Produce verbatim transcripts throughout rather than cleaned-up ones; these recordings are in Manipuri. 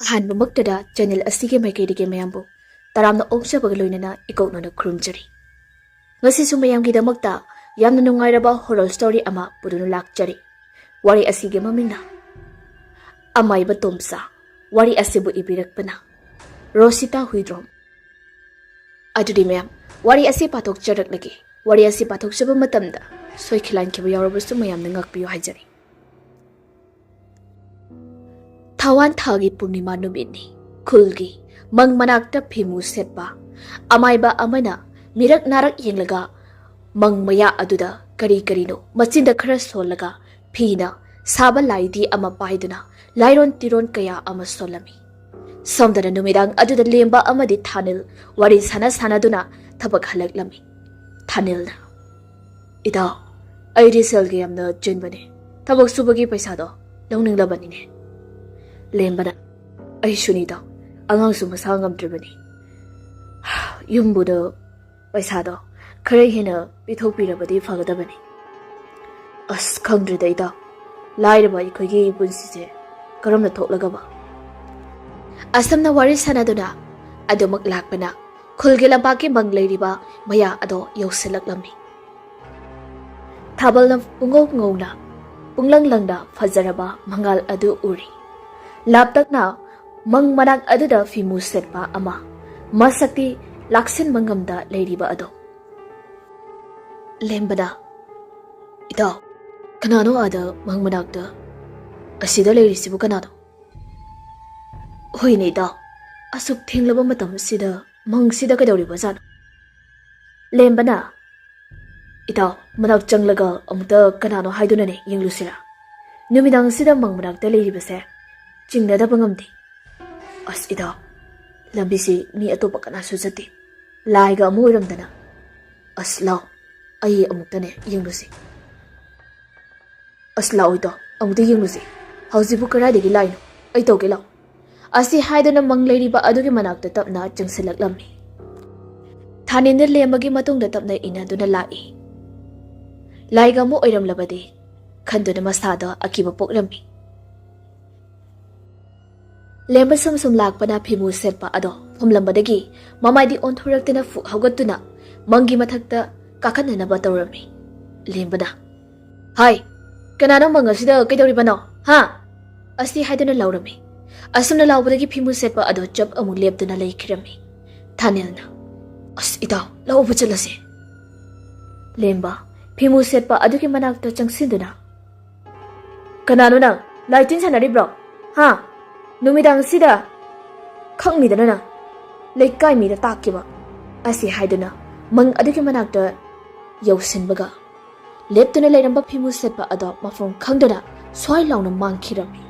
ꯑꯍꯥꯟꯕꯃꯛꯇꯗ ꯆꯦꯅꯦꯜ ꯑꯁꯤꯒꯤ ꯃꯥꯏꯀꯩꯗꯒꯤ ꯃꯌꯥꯝꯕꯨ ꯇꯔꯥꯝꯅ ꯑꯣꯛꯆꯕꯒ ꯂꯣꯏꯅꯅ ꯏꯀꯣꯛꯅꯅ ꯈꯨꯔꯨꯝꯖꯔꯤ꯫ ꯉꯁꯤꯁꯨ ꯃꯌꯥꯝꯒꯤꯗꯃꯛꯇ ꯌꯥꯝꯅ ꯅꯨꯡꯉꯥꯏꯔꯕ ꯍꯣꯔꯔ ꯁ꯭ꯇꯣꯔꯤ ꯑꯃ ꯄꯨꯗꯨꯅ ꯂꯥꯛꯆꯔꯤ꯫ ꯋꯥꯔꯤ ꯑꯁꯤꯒꯤ ꯃꯃꯤꯡꯅ ꯑꯃꯥꯏꯕ ꯇꯣꯝꯆꯥ꯫ ꯋꯥꯔꯤ ꯑꯁꯤꯕꯨ ꯏꯕꯤꯔꯛꯄꯅ ꯔꯣꯁꯤꯇꯥ ꯍꯨꯏꯗ꯭ꯔꯣꯝ꯫ ꯑꯗꯨꯗꯤ ꯃꯌꯥꯝ, ꯋꯥꯔꯤ ꯑꯁꯤ ꯄꯥꯊꯣꯛꯆꯔꯛꯂꯒꯦ꯫ ꯋꯥꯔꯤ ꯑꯁꯤ ꯄꯥꯊꯣꯛꯆꯕ ꯃꯇꯝꯗ ꯁꯣꯏꯈꯤꯂꯥꯟꯈꯤꯕ ꯌꯥꯎꯔꯕꯁꯨ ꯃꯌꯥꯝꯅ ꯉꯥꯛꯄꯤꯌꯨ ꯍꯥꯏꯖꯔꯤ꯫ ꯊꯥꯋꯥꯟ ꯊꯥꯒꯤ ꯄꯨꯔꯅꯤꯃꯥ ꯅꯨꯃꯤꯠꯅꯤ꯫ ꯈꯨꯜꯒꯤ ꯃꯪ ꯃꯅꯥꯛꯇ ꯐꯤꯃꯨ ꯁꯦꯠꯄ ꯑꯃꯥꯏꯕ ꯑꯃꯅ ꯃꯤꯔꯛ ꯅꯥꯔꯛ ꯌꯦꯡꯂꯒ ꯃꯪ ꯃꯌꯥ ꯑꯗꯨꯗ ꯀꯔꯤ ꯀꯔꯤꯅꯣ ꯃꯆꯤꯟꯗ ꯈꯔ ꯁꯣꯜꯂꯒ ꯐꯤꯅ ꯁꯥꯕ ꯂꯥꯏꯗꯤ ꯑꯃ ꯄꯥꯏꯗꯨꯅ ꯂꯥꯏꯔꯣꯟ ꯇꯤꯔꯣꯟ ꯀꯌꯥ ꯑꯃ ꯁꯣꯜꯂꯝꯃꯤ꯫ ꯁꯣꯝꯗꯅ ꯅꯨꯃꯤꯗꯥꯡ ꯑꯗꯨꯗ ꯂꯦꯝꯕ ꯑꯃꯗꯤ ꯊꯥꯅꯤꯜ ꯋꯥꯔꯤ ꯁꯥꯟꯅ ꯁꯥꯟꯅꯗꯨꯅ ꯊꯕꯛ ꯍꯜꯂꯛꯂꯝꯃꯤ꯫ ꯊꯥꯅꯤꯜꯅ, "ꯏꯇꯥꯎ, ꯑꯩꯗꯤ ꯁꯦꯜꯒ ꯌꯥꯝꯅ ꯆꯤꯟꯕꯅꯦ꯫ ꯊꯕꯛ ꯁꯨꯕꯒꯤ ꯄꯩꯁꯥꯗꯣ ꯂꯧꯅꯤꯡꯂꯕꯅꯤꯅꯦ꯫" ꯂꯦꯝꯕꯅ, "ꯑꯩꯁꯨꯅꯤ ꯏꯇꯥꯎ, ꯑꯉꯥꯡꯁꯨ ꯃꯁꯥ ꯉꯝꯗ꯭ꯔꯤꯕꯅꯤ꯫ ꯌꯨꯝꯕꯨꯗ ꯄꯩꯁꯥꯗꯣ ꯈꯔ ꯍꯦꯟꯅ ꯄꯤꯊꯣꯛꯄꯤꯔꯕꯗꯤ ꯐꯒꯗꯕꯅꯤ꯫ ꯑꯁ, ꯈꯪꯗ꯭ꯔꯦꯗ ꯏꯇꯥꯎ, ꯂꯥꯏꯔꯕ ꯑꯩꯈꯣꯏꯒꯤ ꯄꯨꯟꯁꯤꯁꯦ ꯀꯔꯝꯅ ꯊꯣꯛꯂꯒꯕ?" ꯑꯁꯨꯝꯅ ꯋꯥꯔꯤ ꯁꯥꯟꯅꯗꯨꯅ ꯑꯗꯨꯃꯛ ꯂꯥꯛꯄꯅ ꯈꯨꯜꯒꯤ ꯂꯝꯄꯥꯛꯀꯤ ꯃꯪ ꯂꯩꯔꯤꯕ ꯃꯌꯥ ꯑꯗꯣ ꯌꯧꯁꯤꯜꯂꯛꯂꯝꯃꯤ꯫ ꯊꯥꯕꯜꯅ ꯄꯨꯡꯉꯧ ꯉꯧꯅ, ꯄꯨꯡꯂꯪ ꯂꯪꯅ ꯐꯖꯔꯕ ꯃꯉꯥꯜ ꯑꯗꯨ ꯎꯔꯤ꯫ ꯂꯥꯞꯇꯛꯅ ꯃꯪ ꯃꯅꯥꯛ ꯑꯗꯨꯗ ꯐꯤꯃꯨ ꯁꯦꯠꯄ ꯑꯃ, ꯃꯁꯛꯇꯤ ꯂꯥꯛꯁꯤꯟꯕ ꯉꯝꯗ ꯂꯩꯔꯤꯕ ꯑꯗꯣ꯫ ꯂꯦꯝꯕꯅ, "ꯏꯇꯥꯎ, ꯀꯅꯥꯅꯣ ꯑꯥꯗ ꯃꯪ ꯃꯅꯥꯛꯇ? ꯑꯁꯤꯗ ꯂꯩꯔꯤꯁꯤꯕꯨ ꯀꯅꯥꯅꯣ?" "ꯍꯣꯏꯅꯦ ꯏꯇꯥꯎ, ꯑꯁꯨꯛ ꯊꯦꯡꯂꯕ ꯃꯇꯝ ꯑꯁꯤꯗ ꯃꯪꯁꯤꯗ ꯀꯩꯗꯧꯔꯤꯕꯖꯥꯠꯅꯣ?" ꯂꯦꯝꯕꯅ, "ꯏꯇꯥꯎ, ꯃꯅꯥꯛ ꯆꯪꯂꯒ ꯑꯃꯨꯛꯇ ꯀꯅꯥꯅꯣ ꯍꯥꯏꯗꯨꯅꯅꯦ ꯌꯦꯡꯂꯨꯁꯤꯔꯥ? ꯅꯨꯃꯤꯗꯥꯡꯁꯤꯗ ꯃꯪ ꯃꯅꯥꯛꯇ ꯂꯩꯔꯤꯕꯁꯦ ꯆꯤꯡꯅꯗꯕ ꯉꯝꯗꯦ꯫" "ꯑꯁ ꯏꯇꯥꯎ, ꯂꯝꯕꯤꯁꯤ ꯃꯤ ꯑꯇꯣꯞꯄ ꯀꯅꯥꯁꯨ ꯆꯠꯇꯦ, ꯂꯥꯏꯒ ꯑꯃ ꯑꯣꯏꯔꯝꯗꯅ꯫ ꯑꯁ ꯂꯥꯎ, ꯑꯩ ꯑꯃꯨꯛꯇꯅꯦ ꯌꯦꯡꯂꯨꯁꯤ꯫" "ꯑꯁ ꯂꯥꯛꯑꯣ ꯏꯇꯥꯎ, ꯑꯃꯨꯛꯇ ꯌꯦꯡꯂꯨꯁꯤ꯫ ꯍꯧꯖꯤꯛꯄꯨ ꯀꯗꯥꯏꯗꯒꯤ ꯂꯥꯛꯏꯅꯣ? ꯑꯩ ꯇꯧꯒꯦ ꯂꯥꯛꯑꯣ꯫" ꯑꯁꯤ ꯍꯥꯏꯗꯨꯅ ꯃꯪ ꯂꯩꯔꯤꯕ ꯑꯗꯨꯒꯤ ꯃꯅꯥꯛꯇ ꯇꯞꯅ ꯆꯪꯁꯤꯜꯂꯛꯂꯝꯃꯤ꯫ ꯊꯥꯅꯤꯟꯗ ꯂꯦꯝꯕꯒꯤ ꯃꯇꯨꯡꯗ ꯇꯞꯅ ꯏꯟꯅꯗꯨꯅ ꯂꯥꯛꯏ꯫ ꯂꯥꯏꯒ ꯑꯃ ꯑꯣꯏꯔꯝꯂꯕꯗꯤ ꯈꯟꯗꯨꯅ ꯃꯁꯥꯗ ꯑꯀꯤꯕ ꯄꯣꯛꯂꯝꯃꯤ꯫ ꯂꯦꯝꯕ ꯁꯨꯝ ꯁꯨꯝ ꯂꯥꯛꯄꯅ ꯐꯤꯃꯨ ꯁꯦꯠꯄ ꯑꯗꯣ ꯐꯨꯝꯂꯝꯕꯗꯒꯤ ꯃꯃꯥꯏꯗꯤ ꯑꯣꯟꯊꯣꯔꯛꯇꯅ ꯐꯨꯛ ꯍꯧꯒꯠꯇꯨꯅ ꯃꯪꯒꯤ ꯃꯊꯛꯇ ꯀꯥꯈꯠꯅꯅꯕ ꯇꯧꯔꯝꯃꯤ꯫ ꯂꯦꯝꯕꯅ, "ꯍꯥꯏ, ꯀꯅꯥꯅꯣ ꯃꯪ ꯑꯁꯤꯗ ꯀꯩꯗꯧꯔꯤꯕꯅꯣ? ꯍꯥ?" ꯑꯁꯤ ꯍꯥꯏꯗꯨꯅ ꯂꯥꯎꯔꯝꯃꯤ꯫ ꯑꯁꯨꯝꯅ ꯂꯥꯎꯕꯗꯒꯤ ꯐꯤꯃꯨ ꯁꯦꯠꯄ ꯑꯗꯣ ꯆꯞ ꯑꯃꯨꯛ ꯂꯦꯞꯇꯨꯅ ꯂꯩꯈꯤꯔꯝꯃꯤ꯫ ꯊꯥꯅꯤꯜꯅ, "ꯑꯁ, ꯏꯇꯥꯎ, ꯂꯧꯕ ꯆꯠꯂꯁꯦ꯫" ꯂꯦꯝꯕ ꯐꯤꯃꯨ ꯁꯦꯠꯄ ꯑꯗꯨꯒꯤ ꯃꯅꯥꯛꯇ ꯆꯪꯁꯤꯟꯗꯨꯅ, "ꯀꯅꯥꯅꯣ ꯅꯪ? ꯂꯥꯏ ꯇꯤꯟ ꯁꯥꯟꯅꯔꯤꯕ꯭ꯔꯣ? ꯍꯥ? ꯅꯨꯃꯤꯗꯥꯡꯁꯤꯗ ꯈꯪꯅꯤꯗꯅ ꯅꯪ꯫ ꯂꯩꯀꯥꯏ ꯃꯤꯗ ꯇꯥꯛꯈꯤꯕ꯫" ꯑꯁꯤ ꯍꯥꯏꯗꯨꯅ ꯃꯪ ꯑꯗꯨꯒꯤ ꯃꯅꯥꯛꯇ ꯌꯧꯁꯤꯟꯕꯒ ꯂꯦꯞꯇꯨꯅ ꯂꯩꯔꯝꯕ ꯐꯤꯃꯨ ꯁꯦꯠꯄ ꯑꯗꯣ ꯃꯐꯝ ꯈꯪꯗꯅ ꯁ꯭ꯋꯥꯏ ꯂꯥꯎꯅ ꯃꯥꯡꯈꯤꯔꯝꯃꯤ꯫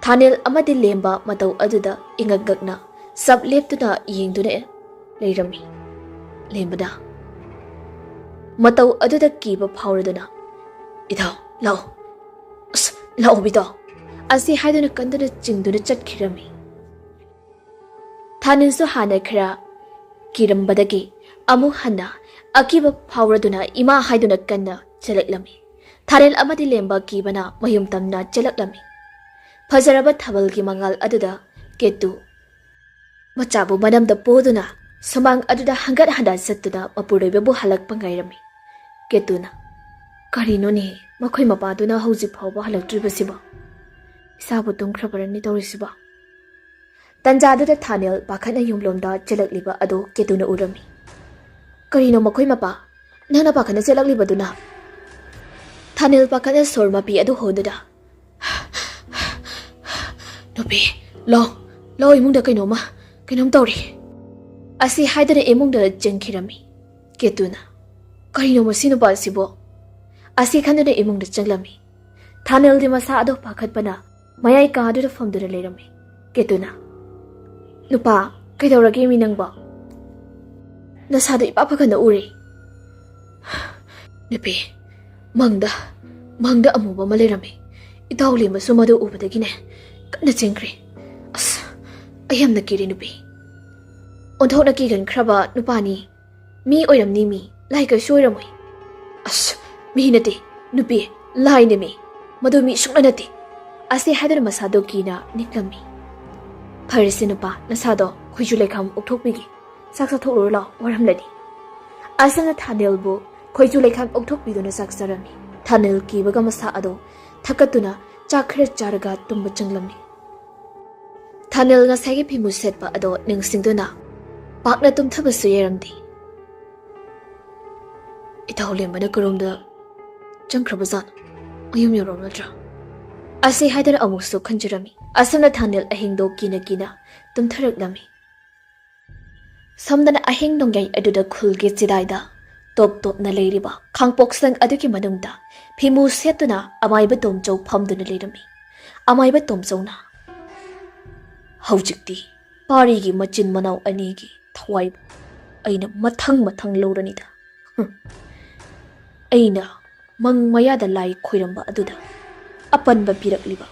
ꯊꯥꯅꯤꯜ ꯑꯃꯗꯤ ꯂꯦꯝꯕ ꯃꯇꯧ ꯑꯗꯨꯗ ꯏꯉꯛ ꯉꯛꯅ ꯆꯞ ꯂꯦꯞꯇꯨꯅ ꯌꯦꯡꯗꯨꯅ ꯂꯩꯔꯝꯃꯤ꯫ ꯂꯦꯝꯕꯅ ꯃꯇꯧ ꯑꯗꯨꯗ ꯀꯤꯕ ꯐꯥꯎꯔꯗꯨꯅ, "ꯏꯇꯥꯎ, ꯂꯥꯛꯑꯣ꯫ ꯑꯁ, ꯂꯥꯛꯑꯣ, ꯏꯇꯥꯎ꯫" ꯑꯁꯤ ꯍꯥꯏꯗꯨꯅ ꯀꯟꯗꯨꯅ ꯆꯤꯡꯗꯨꯅ ꯆꯠꯈꯤꯔꯝꯃꯤ꯫ ꯊꯥꯅꯤꯜꯁꯨ ꯍꯥꯟꯅ ꯈꯔ ꯀꯤꯔꯝꯕꯗꯒꯤ ꯑꯃꯨꯛ ꯍꯟꯅ ꯑꯀꯤꯕ ꯐꯥꯎꯔꯗꯨꯅ ꯏꯃꯥ ꯍꯥꯏꯗꯨꯅ ꯀꯟꯅ ꯆꯦꯜꯂꯛꯂꯝꯃꯤ꯫ ꯊꯥꯅꯤꯜ ꯑꯃꯗꯤ ꯂꯦꯝꯕ ꯀꯤꯕꯅ ꯃꯌꯨꯝ ꯇꯝꯅ ꯆꯦꯜꯂꯛꯂꯝꯃꯤ꯫ ꯐꯖꯔꯕ ꯊꯥꯕꯜꯒꯤ ꯃꯉꯥꯜ ꯑꯗꯨꯗ ꯀꯦꯇꯨ ꯃꯆꯥꯕꯨ ꯃꯅꯝꯗ ꯄꯣꯗꯨꯅ ꯁꯨꯃꯥꯡ ꯑꯗꯨꯗ ꯍꯪꯒꯠ ꯍꯟꯗ ꯆꯠꯇꯨꯅ ꯃꯄꯨꯔꯣꯏꯕꯕꯨ ꯍꯜꯂꯛꯄ ꯉꯥꯏꯔꯝꯃꯤ꯫ ꯀꯦꯇꯨꯅ, "ꯀꯔꯤꯅꯣꯅꯦ, ꯃꯈꯣꯏ ꯃꯄꯥꯗꯨꯅ ꯍꯧꯖꯤꯛ ꯐꯥꯎꯕ ꯍꯜꯂꯛꯇ꯭ꯔꯤꯕꯁꯤꯕꯣ? ꯏꯁꯥꯕꯨ ꯇꯨꯝꯈ꯭ꯔꯕꯔꯅꯤ ꯇꯧꯔꯤꯁꯤꯕꯣ?" ꯇꯟꯖꯥꯗꯨꯗ ꯊꯥꯅꯦꯜ ꯄꯥꯈꯠꯅ ꯌꯨꯝꯂꯣꯝꯗ ꯆꯦꯜꯂꯛꯂꯤꯕ ꯑꯗꯨ ꯀꯦꯇꯨꯅ ꯎꯔꯝꯃꯤ꯫ "ꯀꯔꯤꯅꯣ ꯃꯈꯣꯏ ꯃꯄꯥ? ꯅꯪꯅ ꯄꯥꯈꯠꯅ ꯆꯦꯜꯂꯛꯂꯤꯕꯗꯨꯅ?" ꯊꯥꯅꯦꯜ ꯄꯥꯈꯠꯅ ꯁꯣꯔ ꯃꯄꯤ ꯑꯗꯨ ꯍꯣꯟꯗꯨꯅ, "ꯅꯨꯄꯤ, ꯂꯥꯎ, ꯂꯥꯎ, ꯏꯃꯨꯡꯗ ꯀꯩꯅꯣꯝꯃ, ꯀꯩꯅꯣꯝ ꯇꯧꯔꯤ꯫" ꯑꯁꯤ ꯍꯥꯏꯗꯨꯅ ꯏꯃꯨꯡꯗ ꯆꯪꯈꯤꯔꯝꯃꯤ꯫ ꯀꯦꯇꯨꯅ, "ꯀꯔꯤꯅꯣ ꯃꯁꯤ ꯅꯨꯄꯥꯁꯤꯕꯣ?" ꯑꯁꯤ ꯈꯟꯗꯨꯅ ꯏꯃꯨꯡꯗ ꯆꯪꯂꯝꯃꯤ꯫ ꯊꯥꯅꯦꯜꯗꯤ ꯃꯁꯥ ꯑꯗꯨ ꯄꯥꯈꯠꯄꯅ ꯃꯌꯥꯏ ꯀꯥꯗꯨꯗ ꯐꯝꯗꯨꯅ ꯂꯩꯔꯝꯃꯤ꯫ ꯀꯦꯇꯨꯅ, "ꯅꯨꯄꯥ, ꯀꯩꯗꯧꯔꯒꯦ ꯃꯤ ꯅꯪꯕꯣ? ꯅꯁꯥꯗꯣ ꯏꯄꯥ ꯄꯥꯈꯠꯅ ꯎꯔꯦ꯫" "ꯅꯨꯄꯤ, ꯃꯪꯗ, ꯃꯪꯗ ꯑꯃꯨꯕ ꯑꯃ ꯂꯩꯔꯝꯃꯤ꯫ ꯏꯇꯥꯎ ꯂꯦꯝꯕꯁꯨ ꯃꯗꯨ ꯎꯕꯗꯒꯤꯅꯦ ꯀꯟꯅ ꯆꯦꯟꯈ꯭ꯔꯦ꯫ ꯑꯁ, ꯑꯩ ꯌꯥꯝꯅ ꯀꯤꯔꯦ ꯅꯨꯄꯤ꯫ ꯑꯣꯟꯊꯣꯛꯅ ꯀꯤꯒꯟꯈ꯭ꯔꯕ ꯅꯨꯄꯥꯅꯤ꯫ ꯃꯤ ꯑꯣꯏꯔꯝꯅꯤ ꯃꯤ, ꯂꯥꯏ ꯀꯩꯁꯨ ꯑꯣꯏꯔꯝꯃꯣꯏ꯫" "ꯑꯁ, ꯃꯤ ꯅꯠꯇꯦ, ꯅꯨꯄꯤ, ꯂꯥꯏꯅꯦ ꯃꯤ꯫ ꯃꯗꯨ ꯃꯤ ꯁꯨꯡꯅ ꯅꯠꯇꯦ꯫" ꯑꯁꯤ ꯍꯥꯏꯗꯨꯅ ꯃꯁꯥꯗꯣ ꯀꯤꯅ ꯅꯤꯛꯂꯝꯃꯤ꯫ "ꯐꯔꯦꯁꯦ ꯅꯨꯄꯥ, ꯅꯁꯥꯗꯣ ꯈꯣꯏꯆꯨ ꯂꯩꯈꯥꯝ ꯑꯣꯛꯊꯣꯛꯄꯤꯒꯦ꯫ ꯆꯥꯛ ꯆꯥꯊꯣꯛꯂꯨꯔꯣ ꯂꯥꯎ, ꯋꯥꯔꯝꯂꯗꯤ"꯫ ꯑꯁꯨꯝꯅ ꯊꯥꯅꯦꯜꯕꯨ ꯈꯣꯏꯆꯨ ꯂꯩꯈꯥꯝ ꯑꯣꯛꯊꯣꯛꯄꯤꯗꯨꯅ ꯆꯥꯛ ꯆꯥꯔꯝꯃꯤ꯫ ꯊꯥꯅꯦꯜ ꯀꯤꯕꯒ ꯃꯁꯥ ꯑꯗꯣ ꯊꯛꯀꯠꯇꯨꯅ ꯆꯥꯛ ꯈꯔ ꯆꯥꯔꯒ ꯇꯨꯝꯕ ꯆꯪꯂꯝꯃꯤ꯫ ꯊꯥꯅꯦꯜ ꯉꯁꯥꯏꯒꯤ ꯐꯤꯃꯨ ꯁꯦꯠꯄ ꯑꯗꯣ ꯅꯤꯡꯁꯤꯡꯗꯨꯅ ꯄꯥꯛꯅ ꯇꯨꯝꯊꯕꯁꯨ ꯌꯥꯔꯝꯗꯦ꯫ "ꯏꯇꯥꯎ ꯂꯦꯝꯕꯅ ꯀꯔꯣꯝꯗ ꯆꯪꯈ꯭ꯔꯕꯖꯥꯠꯅꯣ? ꯃꯌꯨꯝ ꯌꯧꯔꯝꯂꯗ꯭ꯔꯥ?" ꯑꯁꯤ ꯍꯥꯏꯗꯅ ꯑꯃꯨꯛꯁꯨ ꯈꯟꯖꯔꯝꯃꯤ꯫ ꯑꯁꯨꯝꯅ ꯊꯥꯅꯦꯜ ꯑꯍꯤꯡꯗꯣ ꯀꯤꯅ ꯀꯤꯅ ꯇꯨꯝꯊꯔꯛꯂꯝꯃꯤ꯫ ꯁꯣꯝꯗꯅ ꯑꯍꯤꯡ ꯅꯣꯡꯌꯥꯏ ꯑꯗꯨꯗ ꯈꯨꯜꯒꯤ ꯆꯤꯗꯥꯏꯗ ꯇꯣꯞ ꯇꯣꯞꯅ ꯂꯩꯔꯤꯕ ꯈꯥꯡꯄꯣꯛꯁꯪ ꯑꯗꯨꯒꯤ ꯃꯅꯨꯡꯗ ꯐꯤꯃꯨ ꯁꯦꯠꯇꯨꯅ ꯑꯃꯥꯏꯕ ꯇꯣꯝꯆꯧ ꯐꯝꯗꯨꯅ ꯂꯩꯔꯝꯃꯤ꯫ ꯑꯃꯥꯏꯕ ꯇꯣꯝꯆꯧꯅ, "ꯍꯧꯖꯤꯛꯇꯤ ꯄꯥꯔꯤꯒꯤ ꯃꯆꯤꯟ ꯃꯅꯥꯎ ꯑꯅꯤꯒꯤ ꯊꯋꯥꯏꯕꯨ ꯑꯩꯅ ꯃꯊꯪ ꯃꯊꯪ ꯂꯧꯔꯅꯤꯗ꯫ ꯍꯨꯝ꯫ ꯑꯩꯅ ꯃꯪ ꯃꯌꯥꯗ ꯂꯥꯏ ꯈꯣꯏꯔꯝꯕ ꯑꯗꯨꯗ ꯑꯄꯟꯕ ꯄꯤꯔꯛꯂꯤꯕ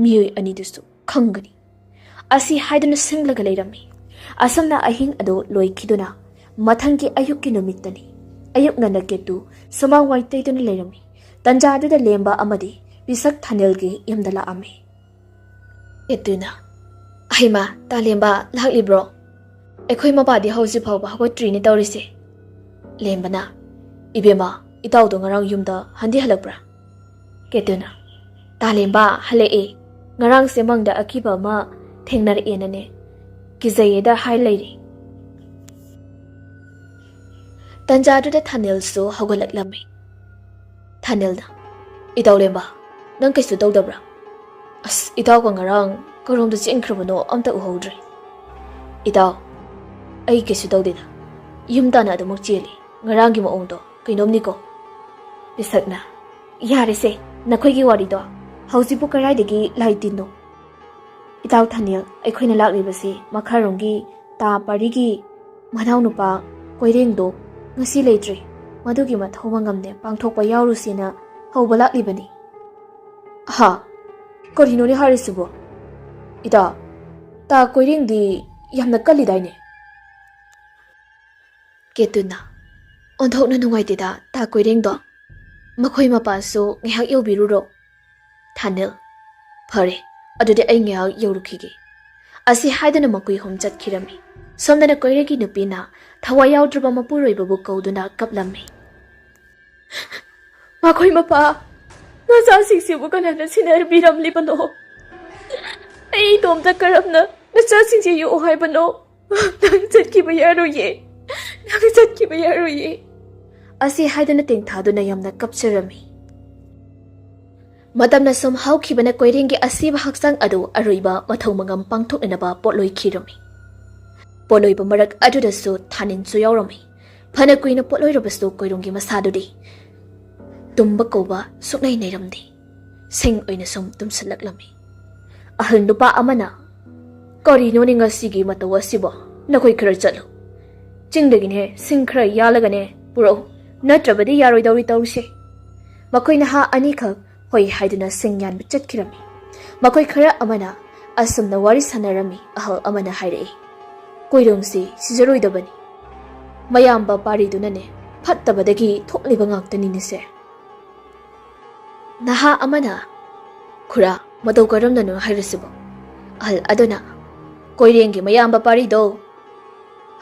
ꯃꯤꯑꯣꯏ ꯑꯅꯤꯗꯨꯁꯨ ꯈꯪꯒꯅꯤ"꯫ ꯑꯁꯤ ꯍꯥꯏꯗꯨꯅ ꯁꯤꯡꯂꯒ ꯂꯩꯔꯝꯃꯤ꯫ ꯑꯁꯨꯝꯅ ꯑꯍꯤꯡ ꯑꯗꯨ ꯂꯣꯏꯈꯤꯗꯨꯅ ꯃꯊꯪꯒꯤ ꯑꯌꯨꯛꯀꯤ ꯅꯨꯃꯤꯠꯇꯅꯤ꯫ ꯑꯌꯨꯛ ꯉꯟꯅ ꯀꯦꯇꯨ ꯁꯨꯃꯥꯡ ꯋꯥꯏ ꯇꯩꯗꯨꯅ ꯂꯩꯔꯝꯃꯤ꯫ ꯇꯟꯖꯥ ꯑꯗꯨꯗ ꯂꯦꯝꯕ ꯑꯃꯗꯤ ꯄꯤꯁꯛ ꯊꯥꯅꯦꯜꯒꯤ ꯌꯨꯝꯗ ꯂꯥꯛꯑꯝꯃꯤ꯫ ꯀꯦꯇꯨꯅ, "ꯑꯍꯩꯃꯥ, ꯇꯥꯂꯦꯝꯕ ꯂꯥꯛꯂꯤꯕ꯭ꯔꯣ? ꯑꯩꯈꯣꯏ ꯃꯄꯥꯗꯤ ꯍꯧꯖꯤꯛ ꯐꯥꯎꯕ ꯍꯧꯒꯠꯇ꯭ꯔꯤꯅꯦ ꯇꯧꯔꯤꯁꯦ"꯫ ꯂꯦꯝꯕꯅ, "ꯏꯕꯦꯝꯃ, ꯏꯇꯥꯎꯗꯣ ꯉꯔꯥꯡ ꯌꯨꯝꯗ ꯍꯟꯗꯤ ꯍꯜꯂꯛꯄ꯭ꯔꯥ?" ꯀꯦꯇꯨꯅ, "ꯇꯥꯂꯦꯝꯕ, ꯍꯜꯂꯛꯑꯦ꯫ ꯉꯔꯥꯡꯁꯦ ꯃꯪꯗ ꯑꯀꯤꯕ ꯑꯃ ꯊꯦꯡꯅꯔꯛꯑꯦꯅꯅꯦ, ꯀꯤꯖꯩꯌꯦꯗ ꯍꯥꯏ ꯂꯩꯔꯦ"꯫ ꯇꯟꯖꯥꯗꯨꯗ ꯊꯥꯅꯦꯜꯁꯨ ꯍꯧꯒꯠꯂꯛꯂꯝꯃꯤ꯫ ꯊꯥꯅꯦꯜꯅ, "ꯏꯇꯥꯎ ꯂꯦꯝꯕ, ꯅꯪ ꯀꯩꯁꯨ ꯇꯧꯗꯕ꯭ꯔꯥ? ꯑꯁ, ꯏꯇꯥꯎꯒ ꯉꯔꯥꯡ ꯀꯔꯣꯝꯗ ꯆꯦꯟꯈ꯭ꯔꯕꯅꯣ ꯑꯝꯇ ꯎꯍꯧꯗ꯭ꯔꯦ"꯫ "ꯏꯇꯥꯎ, ꯑꯩ ꯀꯩꯁꯨ ꯇꯧꯗꯦꯗ꯫ ꯌꯨꯝ ꯇꯥꯟꯅ ꯑꯗꯨꯃꯛ ꯆꯦꯜꯂꯤ꯫ ꯉꯔꯥꯡꯒꯤ ꯃꯑꯣꯡꯗꯣ ꯀꯩꯅꯣꯝꯅꯤꯀꯣ"꯫ ꯄꯤꯁꯛꯅ, "ꯌꯥꯔꯦꯁꯦ, ꯅꯈꯣꯏꯒꯤ ꯋꯥꯔꯤꯗꯣ꯫ ꯍꯧꯖꯤꯛꯄꯨ ꯀꯗꯥꯏꯗꯒꯤ ꯂꯥꯏ ꯇꯤꯟꯅꯣ? ꯏꯇꯥꯎ ꯊꯥꯅꯦꯜ, ꯑꯩꯈꯣꯏꯅ ꯂꯥꯛꯂꯤꯕꯁꯤ ꯃꯈꯥꯔꯣꯝꯒꯤ ꯇꯥ ꯄꯥꯔꯤꯒꯤ ꯃꯅꯥꯎꯅꯨꯄꯥ ꯀꯣꯏꯔꯦꯡꯗꯣ ꯉꯁꯤ ꯂꯩꯇ꯭ꯔꯦ, ꯃꯗꯨꯒꯤ ꯃꯊꯧ ꯃꯉꯝꯅꯦ ꯄꯥꯡꯊꯣꯛꯄ ꯌꯥꯎꯔꯨꯁꯦꯅ ꯍꯧꯕ ꯂꯥꯛꯂꯤꯕꯅꯤ"꯫ "ꯍꯥ? ꯀꯔꯤꯅꯣꯅꯦ ꯍꯥꯏꯔꯤꯁꯤꯕꯣ? ꯏꯇꯥ, ꯇꯥ ꯀꯣꯏꯔꯦꯡꯗꯤ ꯌꯥꯝꯅ ꯀꯜꯂꯤꯗꯥꯏꯅꯦ"꯫ ꯀꯦꯇꯨꯅ, "ꯑꯣꯟꯊꯣꯛꯅ ꯅꯨꯡꯉꯥꯏꯇꯦꯗ ꯇꯥ ꯀꯣꯏꯔꯦꯡꯗꯣ꯫ ꯃꯈꯣꯏ ꯃꯄꯥꯁꯨ ꯉꯥꯏꯍꯥꯛ ꯌꯧꯕꯤꯔꯨꯔꯣ"꯫ ꯊꯥꯅꯦꯜ, "ꯐꯔꯦ, ꯑꯗꯨꯗꯤ ꯑꯩ ꯉꯥꯏꯍꯥꯛ ꯌꯧꯔꯨꯈꯤꯒꯦ"꯫ ꯑꯁꯤ ꯍꯥꯏꯗꯨꯅ ꯃꯈꯣꯏ ꯑꯍꯨꯝ ꯆꯠꯈꯤꯔꯝꯃꯤ꯫ ꯁꯣꯝꯗꯅ ꯀꯣꯏꯔꯦꯡꯒꯤ ꯅꯨꯄꯤꯅ ꯊꯋꯥꯏ ꯌꯥꯎꯗ꯭ꯔꯕ ꯃꯄꯨꯔꯣꯏꯕꯕꯨ ꯀꯧꯗꯨꯅ ꯀꯞꯂꯝꯃꯤ꯫ "ꯃꯈꯣꯏ ꯃꯄꯥ, ꯃꯆꯥꯁꯤꯡꯁꯤꯕꯨ ꯀꯅꯥꯅ ꯁꯦꯟꯅꯕꯤꯔꯝꯂꯤꯕꯅꯣ? ꯑꯩ ꯏꯇꯣꯝꯇ ꯀꯔꯝꯅ ꯃꯆꯥꯁꯤꯡꯁꯦ ꯌꯣꯛꯎ ꯍꯥꯏꯕꯅꯣ? ꯅꯪ ꯆꯠꯈꯤꯕ ꯌꯥꯔꯣꯏꯌꯦ, ꯅꯪ ꯆꯠꯈꯤꯕ ꯌꯥꯔꯣꯏꯌꯦ"꯫ ꯑꯁꯤ ꯍꯥꯏꯗꯨꯅ ꯇꯦꯡꯊꯥꯗꯨꯅ ꯌꯥꯝꯅ ꯀꯞꯆꯔꯝꯃꯤ꯫ ꯃꯇꯝꯅ ꯁꯨꯝ ꯍꯧꯈꯤꯕꯅ ꯀꯣꯏꯔꯦꯡꯒꯤ ꯑꯁꯤꯕ ꯍꯛꯆꯥꯡ ꯑꯗꯨ ꯑꯔꯣꯏꯕ ꯃꯊꯧ ꯃꯉꯝ ꯄꯥꯡꯊꯣꯛꯅꯅꯕ ꯄꯣꯠꯂꯣꯏꯈꯤꯔꯝꯃꯤ꯫ ꯄꯣꯠꯂꯣꯏꯕ ꯃꯔꯛ ꯑꯗꯨꯗꯁꯨ ꯊꯥꯅꯤꯟꯁꯨ ꯌꯥꯎꯔꯝꯃꯤ꯫ ꯐꯅ ꯀꯨꯏꯅ ꯄꯣꯠꯂꯣꯏꯔꯕꯁꯨ ꯀꯣꯏꯔꯣꯡꯒꯤ ꯃꯁꯥꯗꯨꯗꯤ ꯇꯨꯝꯕ ꯀꯧꯕ ꯁꯨꯛꯅꯩ ꯅꯩꯔꯝꯗꯦ꯫ ꯁꯤꯡ ꯑꯣꯏꯅ ꯁꯨꯝ ꯇꯨꯝꯁꯤꯜꯂꯛꯂꯝꯃꯤ꯫ ꯑꯍꯜ ꯅꯨꯄꯥ ꯑꯃꯅ, "ꯀꯔꯤꯅꯣꯅꯦ ꯉꯁꯤꯒꯤ ꯃꯇꯧ ꯑꯁꯤꯕꯣ? ꯅꯈꯣꯏ ꯈꯔ ꯆꯠꯂꯨ꯫ ꯆꯤꯡꯗꯒꯤꯅꯦ ꯁꯤꯡ ꯈꯔ ꯌꯥꯜꯂꯒꯅꯦ ꯄꯨꯔꯛꯎ, ꯅꯠꯇ꯭ꯔꯕꯗꯤ ꯌꯥꯔꯣꯏꯗꯧꯔꯤ ꯇꯧꯔꯤꯁꯦ"꯫ ꯃꯈꯣꯏ ꯅꯍꯥ ꯑꯅꯤꯈꯛ ꯍꯣꯏ ꯍꯥꯏꯗꯨꯅ ꯁꯤꯡ ꯌꯥꯟꯕ ꯆꯠꯈꯤꯔꯝꯃꯤ꯫ ꯃꯈꯣꯏ ꯈꯔ ꯑꯃꯅ ꯑꯁꯨꯝꯅ ꯋꯥꯔꯤ ꯁꯥꯟꯅꯔꯝꯃꯤ꯫ ꯑꯍꯜ ꯑꯃꯅ ꯍꯥꯏꯔꯛꯏ, "ꯀꯣꯏꯔꯣꯡꯁꯤ ꯁꯤꯖꯔꯣꯏꯗꯕꯅꯤ꯫ ꯃꯌꯥꯝꯕ ꯄꯥꯔꯤꯗꯨꯅꯅꯦ ꯐꯠꯇꯕꯗꯒꯤ ꯊꯣꯛꯂꯤꯕ ꯉꯥꯛꯇꯅꯤꯅꯦꯁꯦ"꯫ ꯅꯍꯥ ꯑꯃꯅ, "ꯈꯨꯔꯥ, ꯃꯇꯧ ꯀꯔꯝꯅꯅꯣ ꯍꯥꯏꯔꯤꯁꯤꯕꯣ?" ꯑꯍꯜ ꯑꯗꯨꯅ, "ꯀꯣꯏꯔꯦꯡꯒꯤ ꯃꯌꯥꯝꯕ ꯄꯥꯔꯤꯗꯣ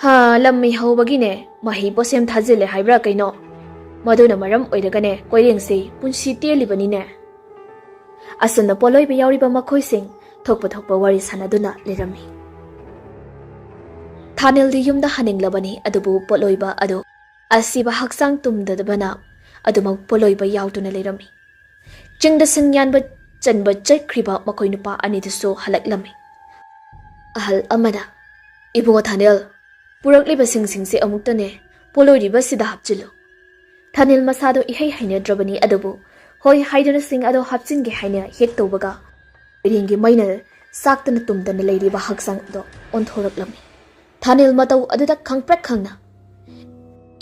ꯍꯥ, ꯂꯝ ꯃꯤ ꯍꯧꯕꯒꯤꯅꯦ ꯃꯍꯩ ꯄꯣꯠꯁꯦꯝ ꯊꯥꯖꯤꯜꯂꯦ ꯍꯥꯏꯕ꯭ꯔꯥ ꯀꯩꯅꯣ? ꯃꯗꯨꯅ ꯃꯔꯝ ꯑꯣꯏꯔꯒꯅꯦ ꯀꯣꯏꯔꯦꯡꯁꯤ ꯄꯨꯟꯁꯤ ꯇꯦꯜꯂꯤꯕꯅꯤꯅꯦ"꯫ ꯑꯁꯨꯝꯅ ꯄꯣꯠꯂꯣꯏꯕ ꯌꯥꯎꯔꯤꯕ ꯃꯈꯣꯏꯁꯤꯡ ꯊꯣꯛꯄ ꯊꯣꯛꯄ ꯋꯥꯔꯤ ꯁꯥꯟꯅꯗꯨꯅ ꯂꯩꯔꯝꯃꯤ꯫ ꯊꯥꯅꯤꯜꯗꯤ ꯌꯨꯝꯗ ꯍꯟꯅꯤꯡꯂꯕꯅꯤ, ꯑꯗꯨꯕꯨ ꯄꯣꯠꯂꯣꯏꯕ ꯑꯗꯨ ꯑꯁꯤꯕ ꯍꯛꯆꯥꯡ ꯇꯨꯝꯗꯗꯕꯅ ꯑꯗꯨꯃꯛ ꯄꯣꯠꯂꯣꯏꯕ ꯌꯥꯎꯗꯨꯅ ꯂꯩꯔꯝꯃꯤ꯫ ꯆꯤꯡꯗ ꯁꯤꯡ ꯌꯥꯟꯕ ꯆꯟꯕ ꯆꯠꯈ꯭ꯔꯤꯕ ꯃꯈꯣꯏ ꯅꯨꯄꯥ ꯑꯅꯤꯗꯨꯁꯨ ꯍꯜꯂꯛꯂꯝꯃꯤ꯫ ꯑꯍꯜ ꯑꯃꯅ, "ꯏꯕꯨꯡꯉꯣ ꯊꯥꯅꯤꯜ, ꯄꯨꯔꯛꯂꯤꯕ ꯁꯤꯡꯁꯤꯡꯁꯦ ꯑꯃꯨꯛꯇꯅꯦ ꯄꯣꯠꯂꯣꯏꯔꯤꯕꯁꯤꯗ ꯍꯥꯞꯆꯤꯜꯂꯨ"꯫ ꯊꯥꯅꯤꯜ ꯃꯁꯥꯗꯣ ꯏꯍꯩ ꯍꯩꯅꯗ꯭ꯔꯕꯅꯤ, ꯑꯗꯨꯕꯨ ꯍꯣꯏ ꯍꯥꯏꯗꯨꯅ ꯁꯤꯡ ꯑꯗꯣ ꯍꯥꯞꯆꯤꯟꯒꯦ ꯍꯥꯏꯅ ꯍꯦꯛ ꯇꯧꯕꯒ, ꯀꯣꯏꯔꯦꯡꯒꯤ ꯃꯩꯅ ꯆꯥꯛꯇꯅ ꯇꯨꯝꯗꯅ ꯂꯩꯔꯤꯕ ꯍꯛꯆꯥꯡ ꯑꯗꯣ ꯑꯣꯟꯊꯣꯔꯛꯂꯝꯃꯤ꯫ ꯊꯥꯅꯤꯜ ꯃꯇꯧ ꯑꯗꯨꯗ ꯈꯪꯄ꯭ꯔꯦꯛ ꯈꯪꯅ,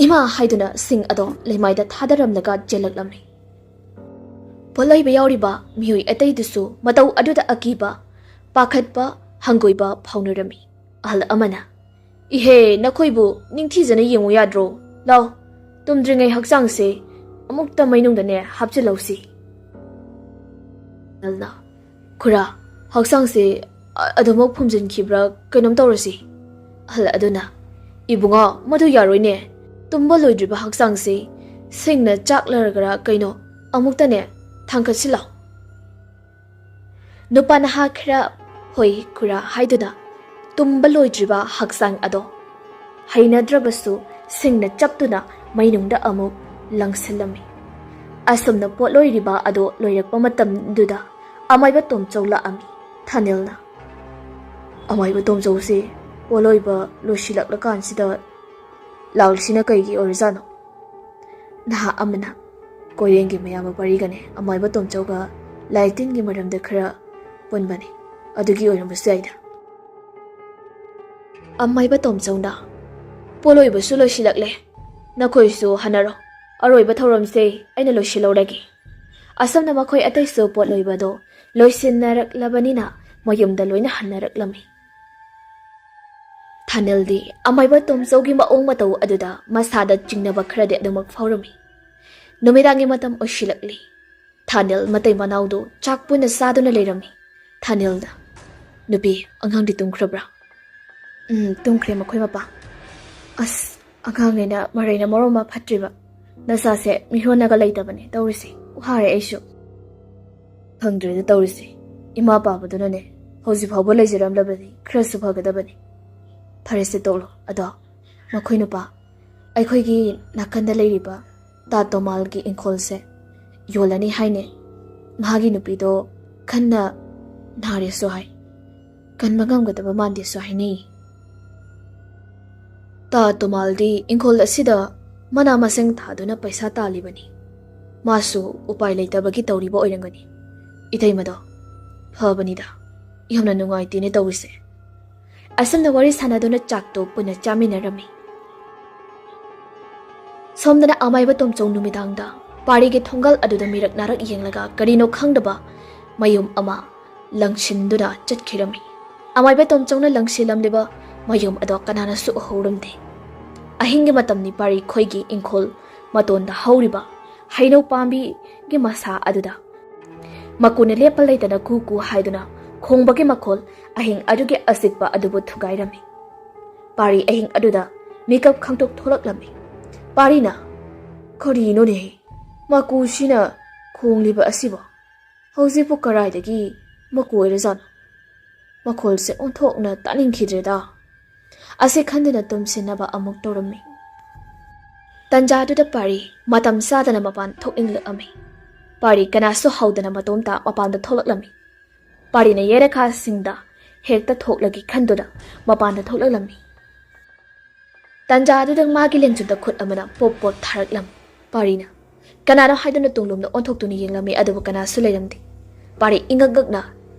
"ꯏꯃꯥ" ꯍꯥꯏꯗꯨꯅ ꯁꯤꯡ ꯑꯗꯣ ꯂꯩꯃꯥꯏꯗ ꯊꯥꯗꯔꯝꯂꯒ ꯆꯦꯜꯂꯛꯂꯝꯃꯤ꯫ ꯄꯣꯠꯂꯣꯏꯕ ꯌꯥꯎꯔꯤꯕ ꯃꯤꯑꯣꯏ ꯑꯇꯩꯗꯨꯁꯨ ꯃꯇꯧ ꯑꯗꯨꯗ ꯑꯀꯤꯕ, ꯄꯥꯈꯠꯄ, ꯍꯪꯒꯣꯏꯕ ꯐꯥꯎꯅꯔꯝꯃꯤ꯫ ꯑꯍꯜ ꯑꯃꯅ, "ꯏꯍꯦ, ꯅꯈꯣꯏꯕꯨ ꯅꯤꯡꯊꯤꯖꯅ ꯌꯦꯡꯉꯨ ꯌꯥꯗ꯭ꯔꯣ? ꯂꯥꯎ, ꯇꯨꯝꯗ꯭ꯔꯤꯉꯩ ꯍꯛꯆꯥꯡꯁꯦ ꯑꯃꯨꯛꯇ ꯃꯩꯅꯨꯡꯗꯅꯦ ꯍꯥꯞꯆꯤꯜꯂꯧꯁꯤ"꯫ ꯑꯍꯜꯅ, "ꯈꯨꯔꯥ, ꯍꯛꯆꯥꯡꯁꯦ ꯑ-, ꯑꯗꯨꯃꯛ ꯐꯨꯝꯖꯤꯟꯈꯤꯕ꯭ꯔꯥ ꯀꯩꯅꯣꯝ ꯇꯧꯔꯁꯤ?" ꯑꯍꯜ ꯑꯗꯨꯅ, "ꯏꯕꯨꯡꯉꯣ, ꯃꯗꯨ ꯌꯥꯔꯣꯏꯅꯦ꯫ ꯇꯨꯝꯕ ꯂꯣꯏꯗ꯭ꯔꯤꯕ ꯍꯛꯆꯥꯡꯁꯤ ꯁꯤꯡꯅ ꯆꯥꯛꯂꯔꯒꯔꯥ ꯀꯩꯅꯣ ꯑꯃꯨꯛꯇꯅꯦ ꯊꯥꯡꯒꯠꯁꯤꯜꯂꯣ꯫" ꯅꯨꯄꯥ ꯅꯍꯥ ꯈꯔ "ꯍꯣꯏ ꯈꯨꯔꯥ" ꯍꯥꯏꯗꯨꯅ ꯇꯨꯝꯕ ꯂꯣꯏꯗ꯭ꯔꯤꯕ ꯍꯛꯆꯥꯡ ꯑꯗꯣ ꯍꯩꯅꯗ꯭ꯔꯕꯁꯨ ꯁꯤꯡꯅ ꯆꯞꯇꯨꯅ ꯃꯩꯅꯨꯡꯗ ꯑꯃꯨꯛ ꯂꯪꯁꯤꯜꯂꯝꯃꯤ꯫ ꯑꯁꯨꯝꯅ ꯄꯣꯠꯂꯣꯏꯔꯤꯕ ꯑꯗꯣ ꯂꯣꯏꯔꯛꯄ ꯃꯇꯝꯗꯨꯗ ꯑꯃꯥꯏꯕ ꯇꯣꯝꯆꯧ ꯂꯥꯛꯑꯝꯃꯤ꯫ ꯊꯥꯅꯤꯜꯅ, "ꯑꯃꯥꯏꯕ ꯇꯣꯝꯆꯧꯁꯦ ꯄꯣꯠꯂꯣꯏꯕ ꯂꯣꯏꯁꯤꯜꯂꯛꯂꯀꯥꯟꯁꯤꯗ ꯂꯥꯛꯂꯤꯁꯤꯅ ꯀꯩꯒꯤ ꯑꯣꯏꯔꯖꯥꯠꯅꯣ?" ꯅꯍꯥ ꯑꯃꯅ, "ꯀꯣꯏꯔꯦꯡꯒꯤ ꯃꯌꯥꯝꯕ ꯄꯥꯔꯤꯒꯅꯦ ꯑꯃꯥꯏꯕ ꯇꯣꯝꯆꯧꯒ ꯂꯥꯏ ꯇꯤꯟꯒꯤ ꯃꯔꯝꯗ ꯈꯔ ꯄꯨꯟꯕꯅꯦ, ꯑꯗꯨꯒꯤ ꯑꯣꯏꯔꯝꯕꯁꯨ ꯌꯥꯏꯗ꯫" ꯑꯃꯥꯏꯕ ꯇꯣꯝꯆꯧꯅ, "ꯄꯣꯠꯂꯣꯏꯕꯁꯨ ꯂꯣꯏꯁꯤꯜꯂꯛꯂꯦ, ꯅꯈꯣꯏꯁꯨ ꯍꯟꯅꯔꯣ, ꯑꯔꯣꯏꯕ ꯊꯧꯔꯝꯁꯦ ꯑꯩꯅ ꯂꯣꯏꯁꯤꯜꯍꯧꯔꯒꯦ꯫" ꯑꯁꯨꯝꯅ ꯃꯈꯣꯏ ꯑꯇꯩꯁꯨ ꯄꯣꯠꯂꯣꯏꯕꯗꯣ ꯂꯣꯏꯁꯤꯟꯅꯔꯛꯂꯕꯅꯤꯅ ꯃꯌꯨꯝꯗ ꯂꯣꯏꯅ ꯍꯟꯅꯔꯛꯂꯝꯃꯤ꯫ ꯊꯥꯅꯤꯜꯗꯤ ꯑꯃꯥꯏꯕ ꯇꯣꯝꯆꯧꯒꯤ ꯃꯑꯣꯡ ꯃꯇꯧ ꯑꯗꯨꯗ ꯃꯁꯥꯗ ꯆꯤꯡꯅꯕ ꯈꯔꯗꯤ ꯑꯗꯨꯃꯛ ꯐꯥꯎꯔꯝꯃꯤ꯫ ꯅꯨꯃꯤꯗꯥꯡꯒꯤ ꯃꯇꯝ ꯑꯣꯏꯁꯤꯜꯂꯛꯂꯤ꯫ ꯊꯥꯅꯤꯜ ꯃꯇꯩ ꯃꯅꯥꯎꯗꯨ ꯆꯥꯛ ꯄꯨꯟꯅ ꯆꯥꯗꯨꯅ ꯂꯩꯔꯝꯃꯤ꯫ ꯊꯥꯅꯤꯜꯗ, "ꯅꯨꯄꯤ, ꯑꯉꯥꯡꯗꯤ ꯇꯨꯝꯈ꯭ꯔꯕ꯭ꯔꯥ?" "ꯎꯝ, ꯇꯨꯝꯈ꯭ꯔꯦ ꯃꯈꯣꯏ ꯃꯄꯥ꯫" "ꯑꯁ, ꯑꯉꯥꯡꯅꯦꯅ ꯃꯔꯩꯅ ꯃꯔꯣꯟ ꯑꯃ ꯐꯠꯇ꯭ꯔꯤꯕ꯫ ꯅꯆꯥꯁꯦ ꯃꯤꯔꯣꯟꯅꯒ ꯂꯩꯇꯕꯅꯦ ꯇꯧꯔꯤꯁꯦ꯫ ꯋꯥꯔꯦ ꯑꯩꯁꯨ꯫" "ꯈꯪꯗ꯭ꯔꯦꯗ ꯇꯧꯔꯤꯁꯦ꯫ ꯏꯃꯥ ꯄꯥꯕꯗꯨꯅꯅꯦ ꯍꯧꯖꯤꯛ ꯐꯥꯎꯕ ꯂꯩꯖꯔꯝꯂꯕꯗꯤ ꯈꯔꯁꯨ ꯐꯒꯗꯕꯅꯤ꯫" "ꯐꯔꯦꯁꯦ, ꯇꯣꯛꯂꯣ꯫ ꯑꯗꯣ ꯃꯈꯣꯏ ꯅꯨꯄꯥ, ꯑꯩꯈꯣꯏꯒꯤ ꯅꯥꯀꯟꯗ ꯂꯩꯔꯤꯕ ꯇꯥ ꯇꯣꯃꯥꯜꯒꯤ ꯏꯪꯈꯣꯜꯁꯦ ꯌꯣꯜꯂꯅꯤ ꯍꯥꯏꯅꯦ꯫ ꯃꯍꯥꯛꯀꯤ ꯅꯨꯄꯤꯗꯣ ꯀꯟꯅ ꯅꯥꯔꯦꯁꯨ ꯍꯥꯏ, ꯀꯟꯕ ꯉꯝꯒꯗꯕ ꯃꯥꯟꯗꯦꯁꯨ ꯍꯥꯏꯅꯩ꯫" "ꯇꯥ ꯇꯣꯃꯥꯜꯗꯤ ꯏꯪꯈꯣꯜ ꯑꯁꯤꯗ ꯃꯅꯥ ꯃꯁꯤꯡ ꯊꯥꯗꯨꯅ ꯄꯩꯁꯥ ꯇꯥꯜꯂꯤꯕꯅꯤ꯫ ꯃꯥꯁꯨ ꯎꯄꯥꯏ ꯂꯩꯇꯕꯒꯤ ꯇꯧꯔꯤꯕ ꯑꯣꯏꯔꯝꯒꯅꯤ꯫" "ꯏꯇꯩꯃꯗꯣ ꯐꯕꯅꯤꯗ, ꯌꯥꯝꯅ ꯅꯨꯡꯉꯥꯏꯇꯦꯅꯦ ꯇꯧꯔꯤꯁꯦ꯫" ꯑꯁꯨꯝꯅ ꯋꯥꯔꯤ ꯁꯥꯟꯅꯗꯨꯅ ꯆꯥꯛꯇꯣ ꯄꯨꯟꯅ ꯆꯥꯃꯤꯟꯅꯔꯝꯃꯤ꯫ ꯁꯣꯝꯗꯅ ꯑꯃꯥꯏꯕ ꯇꯣꯝꯆꯧ ꯅꯨꯃꯤꯗꯥꯡꯗ ꯄꯥꯔꯤꯒꯤ ꯊꯣꯡꯒꯜ ꯑꯗꯨꯗ ꯃꯤꯔꯛ ꯅꯥꯔꯛ ꯌꯦꯡꯂꯒ ꯀꯔꯤꯅꯣ ꯈꯪꯗꯕ ꯃꯌꯨꯝ ꯑꯃ ꯂꯪꯁꯤꯟꯗꯨꯅ ꯆꯠꯈꯤꯔꯝꯃꯤ꯫ ꯑꯃꯥꯏꯕ ꯇꯣꯝꯆꯧꯅ ꯂꯪꯁꯤꯜꯂꯝꯂꯤꯕ ꯃꯌꯨꯝ ꯑꯗꯣ ꯀꯅꯥꯅꯁꯨ ꯎꯍꯧꯔꯝꯗꯦ꯫ ꯑꯍꯤꯡꯒꯤ ꯃꯇꯝꯅꯤ꯫ ꯄꯥꯔꯤ ꯈꯣꯏꯒꯤ ꯏꯪꯈꯣꯜ ꯃꯇꯣꯟꯗ ꯍꯧꯔꯤꯕ ꯍꯩꯅꯧ ꯄꯥꯝꯕꯤꯒꯤ ꯃꯁꯥ ꯑꯗꯨꯗ ꯃꯀꯨꯅ ꯂꯦꯞꯄ ꯂꯩꯇꯅ ꯀꯨ ꯀꯨ ꯍꯥꯏꯗꯨꯅ ꯈꯣꯡꯕꯒꯤ ꯃꯈꯣꯜ ꯑꯍꯤꯡ ꯑꯗꯨꯒꯤ ꯑꯆꯤꯛꯄ ꯑꯗꯨꯕꯨ ꯊꯨꯒꯥꯏꯔꯝꯃꯤ꯫ ꯄꯥꯔꯤ ꯑꯍꯤꯡ ꯑꯗꯨꯗ ꯃꯤꯀꯞ ꯈꯪꯇꯣꯛ ꯊꯣꯛꯂꯛꯂꯝꯃꯤ꯫ ꯄꯥꯔꯤꯅ, "ꯀꯔꯤꯅꯣꯅꯦ ꯃꯀꯨꯁꯤꯅ ꯈꯣꯡꯂꯤꯕ ꯑꯁꯤꯕꯣ? ꯍꯧꯖꯤꯛꯄꯨ ꯀꯔꯥꯏꯗꯒꯤ ꯃꯀꯨ ꯑꯣꯏꯔꯖꯥꯠꯅꯣ? ꯃꯈꯣꯜꯁꯦ ꯑꯣꯟꯊꯣꯛꯅ ꯇꯥꯅꯤꯡꯈꯤꯗ꯭ꯔꯦꯗ" ꯑꯁꯤ ꯈꯟꯗꯨꯅ ꯇꯨꯝꯁꯤꯟꯅꯕ ꯑꯃꯨꯛ ꯇꯧꯔꯝꯃꯤ꯫ ꯇꯟꯖꯥꯗꯨꯗ ꯄꯥꯔꯤ ꯃꯇꯝ ꯆꯥꯗꯅ ꯃꯄꯥꯟ ꯊꯣꯛꯅꯤꯡꯂꯛꯑꯝꯃꯤ꯫ ꯄꯥꯔꯤ ꯀꯅꯥꯁꯨ ꯍꯧꯗꯅ ꯃꯇꯣꯝꯇ ꯃꯄꯥꯟꯗ ꯊꯣꯛꯂꯛꯂꯝꯃꯤ꯫ ꯄꯥꯔꯤꯅ ꯌꯦꯔꯈꯥꯁꯤꯡꯗ ꯍꯦꯛꯇ ꯊꯣꯛꯂꯒꯦ ꯈꯟꯗꯨꯅ ꯃꯄꯥꯟꯗ ꯊꯣꯛꯂꯛꯂꯝꯃꯤ꯫ ꯇꯟꯖꯥꯗꯨꯗ ꯃꯥꯒꯤ ꯂꯦꯡꯖꯨꯝꯗ ꯈꯨꯠ ꯑꯃꯅ ꯄꯣꯞ ꯄꯣꯞ ꯊꯥꯔꯛꯂꯝꯃꯤ꯫ ꯄꯥꯔꯤꯅ ꯀꯅꯥꯅꯣ ꯍꯥꯏꯗꯨꯅ ꯇꯨꯡꯂꯣꯝꯗ ꯑꯣꯟꯊꯣꯛꯇꯨꯅ ꯌꯦꯡꯂꯝꯃꯤ, ꯑꯗꯨꯕꯨ ꯀꯅꯥꯁꯨ ꯂꯩꯔꯝꯗꯦ꯫ ꯄꯥꯔꯤ ꯏꯉꯛ ꯉꯛꯅ,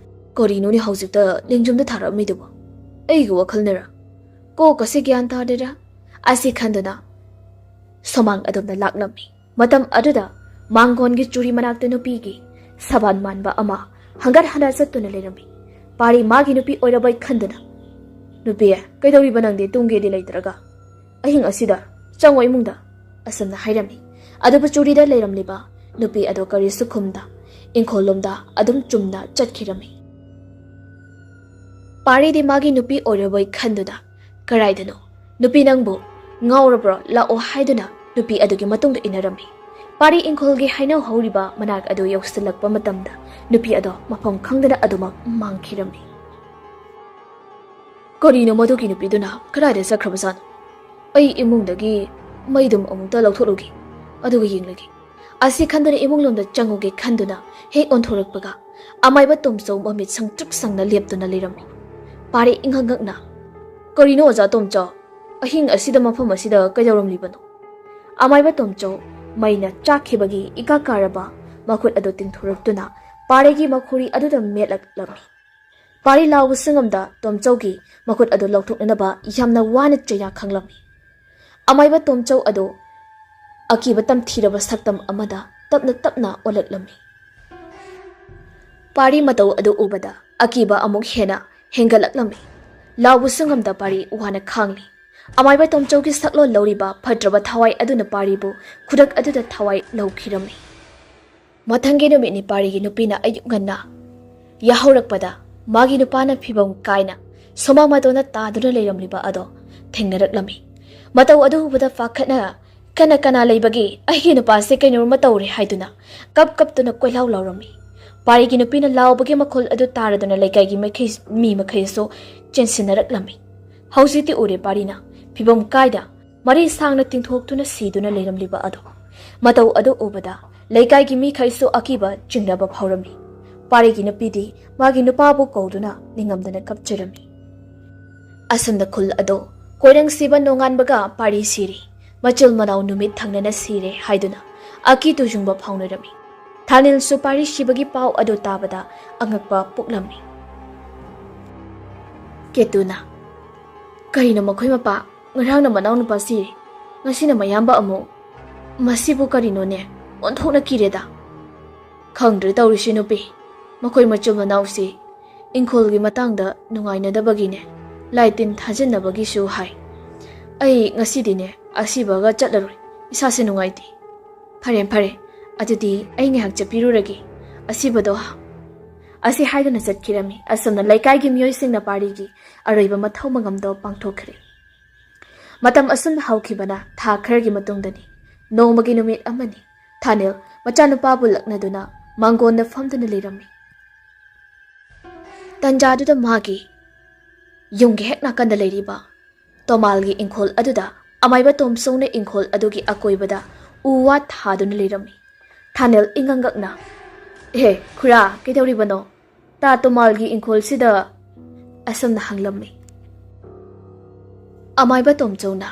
"ꯀꯔꯤꯅꯣꯅꯦ ꯍꯧꯖꯤꯛꯇ ꯂꯦꯡꯖꯨꯝꯗ ꯊꯥꯔꯛꯑꯝꯃꯤꯗꯨꯕꯣ? ꯑꯩꯒꯤ ꯋꯥꯈꯜꯅꯔ? ꯀꯣꯛ ꯑꯁꯤ ꯒ꯭ꯌꯥꯟ ꯇꯥꯗꯦꯗ" ꯑꯁꯤ ꯈꯟꯗꯨꯅ ꯁꯨꯃꯥꯡ ꯑꯗꯣꯝꯗ ꯂꯥꯛꯂꯝꯃꯤ꯫ ꯃꯇꯝ ꯑꯗꯨꯗ ꯃꯥꯡꯒꯣꯟꯒꯤ ꯆꯨꯔꯤ ꯃꯅꯥꯛꯇ ꯅꯨꯄꯤꯒꯤ ꯁꯕꯥꯟ ꯃꯥꯟꯕ ꯑꯃ ꯍꯪꯒꯠ ꯍꯟꯗ ꯆꯠꯇꯨꯅ ꯂꯩꯔꯝꯃꯤ꯫ ꯄꯥꯔꯤ ꯃꯥꯒꯤ ꯅꯨꯄꯤ ꯑꯣꯏꯔꯕꯣꯏ ꯈꯟꯗꯨꯅ, "ꯅꯨꯄꯤ, ꯀꯩꯗꯧꯔꯤꯕ ꯅꯪꯗꯤ ꯇꯨꯝꯒꯦꯗꯤ ꯂꯩꯇ꯭ꯔꯒ? ꯑꯍꯤꯡ ꯑꯁꯤꯗ ꯆꯪꯉꯣ ꯏꯃꯨꯡꯗ" ꯑꯁꯨꯝꯅ ꯍꯥꯏꯔꯝꯃꯤ꯫ ꯑꯗꯨꯕꯨ ꯆꯨꯔꯤꯗ ꯂꯩꯔꯝꯂꯤꯕ ꯅꯨꯄꯤ ꯑꯗꯣ ꯀꯔꯤꯁꯨ ꯈꯨꯝꯗ ꯏꯪꯈꯣꯜꯂꯣꯝꯗ ꯑꯗꯨꯝ ꯆꯨꯝꯅ ꯆꯠꯈꯤꯔꯝꯃꯤ꯫ ꯄꯥꯔꯤꯗꯤ ꯃꯥꯒꯤ ꯅꯨꯄꯤ ꯑꯣꯏꯔꯕꯣꯏ ꯈꯟꯗꯨꯅ, "ꯀꯔꯥꯏꯗꯅꯣ? ꯅꯨꯄꯤ ꯅꯪꯕꯨ ꯉꯥꯎꯔꯕ꯭ꯔꯣ? ꯂꯥꯛꯑꯣ" ꯍꯥꯏꯗꯨꯅ ꯅꯨꯄꯤ ꯑꯗꯨꯒꯤ ꯃꯇꯨꯡꯗ ꯏꯟꯅꯔꯝꯃꯤ꯫ ꯄꯥꯔꯤ ꯏꯪꯈꯣꯜꯒꯤ ꯍꯩꯅꯧ ꯍꯧꯔꯤꯕ ꯃꯅꯥꯛ ꯑꯗꯨ ꯌꯧꯁꯤꯜꯂꯛꯄ ꯃꯇꯝꯗ ꯅꯨꯄꯤ ꯑꯗꯣ ꯃꯐꯝ ꯈꯪꯗꯅ ꯑꯗꯨꯃꯛ ꯃꯥꯡꯈꯤꯔꯝꯃꯤ꯫ "ꯀꯔꯤꯅꯣ ꯃꯗꯨꯒꯤ ꯅꯨꯄꯤꯗꯨꯅ ꯀꯗꯥꯏꯗ ꯆꯠꯈ꯭ꯔꯕꯖꯥꯠꯅꯣ? ꯑꯩ ꯏꯃꯨꯡꯗꯒꯤ ꯃꯩꯗꯨꯝ ꯑꯃꯨꯛꯇ ꯂꯧꯊꯣꯛꯂꯨꯒꯦ, ꯑꯗꯨꯒ ꯌꯦꯡꯂꯒꯦ" ꯑꯁꯤ ꯈꯟꯗꯨꯅ ꯏꯃꯨꯡꯂꯣꯝꯗ ꯆꯪꯉꯨꯒꯦ ꯈꯟꯗꯨꯅ ꯍꯦꯛ ꯑꯣꯟꯊꯣꯔꯛꯄꯒ ꯑꯃꯥꯏꯕ ꯇꯣꯝꯆꯧ ꯃꯃꯤꯠ ꯁꯪꯇ꯭ꯔꯤꯛ ꯁꯪꯅ ꯂꯦꯞꯇꯨꯅ ꯂꯩꯔꯝꯃꯤ꯫ ꯄꯥꯔꯤ ꯏꯉꯛ ꯉꯛꯅ, "ꯀꯔꯤꯅꯣ ꯑꯣꯖꯥ ꯇꯣꯝꯆꯧ? ꯑꯍꯤꯡ ꯑꯁꯤꯗ ꯃꯐꯝ ꯑꯁꯤꯗ ꯀꯩꯗꯧꯔꯝꯂꯤꯕꯅꯣ?" ꯑꯃꯥꯏꯕ ꯇꯣꯝꯆꯧ ꯃꯩꯅ ꯆꯥꯛꯈꯤꯕꯒꯤ ꯏꯀꯥ ꯀꯥꯔꯕ ꯃꯈꯨꯠ ꯑꯗꯨ ꯇꯤꯡꯊꯣꯔꯛꯇꯨꯅ ꯄꯥꯔꯤꯒꯤ ꯃꯈꯨꯔꯤ ꯑꯗꯨꯗ ꯃꯦꯠꯂꯛꯂꯝꯃꯤ꯫ ꯄꯥꯔꯤ ꯂꯥꯎꯕꯁꯨ ꯉꯝꯗ ꯇꯣꯝꯆꯧꯒꯤ ꯃꯈꯨꯠ ꯑꯗꯨ ꯂꯧꯊꯣꯛꯅꯅꯕ ꯌꯥꯝꯅ ꯋꯥꯅ ꯆꯩꯅꯥ ꯈꯥꯡꯂꯝꯃꯤ꯫ ꯑꯃꯥꯏꯕ ꯇꯣꯝꯆꯧ ꯑꯗꯨ ꯑꯀꯤꯕ ꯇꯝꯊꯤꯔꯕ ꯁꯛꯇꯝ ꯑꯃꯗ ꯇꯞꯅ ꯇꯞꯅ ꯑꯣꯜꯂꯛꯂꯝꯃꯤ꯫ ꯄꯥꯔꯤ ꯃꯇꯧ ꯑꯗꯨ ꯎꯕꯗ ꯑꯀꯤꯕ ꯑꯃꯨꯛ ꯍꯦꯟꯅ ꯍꯦꯟꯒꯠꯂꯛꯂꯝꯃꯤ꯫ ꯂꯥꯎꯕꯁꯨ ꯉꯝꯗ ꯄꯥꯔꯤ ꯋꯥꯅ ꯈꯥꯡꯂꯤ꯫ ꯑꯃꯥꯏꯕ ꯇꯣꯝꯆꯧꯒꯤ ꯁꯛꯂꯣꯟ ꯂꯧꯔꯤꯕ ꯐꯠꯇ꯭ꯔꯕ ꯊꯋꯥꯏ ꯑꯗꯨꯅ ꯄꯥꯔꯤꯕꯨ ꯈꯨꯗꯛ ꯑꯗꯨꯗ ꯊꯋꯥꯏ ꯂꯧꯈꯤꯔꯝꯃꯤ꯫ ꯃꯊꯪꯒꯤ ꯅꯨꯃꯤꯠꯅꯤ ꯄꯥꯔꯤꯒꯤ ꯅꯨꯄꯤꯅ ꯑꯌꯨꯛ ꯉꯟꯅ ꯌꯥꯍꯧꯔꯛꯄꯗ ꯃꯥꯒꯤ ꯅꯨꯄꯥꯅ ꯐꯤꯕꯝ ꯀꯥꯏꯅ ꯁꯨꯃꯥꯡ ꯃꯇꯣꯟꯗ ꯇꯥꯗꯨꯅ ꯂꯩꯔꯝꯂꯤꯕ ꯑꯗꯣ ꯊꯦꯡꯅꯔꯛꯂꯝꯃꯤ꯫ ꯃꯇꯧ ꯑꯗꯨ ꯎꯕꯗ ꯄꯥꯈꯠꯅ "ꯀꯅꯥ ꯀꯅꯥ ꯂꯩꯕꯒꯦ? ꯑꯩꯒꯤ ꯅꯨꯄꯥꯁꯦ ꯀꯩꯅꯣꯝꯃ ꯇꯧꯔꯦ" ꯍꯥꯏꯗꯨꯅ ꯀꯞ ꯀꯞꯇꯨꯅ ꯀꯣꯏꯂꯥꯎ ꯂꯥꯎꯔꯝꯃꯤ꯫ ꯄꯥꯔꯤꯒꯤ ꯅꯨꯄꯤꯅ ꯂꯥꯎꯕꯒꯤ ꯃꯈꯣꯜ ꯑꯗꯨ ꯇꯥꯔꯗꯨꯅ ꯂꯩꯀꯥꯏꯒꯤ ꯃꯤꯈꯩ-, ꯃꯤ ꯃꯈꯩꯁꯨ ꯆꯦꯟꯁꯤꯟꯅꯔꯛꯂꯝꯃꯤ꯫ ꯍꯧꯖꯤꯛꯇꯤ ꯎꯔꯦ ꯄꯥꯔꯤꯅ ꯐꯤꯕꯝ ꯀꯥꯏꯗ ꯃꯔꯤ ꯁꯥꯡꯅ ꯇꯤꯡꯊꯣꯛꯇꯨꯅ ꯁꯤꯗꯨꯅ ꯂꯩꯔꯝꯂꯤꯕ ꯑꯗꯣ꯫ ꯃꯇꯧ ꯑꯗꯨ ꯎꯕꯗ ꯂꯩꯀꯥꯏꯒꯤ ꯃꯤꯈꯩꯁꯨ ꯑꯀꯤꯕ ꯆꯤꯡꯅꯕ ꯐꯥꯎꯔꯝꯃꯤ꯫ ꯄꯥꯔꯤꯒꯤ ꯅꯨꯄꯤꯗꯤ ꯃꯥꯒꯤ ꯅꯨꯄꯥꯕꯨ ꯀꯧꯗꯨꯅ ꯅꯤꯡꯉꯝꯗꯅ ꯀꯞꯆꯔꯝꯃꯤ꯫ ꯑꯁꯨꯝꯅ ꯈꯨꯜ ꯑꯗꯣ ꯀꯣꯏꯔꯪ ꯁꯤꯕ ꯅꯣꯡꯉꯥꯟꯕꯒ ꯄꯥꯔꯤ ꯁꯤꯔꯦ, ꯃꯆꯤꯜ ꯃꯅꯥꯎ ꯅꯨꯃꯤꯠ ꯊꯪꯅꯅ ꯁꯤꯔꯦ ꯍꯥꯏꯗꯨꯅ ꯑꯀꯤ ꯇꯨꯖꯨꯡꯕ ꯐꯥꯎꯅꯔꯝꯃꯤ꯫ ꯊꯥꯅꯤꯜꯁꯨ ꯄꯥꯔꯤ ꯁꯤꯕꯒꯤ ꯄꯥꯎ ꯑꯗꯨ ꯇꯥꯕꯗ ꯑꯉꯛꯄ ꯄꯣꯛꯂꯝꯃꯤ꯫ ꯀꯦꯇꯨꯅ, "ꯀꯔꯤꯅꯣ ꯃꯈꯣꯏ ꯃꯄꯥ? ꯉꯔꯥꯡꯅ ꯃꯅꯥꯎꯅꯨꯄꯥ ꯁꯤꯔꯦ, ꯉꯁꯤꯅ ꯃꯌꯥꯝꯕ ꯑꯃꯨꯛ꯫ ꯃꯁꯤꯕꯨ ꯀꯔꯤꯅꯣꯅꯦ? ꯑꯣꯟꯊꯣꯛꯅ ꯀꯤꯔꯦꯗ꯫ ꯈꯪꯗ꯭ꯔꯦ ꯇꯧꯔꯤꯁꯤ ꯅꯨꯄꯤ꯫ ꯃꯈꯣꯏ ꯃꯆꯤꯟ ꯃꯅꯥꯎꯁꯤ ꯏꯪꯈꯣꯜꯒꯤ ꯃꯇꯥꯡꯗ ꯅꯨꯡꯉꯥꯏꯅꯗꯕꯒꯤꯅꯦ, ꯂꯥꯏ ꯇꯤꯟ ꯊꯥꯖꯤꯟꯅꯕꯒꯤꯁꯨ ꯍꯥꯏ꯫ ꯑꯩ ꯉꯁꯤꯗꯤꯅꯦ ꯑꯁꯤꯕꯒ ꯆꯠꯂꯔꯣꯏ, ꯏꯁꯥꯁꯦ ꯅꯨꯡꯉꯥꯏꯇꯦ꯫ ꯐꯔꯦ, ꯐꯔꯦ, ꯑꯗꯨꯗꯤ ꯑꯩ ꯉꯥꯏꯍꯥꯛ ꯆꯠꯄꯤꯔꯨꯔꯒꯦ꯫ ꯑꯁꯤꯕꯗꯣ" ꯑꯁꯤ ꯍꯥꯏꯗꯨꯅ ꯆꯠꯈꯤꯔꯝꯃꯤ꯫ ꯑꯁꯨꯝꯅ ꯂꯩꯀꯥꯏꯒꯤ ꯃꯤꯑꯣꯏꯁꯤꯡꯅ ꯄꯥꯔꯤꯒꯤ ꯑꯔꯣꯏꯕ ꯃꯊꯧ ꯃꯉꯝꯗꯣ ꯄꯥꯡꯊꯣꯛꯈ꯭ꯔꯦ꯫ ꯃꯇꯝ ꯑꯁꯨꯝꯅ ꯍꯧꯈꯤꯕꯅ ꯊꯥ ꯈꯔꯒꯤ ꯃꯇꯨꯡꯗꯅꯤ꯫ ꯅꯣꯡꯃꯒꯤ ꯅꯨꯃꯤꯠ ꯑꯃꯅꯤ꯫ ꯊꯥꯅꯤꯜ ꯃꯆꯥꯅꯨꯄꯥꯕꯨ ꯂꯛꯅꯗꯨꯅ ꯃꯥꯡꯒꯣꯟꯗ ꯐꯝꯗꯨꯅ ꯂꯩꯔꯝꯃꯤ꯫ ꯇꯟꯖꯥꯗꯨꯗ ꯃꯥꯒꯤ ꯌꯨꯝꯒꯤ ꯍꯦꯛ ꯅꯥꯀꯟꯗ ꯂꯩꯔꯤꯕ ꯇꯣꯃꯥꯜꯒꯤ ꯏꯪꯈꯣꯜ ꯑꯗꯨꯗ ꯑꯃꯥꯏꯕ ꯇꯣꯝꯆꯧꯅ ꯏꯪꯈꯣꯜ ꯑꯗꯨꯒꯤ ꯑꯀꯣꯏꯕꯗ ꯎ ꯋꯥ ꯊꯥꯗꯨꯅ ꯂꯩꯔꯝꯃꯤ꯫ ꯊꯥꯅꯦꯜ ꯏꯉꯛ ꯉꯛꯅ, "ꯑꯦ, ꯈꯨꯔꯥ, ꯀꯩꯗꯧꯔꯤꯕꯅꯣ? ꯇꯥ ꯇꯣꯃꯥꯜꯒꯤ ꯏꯪꯈꯣꯜꯁꯤꯗ?" ꯑꯁꯨꯝꯅ ꯍꯪꯂꯝꯃꯤ꯫ ꯑꯃꯥꯏꯕ ꯇꯣꯝꯆꯧꯅ,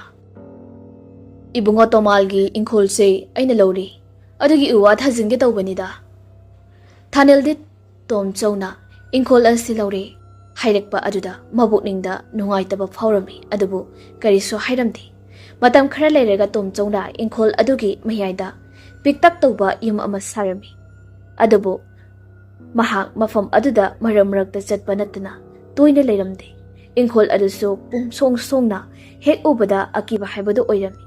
"ꯏꯕꯨꯡꯉꯣ ꯇꯣꯃꯥꯜꯒꯤ ꯏꯪꯈꯣꯜꯁꯦ ꯑꯩꯅ ꯂꯧꯔꯤ, ꯑꯗꯨꯒꯤ ꯎ ꯋꯥ ꯊꯥꯖꯤꯟꯒꯦ ꯇꯧꯕꯅꯤꯗ꯫" ꯊꯥꯅꯦꯜꯗꯤ ꯇꯣꯝꯆꯧꯅ ꯏꯪꯈꯣꯜ ꯑꯁꯤ ꯂꯧꯔꯦ ꯍꯥꯏꯔꯛꯄ ꯑꯗꯨꯗ ꯃꯕꯨꯛꯅꯤꯡꯗ ꯅꯨꯡꯉꯥꯏꯇꯕ ꯐꯥꯎꯔꯝꯃꯤ, ꯑꯗꯨꯕꯨ ꯀꯔꯤꯁꯨ ꯍꯥꯏꯔꯝꯗꯦ꯫ ꯃꯇꯝ ꯈꯔ ꯂꯩꯔꯒ ꯇꯣꯝꯆꯧꯅ ꯏꯪꯈꯣꯜ ꯑꯗꯨꯒꯤ ꯃꯌꯥꯏꯗ ꯄꯤꯛꯇꯛ ꯇꯧꯕ ꯌꯨꯝ ꯑꯃ ꯁꯥꯔꯝꯃꯤ꯫ ꯑꯗꯨꯕꯨ ꯃꯍꯥꯛ ꯃꯐꯝ ꯑꯗꯨꯗ ꯃꯔꯛ ꯃꯔꯛꯇ ꯆꯠꯄ ꯅꯠꯇꯅ ꯇꯣꯏꯅ ꯂꯩꯔꯝꯗꯦ꯫ ꯏꯪꯈꯣꯜ ꯑꯗꯨꯁꯨ ꯄꯨꯝꯁꯣꯡ ꯁꯣꯡꯅ ꯍꯦꯛ ꯎꯕꯗ ꯑꯀꯤꯕ ꯍꯥꯏꯕꯗꯨ ꯑꯣꯏꯔꯝꯃꯤ꯫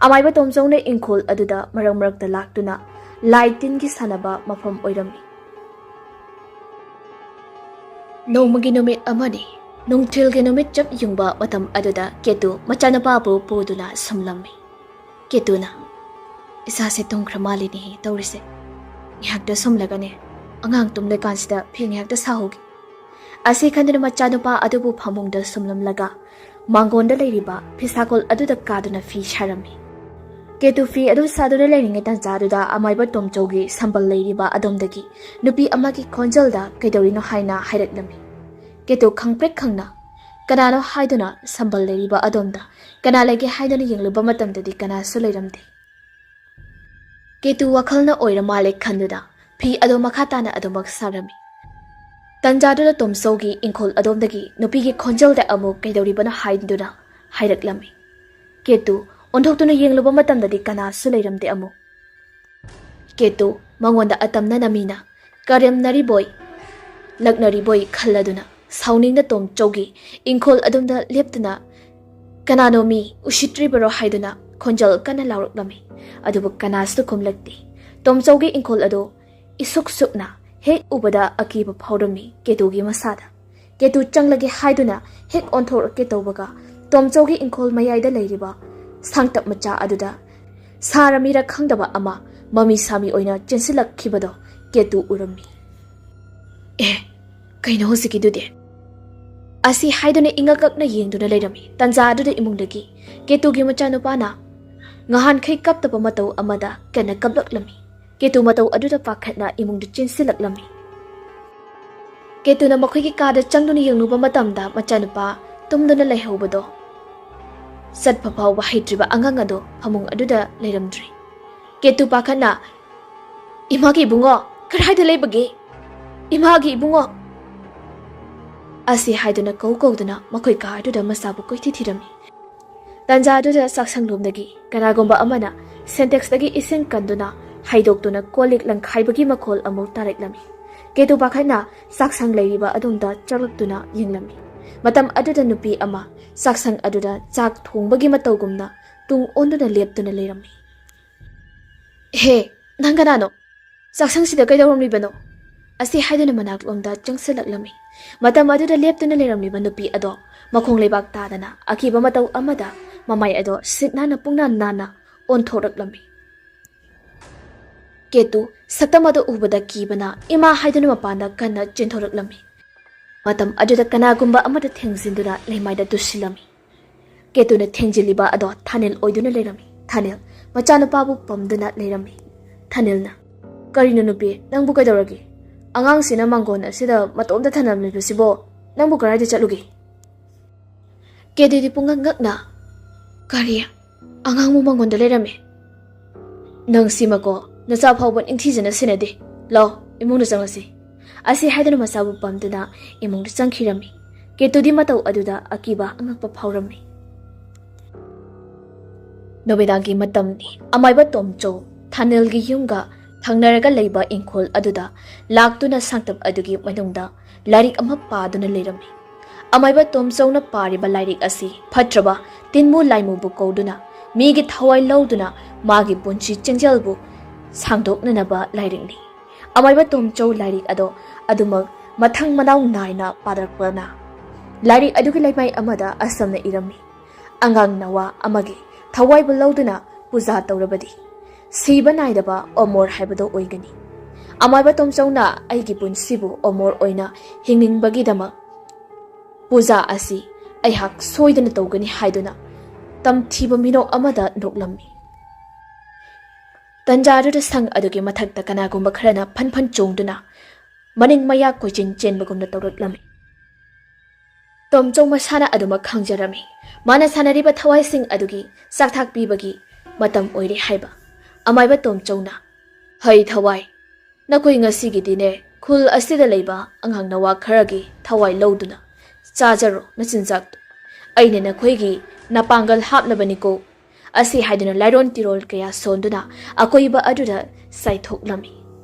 ꯑꯃꯥꯏꯕ ꯇꯣꯝꯆꯧꯅ ꯏꯪꯈꯣꯜ ꯑꯗꯨꯗ ꯃꯔꯛ ꯃꯔꯛꯇ ꯂꯥꯛꯇꯨꯅ ꯂꯥꯏ ꯇꯤꯟꯒꯤ ꯁꯥꯟꯅꯕ ꯃꯐꯝ ꯑꯣꯏꯔꯝꯃꯤ꯫ ꯅꯣꯡꯃꯒꯤ ꯅꯨꯃꯤꯠ ꯑꯃꯅꯤ, ꯅꯨꯡꯊꯤꯜꯒꯤ ꯅꯨꯃꯤꯠ ꯆꯞ ꯌꯨꯡꯕ ꯃꯇꯝ ꯑꯗꯨꯗ ꯀꯦꯇꯨ ꯃꯆꯥꯅꯨꯄꯥꯕꯨ ꯄꯨꯗꯨꯅ ꯁꯨꯝꯂꯝꯃꯤ꯫ ꯀꯦꯇꯨꯅ, "ꯏꯁꯥꯁꯦ ꯇꯨꯝꯈ꯭ꯔ ꯃꯥꯜꯂꯤꯅꯦꯍꯦ ꯇꯧꯔꯤꯁꯦ꯫ ꯉꯥꯏꯍꯥꯛꯇ ꯁꯨꯝꯂꯒꯅꯦ, ꯑꯉꯥꯡ ꯇꯨꯝꯂꯀꯥꯟꯁꯤꯗ ꯐꯤ ꯉꯥꯏꯍꯥꯛꯇ ꯁꯥꯍꯧꯒꯦ"꯫ ꯑꯁꯤ ꯈꯟꯗꯨꯅ ꯃꯆꯥꯅꯨꯄꯥ ꯑꯗꯨꯕꯨ ꯐꯃꯨꯡꯗ ꯁꯨꯝꯂꯝꯂꯒ ꯃꯥꯡꯒꯣꯟꯗ ꯂꯩꯔꯤꯕ ꯐꯤꯁꯥꯀꯣꯜ ꯑꯗꯨꯗ ꯀꯥꯗꯨꯅ ꯐꯤ ꯁꯥꯔꯝꯃꯤ꯫ ꯀꯦꯇꯨ ꯐꯤ ꯑꯗꯨ ꯁꯥꯗꯨꯅ ꯂꯩꯔꯤꯉꯩ ꯇꯥꯟꯖꯥꯗꯨꯗ ꯑꯃꯥꯏꯕ ꯇꯣꯝꯆꯧꯒꯤ ꯁꯝꯕꯜ ꯂꯩꯔꯤꯕ ꯑꯗꯣꯝꯗꯒꯤ ꯅꯨꯄꯤ ꯑꯃꯒꯤ ꯈꯣꯟꯖꯦꯜꯗ ꯀꯩꯗꯧꯔꯤꯅꯣ ꯍꯥꯏꯅ ꯍꯥꯏꯔꯛꯂꯝꯃꯤ꯫ ꯀꯦꯇꯨ ꯈꯪꯄ꯭ꯔꯦꯛ ꯈꯪꯅ ꯀꯅꯥꯅꯣ ꯍꯥꯏꯗꯨꯅ ꯁꯝꯕꯜ ꯂꯩꯔꯤꯕ ꯑꯗꯣꯝꯗ ꯀꯅꯥ ꯂꯩꯒꯦ ꯍꯥꯏꯗꯨꯅ ꯌꯦꯡꯂꯨꯕ ꯃꯇꯝꯗꯗꯤ ꯀꯅꯥꯁꯨ ꯂꯩꯔꯝꯗꯦ꯫ ꯀꯦꯇꯨ ꯋꯥꯈꯜꯅ ꯑꯣꯏꯔ ꯃꯥꯜꯂꯦ ꯈꯟꯗꯨꯅ ꯐꯤ ꯑꯗꯣ ꯃꯈꯥ ꯇꯥꯅ ꯑꯗꯨꯃꯛ ꯁꯥꯔꯝꯃꯤ꯫ ꯇꯟꯖꯥꯗꯨꯗ ꯇꯣꯝꯆꯧꯒꯤ ꯏꯪꯈꯣꯜ ꯑꯗꯣꯝꯗꯒꯤ ꯅꯨꯄꯤꯒꯤ ꯈꯣꯟꯖꯦꯜꯗ ꯑꯃꯨꯛ ꯀꯩꯗꯧꯔꯤꯕꯅꯣ ꯍꯥꯏꯗꯨꯅ ꯍꯥꯏꯔꯛꯂꯝꯃꯤ꯫ ꯀꯦꯇꯨ ꯑꯣꯟꯊꯣꯛꯇꯨꯅ ꯌꯦꯡꯂꯨꯕ ꯃꯇꯝꯗꯗꯤ ꯀꯅꯥꯁꯨ ꯂꯩꯔꯝꯗꯦ ꯑꯃꯨꯛ꯫ ꯀꯦꯇꯨ ꯃꯉꯣꯟꯗ ꯑꯇꯝꯅꯅ ꯃꯤꯅ ꯀꯔꯦꯝꯅꯔꯤꯕꯣꯏ ꯂꯛꯅꯔꯤꯕꯣꯏ ꯈꯜꯂꯗꯨꯅ ꯁꯥꯎꯅꯤꯡꯅ ꯇꯣꯝꯆꯧꯒꯤ ꯏꯪꯈꯣꯜ ꯑꯗꯣꯝꯗ ꯂꯦꯞꯇꯨꯅ, "ꯀꯅꯥꯅꯣ ꯃꯤ ꯎꯁꯤꯠꯇ꯭ꯔꯤꯕꯔꯣ?" ꯍꯥꯏꯗꯨꯅ ꯈꯣꯟꯖꯦꯜ ꯀꯟꯅ ꯂꯥꯎꯔꯛꯂꯝꯃꯤ꯫ ꯑꯗꯨꯕꯨ ꯀꯅꯥꯁꯨ ꯈꯨꯝꯂꯛꯇꯦ꯫ ꯇꯣꯝꯆꯧꯒꯤ ꯏꯪꯈꯣꯜ ꯑꯗꯨ ꯏꯁꯨꯛ ꯁꯨꯛꯅ ꯍꯦꯛ ꯎꯕꯗ ꯑꯀꯤꯕ ꯐꯥꯎꯔꯝꯃꯤ ꯀꯦꯇꯨꯒꯤ ꯃꯁꯥꯗ꯫ ꯀꯦꯇꯨ ꯆꯪꯂꯒꯦ ꯍꯥꯏꯗꯨꯅ ꯍꯦꯛ ꯑꯣꯟꯊꯣꯔꯛꯀꯦ ꯇꯧꯕꯒ ꯇꯣꯝꯆꯧꯒꯤ ꯏꯪꯈꯣꯜ ꯃꯌꯥꯏꯗ ꯂꯩꯔꯤꯕ ꯁꯥꯡꯇꯞ ꯃꯆꯥ ꯑꯗꯨꯗ ꯁꯥꯔ ꯃꯤꯔ ꯈꯪꯗꯕ ꯑꯃ ꯃꯃꯤ ꯁꯥꯃꯤ ꯑꯣꯏꯅ ꯆꯦꯟꯁꯤꯜꯂꯛꯈꯤꯕꯗꯣ ꯀꯦꯇꯨ ꯎꯔꯝꯃꯤ꯫ "ꯑꯦ, ꯀꯩꯅꯣ ꯍꯧꯖꯤꯛꯀꯤꯗꯨꯗꯤ?" ꯑꯁꯤ ꯍꯥꯏꯗꯨꯅ ꯏꯉꯛ ꯉꯛꯅ ꯌꯦꯡꯗꯨꯅ ꯂꯩꯔꯝꯃꯤ꯫ ꯇꯟꯖꯥ ꯑꯗꯨꯗ ꯏꯃꯨꯡꯗꯒꯤ ꯀꯦꯇꯨꯒꯤ ꯃꯆꯥꯅꯨꯄꯥꯅ ꯉꯍꯥꯟꯈꯩ ꯀꯞꯇꯕ ꯃꯇꯧ ꯑꯃꯗ ꯀꯟꯅ ꯀꯞꯂꯛꯂꯝꯃꯤ꯫ ꯀꯦꯇꯨ ꯃꯇꯧ ꯑꯗꯨꯗ ꯄꯥꯈꯠꯅ ꯏꯃꯨꯡꯗ ꯆꯦꯟꯁꯤꯜꯂꯛꯂꯝꯃꯤ꯫ ꯀꯦꯇꯨꯅ ꯃꯈꯣꯏꯒꯤ ꯀꯥꯗ ꯆꯪꯗꯨꯅ ꯌꯦꯡꯂꯨꯕ ꯃꯇꯝꯗ ꯃꯆꯥꯅꯨꯄꯥ ꯇꯨꯝꯗꯨꯅ ꯂꯩꯍꯧꯕꯗꯣ, ꯆꯠꯄ ꯐꯥꯎꯕ ꯍꯩꯇ꯭ꯔꯤꯕ ꯑꯉꯥꯡ ꯑꯗꯣ ꯐꯃꯨꯡ ꯑꯗꯨꯗ ꯂꯩꯔꯝꯗ꯭ꯔꯤ꯫ ꯀꯦꯇꯨ ꯄꯥꯈꯠꯅ, "ꯏꯃꯥꯒꯤ ꯏꯕꯨꯡꯉꯣ, ꯀꯗꯥꯏꯗ ꯂꯩꯕꯒꯦ? ꯏꯃꯥꯒꯤ ꯏꯕꯨꯡꯉꯣ!" ꯑꯁꯤ ꯍꯥꯏꯗꯨꯅ ꯀꯧ ꯀꯧꯗꯨꯅ ꯃꯈꯣꯏ ꯀꯥ ꯑꯗꯨꯗ ꯃꯆꯥꯕꯨ ꯀꯣꯏꯊꯤ ꯊꯤꯔꯝꯃꯤ꯫ ꯇꯟꯖꯥ ꯑꯗꯨꯗ ꯆꯥꯛꯁꯪꯂꯣꯝꯗꯒꯤ ꯀꯅꯥꯒꯨꯝꯕ ꯑꯃꯅ ꯁꯦꯟꯇꯦꯛꯁꯇꯒꯤ ꯏꯁꯤꯡ ꯀꯟꯗꯨꯅ ꯍꯩꯗꯣꯛꯇꯨꯅ ꯀꯣꯜ ꯂꯤꯛ ꯂꯪꯈꯥꯏꯕꯒꯤ ꯃꯈꯣꯜ ꯑꯃꯨꯛ ꯇꯥꯔꯛꯂꯝꯃꯤ꯫ ꯀꯦꯇꯨ ꯄꯥꯈꯠꯅ ꯆꯥꯛꯁꯪ ꯂꯩꯔꯤꯕ ꯑꯗꯣꯝꯗ ꯆꯪꯂꯛꯇꯨꯅ ꯌꯦꯡꯂꯝꯃꯤ꯫ ꯃꯇꯝ ꯑꯗꯨꯗ ꯅꯨꯄꯤ ꯑꯃ ꯆꯥꯛꯁꯪ ꯑꯗꯨꯗ ꯆꯥꯛ ꯊꯣꯡꯕꯒꯤ ꯃꯇꯧꯒꯨꯝꯅ ꯇꯨꯡ ꯑꯣꯟꯗꯨꯅ ꯂꯦꯞꯇꯨꯅ ꯂꯩꯔꯝꯃꯤ꯫ "ꯍꯦ, "ꯅꯪ ꯀꯅꯥꯅꯣ? ꯆꯥꯛꯁꯪꯁꯤꯗ ꯀꯩꯗꯧꯔꯝꯂꯤꯕꯅꯣ?" ꯑꯁꯤ ꯍꯥꯏꯗꯨꯅ ꯃꯅꯥꯛꯂꯣꯝꯗ ꯆꯪꯁꯤꯜꯂꯛꯂꯝꯃꯤ꯫ ꯃꯇꯝ ꯑꯗꯨꯗ ꯂꯦꯞꯇꯨꯅ ꯂꯩꯔꯝꯂꯤꯕ ꯅꯨꯄꯤ ꯑꯗꯣ ꯃꯈꯣꯡ ꯂꯩꯕꯥꯛ ꯇꯥꯗꯅ ꯑꯀꯤꯕ ꯃꯇꯧ ꯑꯃꯗ ꯃꯃꯥꯏ ꯑꯗꯣ ꯁꯤꯠ ꯅꯥꯟꯅ ꯄꯨꯡꯅꯥꯟ ꯅꯥꯟꯅ ꯑꯣꯟꯊꯣꯔꯛꯂꯝꯃꯤ꯫ ꯀꯦꯇꯨ ꯁꯛꯇꯝ ꯑꯗꯨ ꯎꯕꯗ ꯀꯤꯕꯅ ꯏꯃꯥ ꯍꯥꯏꯗꯨꯅ ꯃꯄꯥꯟꯗ ꯀꯟꯅ ꯆꯦꯟꯊꯣꯔꯛꯂꯝꯃꯤ꯫ ꯃꯇꯝ ꯑꯗꯨꯗ ꯀꯅꯥꯒꯨꯝꯕ ꯑꯃꯗ ꯊꯦꯡꯖꯤꯟꯗꯨꯅ ꯂꯩꯃꯥꯏꯗ ꯇꯨꯁꯤꯜꯂꯝꯃꯤ꯫ ꯀꯦꯇꯨꯅ ꯊꯦꯡꯖꯤꯜꯂꯤꯕ ꯑꯗꯣ ꯊꯥꯅꯤꯜ ꯑꯣꯏꯗꯨꯅ ꯂꯩꯔꯝꯃꯤ꯫ ꯊꯥꯅꯤꯜ ꯃꯆꯥꯅꯨꯄꯥꯕꯨ ꯄꯝꯗꯨꯅ ꯂꯩꯔꯝꯃꯤ꯫ ꯊꯥꯅꯤꯜꯅ, "ꯀꯔꯤꯅꯣ ꯅꯨꯄꯤ, ꯅꯪꯕꯨ ꯀꯩꯗꯧꯔꯒꯦ? ꯑꯉꯥꯡꯁꯤꯅ ꯃꯥꯡꯒꯣꯟ ꯑꯁꯤꯗ ꯃꯇꯣꯝꯇ ꯊꯅꯝꯂꯤꯕꯁꯤꯕꯣ? ꯅꯪꯕꯨ ꯀꯗꯥꯏꯗ ꯆꯠꯂꯨꯒꯦ?" ꯀꯦꯇꯨꯗꯤ ꯄꯨꯡꯉꯛ ꯉꯛꯅ, "ꯀꯔꯤ? ꯑꯉꯥꯡꯕꯨ ꯃꯥꯡꯒꯣꯟꯗ ꯂꯩꯔꯝꯃꯦ? ꯅꯪ ꯁꯤꯃꯀꯣ, ꯅꯆꯥ ꯐꯥꯎꯕ ꯅꯤꯡꯊꯤꯖꯅ ꯁꯦꯟꯅꯗꯦ꯫ ꯂꯥꯎ, ꯏꯃꯨꯡꯗ ꯆꯪꯂꯁꯤ꯫" ꯑꯁꯤ ꯍꯥꯏꯗꯨꯅ ꯃꯆꯥꯕꯨ ꯄꯝꯗꯨꯅ ꯏꯃꯨꯡꯗ ꯆꯪꯈꯤꯔꯝꯃꯤ꯫ ꯀꯦꯇꯨꯗꯤ ꯃꯇꯧ ꯑꯗꯨꯗ ꯑꯀꯤꯕ ꯑꯉꯛꯄ ꯐꯥꯎꯔꯝꯃꯤ꯫ ꯅꯨꯃꯤꯗꯥꯡꯒꯤ ꯃꯇꯝꯅꯤ꯫ ꯑꯃꯥꯏꯕ ꯇꯣꯝꯆꯧ ꯊꯥꯅꯤꯜꯒꯤ ꯌꯨꯝꯒ ꯊꯪꯅꯔꯒ ꯂꯩꯕ ꯏꯪꯈꯣꯜ ꯑꯗꯨꯗ ꯂꯥꯛꯇꯨꯅ ꯁꯥꯡꯇꯞ ꯑꯗꯨꯒꯤ ꯃꯅꯨꯡꯗ ꯂꯥꯏꯔꯤꯛ ꯑꯃ ꯄꯥꯗꯨꯅ ꯂꯩꯔꯝꯃꯤ꯫ ꯑꯃꯥꯏꯕ ꯇꯣꯝꯆꯧꯅ ꯄꯥꯔꯤꯕ ꯂꯥꯏꯔꯤꯛ ꯑꯁꯤ ꯐꯠꯇ꯭ꯔꯕ ꯇꯤꯟꯃꯨ ꯂꯥꯏꯃꯨꯕꯨ ꯀꯧꯗꯨꯅ ꯃꯤꯒꯤ ꯊꯋꯥꯏ ꯂꯧꯗꯨꯅ ꯃꯥꯒꯤ ꯄꯨꯟꯁꯤ ꯆꯦꯡꯖꯦꯜꯕꯨ ꯁꯥꯡꯗꯣꯛꯅꯅꯕ ꯂꯥꯏꯔꯤꯛꯅꯤ꯫ ꯑꯃꯥꯏꯕ ꯇꯣꯝꯆꯧ ꯂꯥꯏꯔꯤꯛ ꯑꯗꯣ ꯑꯗꯨꯃꯛ ꯃꯊꯪ ꯃꯅꯥꯎ ꯅꯥꯏꯅ ꯄꯥꯔꯛꯄꯅ ꯂꯥꯏꯔꯤꯛ ꯑꯗꯨꯒꯤ ꯂꯩꯃꯥꯏ ꯑꯃꯗ ꯑꯁꯨꯝꯅ ꯏꯔꯝꯃꯤ: "ꯑꯉꯥꯡ ꯅꯋꯥ ꯑꯃꯒꯤ ꯊꯋꯥꯏꯕꯨ ꯂꯧꯗꯨꯅ ꯄꯨꯖꯥ ꯇꯧꯔꯕꯗꯤ ꯁꯤꯕ ꯅꯥꯏꯗꯕ ꯑꯃꯣꯔ ꯍꯥꯏꯕꯗꯣ ꯑꯣꯏꯒꯅꯤ꯫ ꯑꯃꯥꯏꯕ ꯇꯣꯝꯆꯧꯅ ꯑꯩꯒꯤ ꯄꯨꯟꯁꯤꯕꯨ ꯑꯃꯣꯔ ꯑꯣꯏꯅ ꯍꯤꯡꯅꯤꯡꯕꯒꯤꯗꯃꯛ ꯄꯨꯖꯥ ꯑꯁꯤ ꯑꯩꯍꯥꯛ ꯁꯣꯏꯗꯅ ꯇꯧꯒꯅꯤ" ꯍꯥꯏꯗꯨꯅ ꯇꯝꯊꯤꯕ ꯃꯤꯅꯣꯛ ꯑꯃꯗ ꯅꯣꯛꯂꯝꯃꯤ꯫ ꯇꯟꯖꯥꯗꯨꯗ ꯁꯪ ꯑꯗꯨꯒꯤ ꯃꯊꯛꯇ ꯀꯅꯥꯒꯨꯝꯕ ꯈꯔꯅ ꯐꯟ ꯐꯟ ꯆꯣꯡꯗꯨꯅ ꯃꯅꯤꯡ ꯃꯌꯥ ꯀꯣꯏꯆꯦꯟ ꯆꯦꯟꯕꯒꯨꯝꯅ ꯇꯧꯔꯛꯂꯝꯃꯤ꯫ ꯇꯣꯝꯆꯧ ꯃꯁꯥꯅ ꯑꯗꯨꯃꯛ ꯈꯪꯖꯔꯝꯃꯤ꯫ ꯃꯥꯅ ꯁꯥꯟꯅꯔꯤꯕ ꯊꯋꯥꯏꯁꯤꯡ ꯑꯗꯨꯒꯤ ꯆꯥꯛꯊꯥꯛ ꯄꯤꯕꯒꯤ ꯃꯇꯝ ꯑꯣꯏꯔꯦ ꯍꯥꯏꯕ꯫ ꯑꯃꯥꯏꯕ ꯇꯣꯝꯆꯧꯅ, "ꯍꯩ ꯊꯋꯥꯏ, ꯅꯈꯣꯏ ꯉꯁꯤꯒꯤꯗꯤꯅꯦ, ꯈꯨꯜ ꯑꯁꯤꯗ ꯂꯩꯕ ꯑꯉꯥꯡ ꯅꯋꯥ ꯈꯔꯒꯤ ꯊꯋꯥꯏ ꯂꯧꯗꯨꯅ ꯆꯥꯖꯔꯣ ꯅꯆꯤꯟꯖꯥꯛꯇꯨ꯫ ꯑꯩꯅ ꯅꯈꯣꯏꯒꯤ ꯅꯄꯥꯡꯒꯜ ꯍꯥꯞꯂꯕꯅꯤꯀꯣ꯫" ꯑꯁꯤ ꯍꯥꯏꯗꯨꯅ ꯂꯥꯏꯔꯣꯟ ꯇꯤꯔꯣꯜ ꯀꯌꯥ ꯁꯣꯟꯗꯨꯅ ꯑꯀꯣꯏꯕ ꯑꯗꯨꯗ ꯆꯥꯏꯊꯣꯛꯂꯝꯃꯤ꯫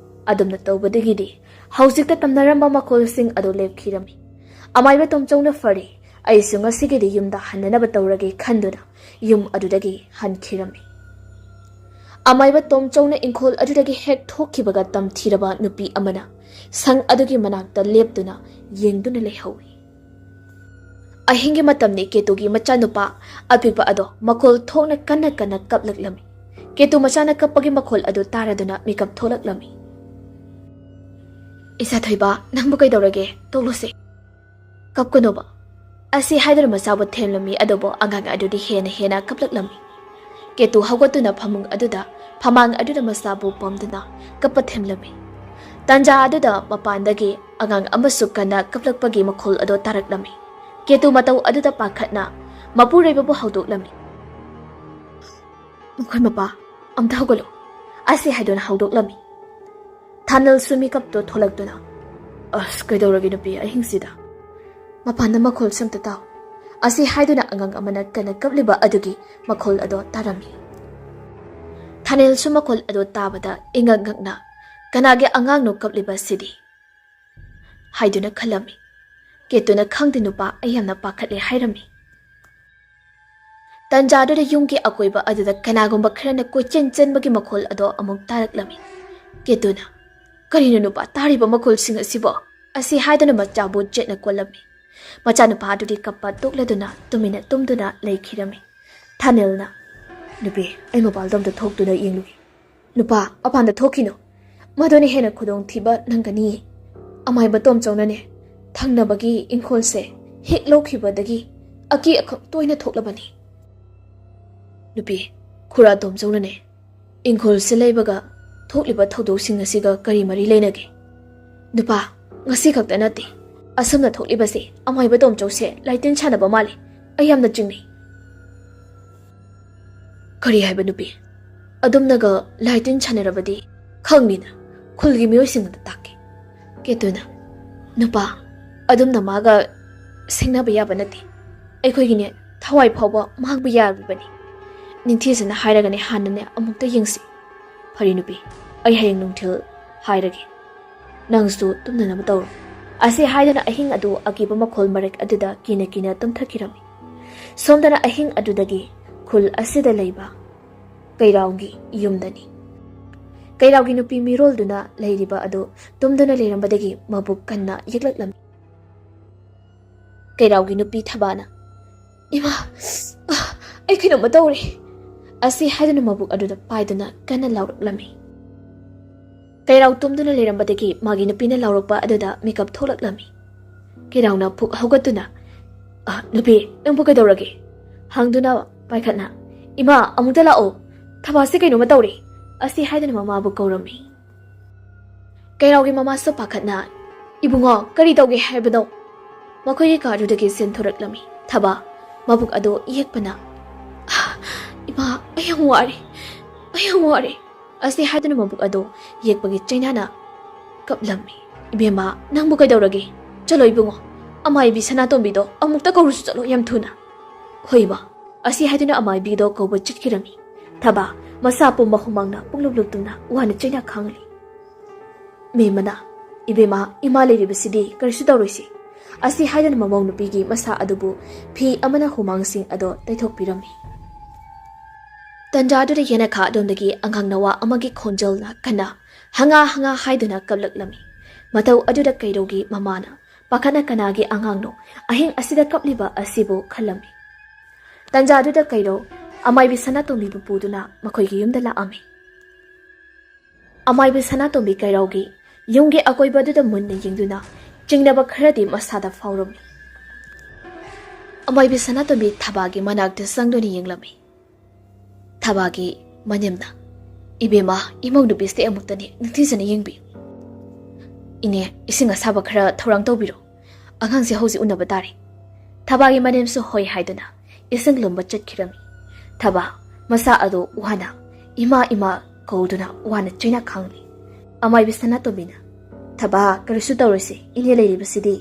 ꯑꯗꯨꯝꯅ ꯇꯧꯕꯗꯒꯤꯗꯤ ꯍꯧꯖꯤꯛꯇ ꯇꯝꯅꯔꯝꯕ ꯃꯈꯣꯜꯁꯤꯡ ꯑꯗꯨ ꯂꯦꯞꯈꯤꯔꯝꯃꯤ꯫ ꯑꯃꯥꯏꯕ ꯇꯣꯝꯆꯧꯅ, "ꯐꯔꯦ, ꯑꯩꯁꯨ ꯉꯁꯤꯒꯤꯗꯤ ꯌꯨꯝꯗ ꯍꯟꯅꯅꯕ ꯇꯧꯔꯒꯦ" ꯈꯟꯗꯨꯅ ꯌꯨꯝ ꯑꯗꯨꯗꯒꯤ ꯍꯟꯈꯤꯔꯝꯃꯤ꯫ ꯑꯃꯥꯏꯕ ꯇꯣꯝꯆꯧꯅ ꯏꯪꯈꯣꯜ ꯑꯗꯨꯗꯒꯤ ꯍꯦꯛ ꯊꯣꯛꯈꯤꯕꯒ ꯇꯝꯊꯤꯔꯕ ꯅꯨꯄꯤ ꯑꯃꯅ ꯁꯪ ꯑꯗꯨꯒꯤ ꯃꯅꯥꯛꯇ ꯂꯦꯞꯇꯨꯅ ꯌꯦꯡꯗꯨꯅ ꯂꯩꯍꯧꯏ꯫ ꯑꯍꯤꯡꯒꯤ ꯃꯇꯝꯅꯤ꯫ ꯀꯦꯇꯨꯒꯤ ꯃꯆꯥꯅꯨꯄꯥ ꯑꯄꯤꯛꯄ ꯑꯗꯣ ꯃꯈꯣꯜ ꯊꯣꯛꯅ ꯀꯟꯅ ꯀꯟꯅ ꯀꯞꯂꯛꯂꯝꯃꯤ꯫ ꯀꯦꯇꯨ ꯃꯆꯥꯅ ꯀꯞꯄꯒꯤ ꯃꯈꯣꯜ ꯑꯗꯨ ꯇꯥꯔꯗꯨꯅ ꯃꯤꯀꯞ ꯊꯣꯛꯂꯛꯂꯝꯃꯤ꯫ "ꯏꯆꯥ ꯊꯣꯏꯕ, ꯅꯪꯕꯨ ꯀꯩꯗꯧꯔꯒꯦ? ꯇꯣꯛꯂꯨꯁꯦ꯫ ꯀꯞꯀꯅꯣꯕ," ꯑꯁꯤ ꯍꯥꯏꯗꯨꯅ ꯃꯆꯥꯕꯨ ꯊꯦꯝꯂꯝꯃꯤ꯫ ꯑꯗꯨꯕꯨ ꯑꯉꯥꯡ ꯑꯗꯨꯗꯤ ꯍꯦꯟꯅ ꯍꯦꯟꯅ ꯀꯞꯂꯛꯂꯝꯃꯤ꯫ ꯀꯦꯇꯨ ꯍꯧꯒꯠꯇꯨꯅ ꯐꯃꯨꯡ ꯑꯗꯨꯗ, ꯐꯃꯥꯡ ꯑꯗꯨꯗ ꯃꯆꯥꯕꯨ ꯄꯝꯗꯨꯅ ꯀꯞꯄ ꯊꯦꯝꯂꯝꯃꯤ꯫ ꯇꯥꯟꯖꯥ ꯑꯗꯨꯗ ꯃꯄꯥꯟꯗꯒꯤ ꯑꯉꯥꯡ ꯑꯃꯁꯨ ꯀꯟꯅ ꯀꯞꯂꯛꯄꯒꯤ ꯃꯈꯣꯜ ꯑꯗꯨ ꯇꯥꯔꯛꯂꯝꯃꯤ꯫ ꯀꯦꯇꯨ ꯃꯇꯧ ꯑꯗꯨꯗ ꯄꯥꯈꯠꯅ ꯃꯄꯨꯔꯣꯏꯕꯕꯨ ꯍꯧꯗꯣꯛꯂꯝꯃꯤ꯫ "ꯃꯈꯣꯏ ꯃꯄꯥ, ꯑꯝꯇ ꯍꯧꯒꯠꯂꯨ," ꯑꯁꯤ ꯍꯥꯏꯗꯨꯅ ꯍꯧꯗꯣꯛꯂꯝꯃꯤ꯫ ꯊꯥꯅꯤꯜꯁꯨ ꯃꯤꯀꯞꯇꯨ ꯊꯣꯛꯂꯛꯇꯨꯅ, "ꯑꯁ, ꯀꯩꯗꯧꯔꯒꯦ ꯅꯨꯄꯤ ꯑꯍꯤꯡꯁꯤꯗ? ꯃꯄꯥꯟꯗ ꯃꯈꯣꯜ ꯁꯨꯝꯇ ꯇꯥꯎ," ꯑꯁꯤ ꯍꯥꯏꯗꯨꯅ ꯑꯉꯥꯡ ꯑꯃꯅ ꯀꯟꯅ ꯀꯞꯂꯤꯕ ꯑꯗꯨꯒꯤ ꯃꯈꯣꯜ ꯑꯗꯣ ꯇꯥꯔꯝꯃꯤ꯫ ꯊꯥꯅꯤꯜꯁꯨ ꯃꯈꯣꯜ ꯑꯗꯣ ꯇꯥꯕꯗ ꯏꯉꯛ ꯉꯛꯅ, "ꯀꯅꯥꯒꯤ ꯑꯉꯥꯡꯅꯣ ꯀꯞꯂꯤꯕ ꯑꯁꯤꯗꯤ?" ꯍꯥꯏꯗꯨꯅ ꯈꯜꯂꯝꯃꯤ꯫ ꯀꯦꯇꯨꯅ, "ꯈꯪꯗꯦ ꯅꯨꯄꯥ, ꯑꯩ ꯌꯥꯝꯅ ꯄꯥꯈꯠꯂꯦ," ꯍꯥꯏꯔꯝꯃꯤ꯫ ꯇꯟꯖꯥꯗꯨꯗ ꯌꯨꯝꯒꯤ ꯑꯀꯣꯏꯕ ꯑꯗꯨꯗ ꯀꯅꯥꯒꯨꯝꯕ ꯈꯔꯅ ꯀꯣꯏꯆꯦꯟ ꯆꯦꯟꯕꯒꯤ ꯃꯈꯣꯜ ꯑꯗꯣ ꯑꯃꯨꯛ ꯇꯥꯔꯛꯂꯝꯃꯤ꯫ ꯀꯦꯇꯨꯅ, "ꯀꯔꯤꯅꯣ ꯅꯨꯄꯥ, ꯇꯥꯔꯤꯕ ꯃꯈꯣꯜꯁꯤꯡ ꯑꯁꯤꯕꯣ?" ꯑꯁꯤ ꯍꯥꯏꯗꯨꯅ ꯃꯆꯥꯕꯨ ꯆꯦꯠꯅ ꯀꯣꯜꯂꯝꯃꯤ꯫ ꯃꯆꯥꯅꯨꯄꯥ ꯑꯗꯨꯗꯤ ꯀꯞꯄ ꯇꯣꯛꯂꯗꯨꯅ ꯇꯨꯃꯤꯟꯅ ꯇꯨꯝꯗꯨꯅ ꯂꯩꯈꯤꯔꯝꯃꯤ꯫ ꯊꯥꯅꯤꯜꯅ, "ꯅꯨꯄꯤ, ꯑꯩ ꯃꯄꯥꯟꯗ ꯑꯝꯇ ꯊꯣꯛꯇꯨꯅ ꯌꯦꯡꯂꯨꯒꯦ꯫" "ꯅꯨꯄꯥ, ꯃꯄꯥꯟꯗ ꯊꯣꯛꯈꯤꯅꯨ꯫ ꯃꯗꯨꯅ ꯍꯦꯟꯅ ꯈꯨꯗꯣꯡꯊꯤꯕ ꯅꯪꯒꯅꯤꯌꯦ꯫ ꯑꯃꯥꯏꯕ ꯇꯣꯝꯆꯧꯅꯅꯦ, ꯊꯪꯅꯕꯒꯤ ꯏꯪꯈꯣꯜꯁꯦ ꯍꯦꯛ ꯂꯧꯈꯤꯕꯗꯒꯤ ꯑꯀꯤ ꯑꯈꯪ ꯇꯣꯏꯅ ꯊꯣꯛꯂꯕꯅꯤ꯫" "ꯅꯨꯄꯤ, ꯈꯨꯔꯥ ꯇꯣꯝꯆꯧꯅꯅꯦ, ꯏꯪꯈꯣꯜꯁꯦ ꯂꯩꯕꯒ ꯊꯣꯛꯂꯤꯕ ꯊꯧꯗꯣꯛꯁꯤꯡ ꯑꯁꯤꯒ ꯀꯔꯤ ꯃꯔꯤ ꯂꯩꯅꯒꯦ?" "ꯅꯨꯄꯥ, ꯉꯁꯤ ꯈꯛꯇ ꯅꯠꯇꯦ꯫ ꯑꯁꯨꯝꯅ ꯊꯣꯛꯂꯤꯕꯁꯦ ꯑꯃꯥꯏꯕ ꯇꯣꯝꯆꯧꯁꯦ ꯂꯥꯏꯇꯤꯟ ꯁꯥꯟꯅꯕ ꯃꯥꯜꯂꯤ꯫ ꯑꯩ ꯌꯥꯝꯅ ꯆꯤꯡꯅꯩ꯫" "ꯀꯔꯤ ꯍꯥꯏꯕ ꯅꯨꯄꯤ? ꯑꯗꯨꯝꯅꯒ ꯂꯥꯏꯇꯤꯟ ꯁꯥꯟꯅꯔꯕꯗꯤ ꯈꯪꯅꯤꯅ ꯈꯨꯜꯒꯤ ꯃꯤꯑꯣꯏꯁꯤꯡ ꯑꯗꯨ ꯇꯥꯛꯀꯦ꯫" ꯀꯦꯇꯨꯅ, "ꯅꯨꯄꯥ, ꯑꯗꯨꯝꯅ ꯃꯥꯒ ꯁꯦꯡꯅꯕ ꯌꯥꯕ ꯅꯠꯇꯦ꯫ ꯑꯩꯈꯣꯏꯒꯤꯅꯦ ꯊꯋꯥꯏ ꯐꯥꯎꯕ ꯃꯥꯡꯕ ꯌꯥꯔꯤꯕꯅꯤ꯫ ꯅꯤꯡꯊꯤꯖꯅ ꯍꯥꯏꯔꯒꯅꯦ ꯍꯥꯟꯅꯅꯦ ꯑꯃꯨꯛꯇ ꯌꯦꯡꯁꯤ꯫ ꯐꯔꯦ ꯅꯨꯄꯤ, ꯑꯩ ꯍꯌꯦꯡ ꯅꯨꯡꯊꯤꯜ ꯍꯥꯏꯔꯒꯦ꯫ ꯅꯪꯁꯨ ꯇꯨꯝꯅꯅꯕ ꯇꯧꯔꯣ꯫" ꯑꯁꯤ ꯍꯥꯏꯗꯨꯅ ꯑꯍꯤꯡ ꯑꯗꯨ ꯑꯀꯤꯕ ꯃꯈꯣꯜ ꯃꯔꯛ ꯑꯗꯨꯗ ꯀꯤꯅ ꯀꯤꯅ ꯇꯨꯝꯊꯈꯤꯔꯝꯃꯤ꯫ ꯁꯣꯝꯗꯅ ꯑꯍꯤꯡ ꯑꯗꯨꯗꯒꯤ ꯈꯨꯜ ꯑꯁꯤꯗ ꯂꯩꯕ ꯀꯩꯔꯥꯎꯒꯤ ꯌꯨꯝꯗꯅꯤ꯫ ꯀꯩꯔꯥꯎꯒꯤ ꯅꯨꯄꯤ ꯃꯤꯔꯣꯜꯗꯨꯅ ꯂꯩꯔꯤꯕ ꯑꯗꯨ ꯇꯨꯝꯗꯨꯅ ꯂꯩꯔꯝꯕꯗꯒꯤ ꯃꯕꯨꯛ ꯀꯟꯅ ꯌꯦꯛꯂꯛꯂꯝꯃꯤ꯫ ꯀꯩꯔꯥꯎꯒꯤ ꯅꯨꯄꯤ ꯊꯕꯥꯅ, "ꯏꯃꯥ, ꯑ, ꯑꯩ ꯀꯩꯅꯣꯝꯃ ꯇꯧꯔꯦ!" ꯑꯁꯤ ꯍꯥꯏꯗꯨꯅ ꯃꯕꯨꯛ ꯑꯗꯨꯗ ꯄꯥꯏꯗꯨꯅ ꯀꯟꯅ ꯂꯥꯎꯔꯛꯂꯝꯃꯤ꯫ ꯀꯩꯔꯥꯎ ꯇꯨꯝꯗꯨꯅ ꯂꯩꯔꯝꯕꯗꯒꯤ ꯃꯥꯒꯤ ꯅꯨꯄꯤꯅ ꯂꯥꯎꯔꯛꯄ ꯑꯗꯨꯗ ꯃꯤꯀꯞ ꯊꯣꯛꯂꯛꯂꯝꯃꯤ꯫ ꯀꯩꯔꯥꯎꯅ ꯐꯨꯛ ꯍꯧꯒꯠꯇꯨꯅ, "ꯑ, ꯅꯨꯄꯤ, ꯅꯪꯕꯨ ꯀꯩꯗꯧꯔꯒꯦ?" ꯍꯪꯗꯨꯅ ꯄꯥꯏꯈꯠꯅ, "ꯏꯃꯥ, ꯑꯃꯨꯛꯇ ꯂꯥꯛꯑꯣ, ꯊꯕꯥꯁꯦ ꯀꯩꯅꯣꯝꯃ ꯇꯧꯔꯦ!" ꯑꯁꯤ ꯍꯥꯏꯗꯨꯅ ꯃꯃꯥꯕꯨ ꯀꯧꯔꯝꯃꯤ꯫ ꯀꯩꯔꯥꯎꯒꯤ ꯃꯃꯥꯁꯨ ꯄꯥꯈꯠꯅ, "ꯏꯕꯨꯡꯉꯣ, ꯀꯔꯤ ꯇꯧꯒꯦ ꯍꯥꯏꯕꯅꯣ?" ꯃꯈꯣꯏꯒꯤ ꯀꯥꯗꯨꯗꯒꯤ ꯆꯦꯟꯊꯣꯔꯛꯂꯝꯃꯤ ꯊꯕꯥ, ꯃꯕꯨꯛ ꯑꯗꯨ ꯌꯦꯛꯄꯅ꯫ "ꯏꯃꯥ, ꯑꯩ ꯌꯥꯝ ꯋꯥꯔꯦ, ꯑꯩ ꯌꯥꯝ ꯋꯥꯔꯦ!" ꯑꯁꯤ ꯍꯥꯏꯗꯨꯅ ꯃꯕꯨꯛ ꯑꯗꯨ ꯌꯦꯛꯄꯒꯤ ꯆꯩꯅꯥꯅ ꯀꯞꯂꯝꯃꯤ꯫ "ꯏꯕꯦꯝꯃ, ꯅꯪꯕꯨ ꯀꯩꯗꯧꯔꯒꯦ? ꯆꯠꯂꯣ ꯏꯕꯨꯡꯉꯣ, ꯑꯃꯥꯏꯕꯤ ꯁꯅꯥꯇꯣꯝꯕꯤꯗꯣ ꯑꯃꯨꯛꯇ ꯀꯧꯔꯨꯁꯨ ꯆꯠꯂꯣ, ꯌꯥꯝ ꯊꯨꯅ!" "ꯍꯣꯏ ꯏꯃꯥ!" ꯑꯁꯤ ꯍꯥꯏꯗꯨꯅ ꯑꯃꯥꯏꯕꯤꯗꯣ ꯀꯧꯕ ꯆꯠꯈꯤꯔꯝꯃꯤ꯫ ꯊꯕꯥ, ꯃꯁꯥ ꯄꯨꯝꯕ ꯍꯨꯃꯥꯡꯅ ꯄꯨꯡꯂꯨꯞ ꯂꯨꯞꯇꯨꯅ ꯋꯥꯅ ꯆꯩꯅꯥ ꯈꯥꯡꯂꯤ꯫ "ꯃꯦꯝꯃꯅ, ꯏꯕꯦꯝꯃ, ꯏꯃꯥ ꯂꯩꯔꯤꯕꯁꯤꯗꯤ ꯀꯔꯤꯁꯨ ꯇꯧꯔꯣꯏꯁꯤ!" ꯑꯁꯤ ꯍꯥꯏꯗꯨꯅ ꯃꯃꯧ ꯅꯨꯄꯤꯒꯤ ꯃꯁꯥ ꯑꯗꯨꯕꯨ ꯐꯤ ꯑꯃꯅ ꯍꯨꯃꯥꯡꯁꯤꯡ ꯑꯗꯣ ꯇꯩꯊꯣꯛꯄꯤꯔꯝꯃꯤ꯫ ꯇꯟꯖꯥꯗꯨꯗ ꯌꯦꯅꯈꯥ ꯑꯗꯣꯝꯗꯒꯤ ꯑꯉꯥꯡ ꯅꯋꯥ ꯑꯃꯒꯤ ꯈꯣꯟꯖꯦꯜꯅ ꯀꯟꯅ ꯍꯉꯥ ꯍꯉꯥ ꯍꯥꯏꯗꯨꯅ ꯀꯞꯂꯛꯂꯝꯃꯤ꯫ ꯃꯇꯧ ꯑꯗꯨꯗ ꯀꯩꯔꯧꯒꯤ ꯃꯃꯥꯅ ꯄꯥꯈꯠꯅ ꯀꯅꯥꯒꯤ ꯑꯉꯥꯡꯅꯣ ꯑꯍꯤꯡ ꯑꯁꯤꯗ ꯀꯞꯂꯤꯕ ꯑꯁꯤꯕꯨ ꯈꯜꯂꯝꯃꯤ꯫ ꯇꯟꯖꯥꯗꯨꯗ ꯀꯩꯔꯧ ꯑꯃꯥꯏꯕꯤ ꯁꯅꯥꯇꯣꯝꯕꯤꯕꯨ ꯄꯨꯗꯨꯅ ꯃꯈꯣꯏꯒꯤ ꯌꯨꯝꯗ ꯂꯥꯛꯑꯝꯃꯤ꯫ ꯑꯃꯥꯏꯕꯤ ꯁꯅꯥꯇꯣꯝꯕꯤ ꯀꯩꯔꯧꯒꯤ ꯌꯨꯝꯒꯤ ꯑꯀꯣꯏꯕꯗꯨꯗ ꯃꯨꯟꯅ ꯌꯦꯡꯗꯨꯅ ꯆꯤꯡꯅꯕ ꯈꯔꯗꯤ ꯃꯁꯥꯗ ꯐꯥꯎꯔꯝꯃꯤ꯫ ꯑꯃꯥꯏꯕꯤ ꯁꯅꯥꯇꯣꯝꯕꯤ ꯊꯕꯥꯒꯤ ꯃꯅꯥꯛꯇ ꯆꯪꯗꯨꯅ ꯌꯦꯡꯂꯝꯃꯤ꯫ ꯊꯕꯥꯒꯤ ꯃꯅꯦꯝꯅ, "ꯏꯕꯦꯝꯃ, ꯏꯃꯧ ꯅꯨꯄꯤꯁꯦ ꯑꯃꯨꯛꯇꯅꯤ ꯅꯤꯡꯊꯤꯖꯅ ꯌꯦꯡꯕꯤꯌꯨ꯫ ꯏꯅꯦ, ꯏꯁꯤꯡ ꯑꯁꯥꯕ ꯈꯔ ꯊꯧꯔꯥꯡ ꯇꯧꯕꯤꯔꯣ꯫ ꯑꯉꯥꯡꯁꯦ ꯍꯧꯖꯤꯛ ꯎꯅꯕ ꯇꯥꯔꯦ꯫" ꯊꯕꯥꯒꯤ ꯃꯅꯦꯝꯁꯨ ꯍꯣꯏ ꯍꯥꯏꯗꯨꯅ ꯏꯁꯤꯡ ꯂꯨꯝꯕ ꯆꯠꯈꯤꯔꯝꯃꯤ꯫ ꯊꯕꯥ ꯃꯁꯥ ꯑꯗꯨ ꯋꯥꯅ "ꯏꯃꯥ, ꯏꯃꯥ" ꯀꯧꯗꯨꯅ ꯋꯥꯅ ꯆꯩꯅꯥ ꯈꯥꯡꯂꯤ꯫ ꯑꯃꯥꯏꯕꯤ ꯁꯅꯥꯇꯣꯝꯕꯤꯅ, "ꯊꯕꯥ, ꯀꯔꯤꯁꯨ ꯇꯧꯔꯣꯏꯁꯦ, ꯏꯅꯦ ꯂꯩꯔꯤꯕꯁꯤꯗꯤ꯫"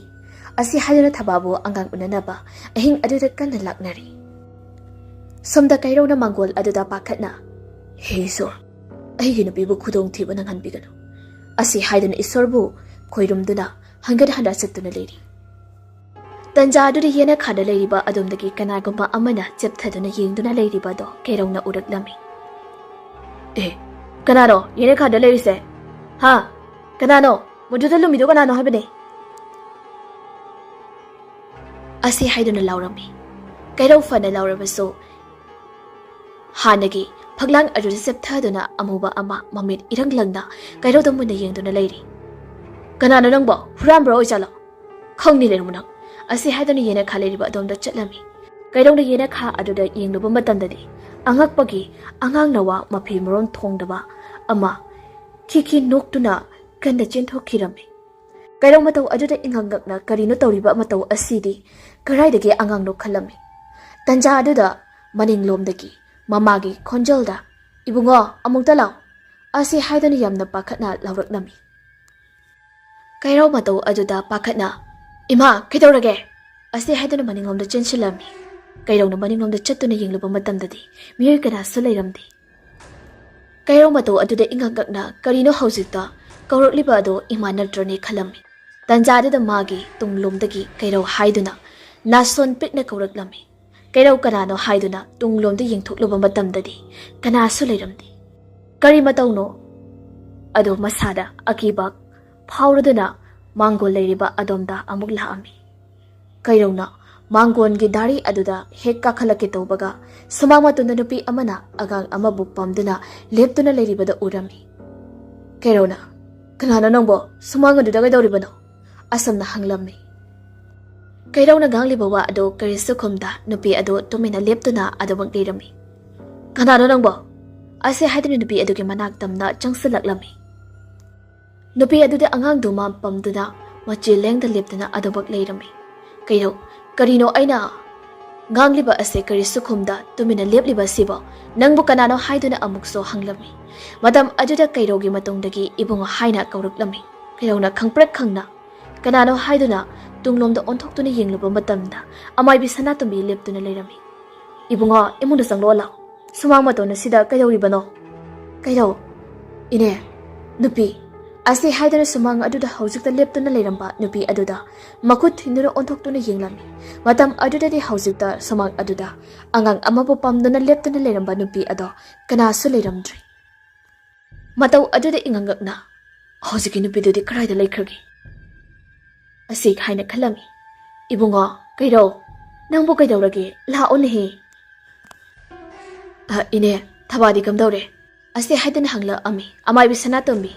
ꯑꯁꯤ ꯍꯥꯏꯗꯨꯅ ꯊꯕꯥꯕꯨ ꯑꯉꯥꯡ ꯎꯅꯅꯕ ꯑꯍꯤꯡ ꯑꯗꯨꯗ ꯀꯟꯅ ꯂꯥꯛꯅꯔꯤ꯫ ꯁꯣꯝꯗ ꯀꯩꯔꯧꯅ ꯃꯥꯡꯒꯣꯜ ꯑꯗꯨꯗ ꯄꯥꯈꯠꯅ, "ꯍꯦ ꯏꯁꯣꯔ, ꯑꯩꯒꯤ ꯅꯨꯄꯤꯕꯨ ꯈꯨꯗꯣꯡꯊꯤꯕ ꯅꯪꯍꯟꯕꯤꯒꯅꯨ" ꯑꯁꯤ ꯍꯥꯏꯗꯨꯅ ꯏꯁꯣꯔꯕꯨ ꯈꯣꯏꯔꯨꯝꯗꯨꯅ ꯍꯟꯒꯠ ꯍꯟꯗ ꯆꯠꯇꯨꯅ ꯂꯩꯔꯤ꯫ ꯇꯟꯖꯥ ꯑꯗꯨꯗ ꯌꯦꯅꯈꯥꯗ ꯂꯩꯔꯤꯕ ꯑꯗꯣꯝꯗꯒꯤ ꯀꯅꯥꯒꯨꯝꯕ ꯑꯃꯅ ꯆꯦꯞꯊꯗꯨꯅ ꯌꯦꯡꯗꯨꯅ ꯂꯩꯔꯤꯕ ꯑꯗꯣ ꯀꯩꯔꯧꯅ ꯎꯔꯛꯂꯝꯃꯤ꯫ ꯑꯦ, ꯀꯅꯥꯅꯣ ꯌꯦꯅꯈꯥꯗ ꯂꯩꯔꯤꯁꯦ? ꯍꯥ? ꯀꯅꯥꯅꯣ? ꯃꯗꯨꯗ ꯂꯨꯝꯃꯤꯗꯣ ꯀꯅꯥꯅꯣ ꯍꯥꯏꯕꯅꯦ? ꯑꯁꯤ ꯍꯥꯏꯗꯨꯅ ꯂꯥꯎꯔꯝꯃꯤ꯫ ꯀꯩꯔꯧ ꯐꯅ ꯂꯥꯎꯔꯕꯁꯨ ꯍꯥꯟꯅꯒꯤ ꯐꯛꯂꯥꯡ ꯑꯗꯨꯗ ꯆꯦꯞꯊꯗꯨꯅ ꯑꯃꯨꯕ ꯑꯃ ꯃꯃꯤꯠ ꯏꯔꯪ ꯂꯪꯅ ꯀꯩꯔꯧꯗ ꯃꯨꯟꯅ ꯌꯦꯡꯗꯨꯅ ꯂꯩꯔꯤ꯫ "ꯀꯅꯥꯅꯣ ꯅꯪꯕꯣ? ꯍꯨꯔꯥꯟꯕ꯭ꯔꯣ ꯑꯣꯏꯖꯥꯠꯂꯣ? ꯈꯪꯅꯤ ꯂꯩꯔꯝꯃꯨ ꯅꯪ!" ꯑꯁꯤ ꯍꯥꯏꯗꯨꯅ ꯌꯦꯅꯈꯥ ꯂꯩꯔꯤꯕ ꯑꯗꯣꯝꯗ ꯆꯠꯂꯝꯃꯤ꯫ ꯀꯩꯔꯧꯅ ꯌꯦꯅꯈꯥ ꯑꯗꯨꯗ ꯌꯦꯡꯂꯨꯕ ꯃꯇꯝꯗꯗꯤ ꯑꯉꯛꯄꯒꯤ ꯑꯉꯥꯡ ꯅꯋꯥ ꯃꯐꯤ ꯃꯔꯣꯟ ꯊꯣꯡꯗꯕ ꯑꯃ ꯈꯤꯈꯤ ꯅꯣꯛꯇꯨꯅ ꯀꯟꯅ ꯆꯦꯟꯊꯣꯛꯈꯤꯔꯝꯃꯤ꯫ ꯀꯩꯔꯧ ꯃꯇꯧ ꯑꯗꯨꯗ ꯏꯉꯛ ꯉꯛꯅ ꯀꯔꯤꯅꯣ ꯇꯧꯔꯤꯕ ꯃꯇꯧ ꯑꯁꯤꯗꯤ? ꯀꯔꯥꯏꯗꯒꯤ ꯑꯉꯥꯡꯅꯣ ꯈꯜꯂꯝꯃꯤ꯫ ꯇꯟꯖꯥ ꯑꯗꯨꯗ ꯃꯅꯤꯡꯂꯣꯝꯗꯒꯤ ꯃꯃꯥꯒꯤ ꯈꯣꯟꯖꯦꯜꯗ, "ꯏꯕꯨꯡꯉꯣ, ꯑꯃꯨꯛꯇ ꯂꯥꯎ!" ꯑꯁꯤ ꯍꯥꯏꯗꯨꯅ ꯌꯥꯝꯅ ꯄꯥꯈꯠꯅ ꯂꯥꯎꯔꯛꯂꯝꯃꯤ꯫ ꯀꯩꯔꯧ ꯃꯇꯧ ꯑꯗꯨꯗ ꯄꯥꯈꯠꯅ, "ꯏꯃꯥ, ꯀꯩꯗꯧꯔꯒꯦ?" ꯑꯁꯤ ꯍꯥꯏꯗꯨꯅ ꯃꯅꯤꯡꯂꯣꯝꯗ ꯆꯦꯟꯁꯤꯜꯂꯝꯃꯤ꯫ ꯀꯩꯔꯧꯅ ꯃꯅꯤꯡꯂꯣꯝꯗ ꯆꯠꯇꯨꯅ ꯌꯦꯡꯂꯨꯕ ꯃꯇꯝꯗꯗꯤ ꯃꯤꯑꯣꯏ ꯀꯅꯥꯁꯨ ꯂꯩꯔꯝꯗꯦ꯫ ꯀꯩꯔꯧ ꯃꯇꯧ ꯑꯗꯨꯗ ꯏꯉꯛ ꯉꯛꯅ ꯀꯔꯤꯅꯣ ꯍꯧꯖꯤꯛꯇ ꯀꯧꯔꯛꯂꯤꯕ ꯑꯗꯣ ꯏꯃꯥ ꯅꯠꯇ꯭ꯔꯅꯦ ꯈꯜꯂꯝꯃꯤ꯫ ꯇꯟꯖꯥꯗꯨꯗ ꯃꯥꯒꯤ ꯇꯨꯡꯂꯣꯝꯗꯒꯤ ꯀꯩꯔꯧ ꯍꯥꯏꯗꯨꯅ ꯅꯥꯁꯣꯟ ꯄꯤꯛꯅ ꯀꯧꯔꯛꯂꯝꯃꯤ꯫ ꯀꯩꯔꯧ ꯀꯅꯥꯅꯣ ꯍꯥꯏꯗꯨꯅ ꯇꯨꯡꯂꯣꯝꯗ ꯌꯦꯡꯊꯣꯛꯂꯨꯕ ꯃꯇꯝꯗꯗꯤ ꯀꯅꯥꯁꯨ ꯂꯩꯔꯝꯗꯦ꯫ ꯀꯔꯤ ꯃꯇꯧꯅꯣ? ꯑꯗꯣ ꯃꯁꯥꯗ ꯑꯀꯤꯕ ꯐꯥꯎꯔꯗꯨꯅ ꯃꯥꯡꯒꯣꯜ ꯂꯩꯔꯤꯕ ꯑꯗꯣꯝꯗ ꯑꯃꯨꯛ ꯂꯥꯛꯑꯝꯃꯤ꯫ ꯀꯩꯔꯧꯅ ꯃꯥꯡꯒꯣꯟꯒꯤ ꯗꯥꯔꯤ ꯑꯗꯨꯗ ꯍꯦꯛ ꯀꯥꯈꯠꯂꯛꯀꯦ ꯇꯧꯕꯒ ꯁꯨꯃꯥꯡ ꯃꯇꯣꯟꯗ ꯅꯨꯄꯤ ꯑꯃꯅ ꯑꯉꯥꯡ ꯑꯃꯕꯨ ꯄꯝꯗꯨꯅ ꯂꯦꯞꯇꯨꯅ ꯂꯩꯔꯤꯕꯗ ꯎꯔꯝꯃꯤ꯫ ꯀꯩꯔꯧꯅ, "ꯀꯅꯥꯅꯣ ꯅꯪꯕꯣ? ꯁꯨꯃꯥꯡ ꯑꯗꯨꯗ ꯀꯩꯗꯧꯔꯤꯕꯅꯣ?" ꯑꯁꯨꯝꯅ ꯍꯪꯂꯝꯃꯤ꯫ ꯀꯩꯔꯧꯅ ꯉꯥꯡꯂꯤꯕ ꯋꯥ ꯑꯗꯨ ꯀꯔꯤꯁꯨ ꯈꯨꯝꯗ ꯅꯨꯄꯤ ꯑꯗꯨ ꯇꯨꯃꯤꯟꯅ ꯂꯦꯞꯇꯨꯅ ꯑꯗꯨꯃꯛ ꯂꯩꯔꯝꯃꯤ꯫ "ꯀꯅꯥꯅꯣ ꯅꯪꯕꯣ?" ꯑꯁꯤ ꯍꯥꯏꯗꯨꯅ ꯅꯨꯄꯤ ꯑꯗꯨꯒꯤ ꯃꯅꯥꯛ ꯇꯝꯅ ꯆꯪꯁꯤꯜꯂꯛꯂꯝꯃꯤ꯫ ꯅꯨꯄꯤ ꯑꯗꯨꯗꯤ ꯑꯉꯥꯡꯗꯨ ꯃꯥ ꯄꯝꯗꯨꯅ ꯃꯆꯦ ꯂꯦꯡꯗ ꯂꯦꯞꯇꯨꯅ ꯑꯗꯨꯃꯛ ꯂꯩꯔꯝꯃꯤ꯫ ꯀꯩꯔꯧ, "ꯀꯔꯤꯅꯣ ꯑꯩꯅ ꯉꯥꯡꯂꯤꯕ ꯑꯁꯦ ꯀꯔꯤꯁꯨ ꯈꯨꯝꯗ ꯇꯨꯃꯤꯟꯅ ꯂꯦꯞꯂꯤꯕ ꯑꯁꯤꯕꯣ? ꯅꯪꯕꯨ ꯀꯅꯥꯅꯣ?" ꯍꯥꯏꯗꯨꯅ ꯑꯃꯨꯛꯁꯨ ꯍꯪꯂꯝꯃꯤ꯫ ꯃꯇꯝ ꯑꯗꯨꯗ ꯀꯩꯔꯧꯒꯤ ꯃꯇꯨꯡꯗꯒꯤ "ꯏꯕꯨꯡꯉꯣ" ꯍꯥꯏꯅ ꯀꯧꯔꯛꯂꯝꯃꯤ꯫ ꯀꯩꯔꯧꯅ ꯈꯪꯄ꯭ꯔꯦꯛ ꯈꯪꯅ "ꯀꯅꯥꯅꯣ?" ꯍꯥꯏꯗꯨꯅ ꯇꯨꯡꯂꯣꯝꯗ ꯑꯣꯟꯊꯣꯛꯇꯨꯅ ꯌꯦꯡꯂꯨꯕ ꯃꯇꯝꯗ ꯑꯃꯥꯏꯕꯤ ꯁꯅꯥꯇꯣꯝꯕꯤ ꯂꯦꯞꯇꯨꯅ ꯂꯩꯔꯝꯃꯤ꯫ "ꯏꯕꯨꯡꯉꯣ, ꯏꯃꯨꯡꯗ ꯆꯪꯂꯛꯑꯣ ꯂꯥꯎ꯫ ꯁꯨꯃꯥꯡ ꯃꯇꯣꯟ ꯑꯁꯤꯗ ꯀꯩꯗꯧꯔꯤꯕꯅꯣ?" ꯀꯩꯔꯧ, "ꯏꯅꯦ, ꯅꯨꯄꯤ," ꯑꯁꯤ ꯍꯥꯏꯗꯨꯅ ꯁꯨꯃꯥꯡ ꯑꯗꯨꯗ ꯍꯧꯖꯤꯛꯇ ꯂꯦꯞꯇꯨꯅ ꯂꯩꯔꯝꯕ ꯅꯨꯄꯤ ꯑꯗꯨꯗ ꯃꯈꯨꯠ ꯊꯤꯟꯗꯨꯅ ꯑꯣꯟꯊꯣꯛꯇꯨꯅ ꯌꯦꯡꯂꯝꯃꯤ꯫ ꯃꯇꯝ ꯑꯗꯨꯗꯗꯤ ꯍꯧꯖꯤꯛꯇ ꯁꯨꯃꯥꯡ ꯑꯗꯨꯗ ꯑꯉꯥꯡ ꯑꯃꯕꯨ ꯄꯝꯗꯨꯅ ꯂꯦꯞꯇꯨꯅ ꯂꯩꯔꯝꯕ ꯅꯨꯄꯤ ꯑꯗꯣ ꯀꯅꯥꯁꯨ ꯂꯩꯔꯝꯗ꯭ꯔꯤ꯫ ꯃꯇꯧ ꯑꯗꯨꯗ ꯏꯉꯛꯉꯛꯅ, "ꯍꯧꯖꯤꯛꯀꯤ ꯅꯨꯄꯤꯗꯨꯗꯤ ꯀꯗꯥꯏꯗ ꯂꯩꯈ꯭ꯔꯒꯦ?" ꯑꯁꯤ ꯍꯥꯏꯅ ꯈꯜꯂꯝꯃꯤ꯫ "ꯏꯕꯨꯡꯉꯣ, ꯀꯩꯔꯧ, ꯅꯪꯕꯨ ꯀꯩꯗꯧꯔꯒꯦ? ꯂꯥꯛꯑꯣꯅꯦꯍꯦ!" "ꯑ, ꯏꯅꯦ, ꯊꯕꯥꯗꯤ ꯀꯝꯗꯧꯔꯦ?" ꯑꯁꯤ ꯍꯥꯏꯗꯨꯅ ꯍꯪꯂꯛꯑꯝꯃꯤ ꯑꯃꯥꯏꯕꯤ ꯁꯅꯥꯇꯣꯝꯕꯤ꯫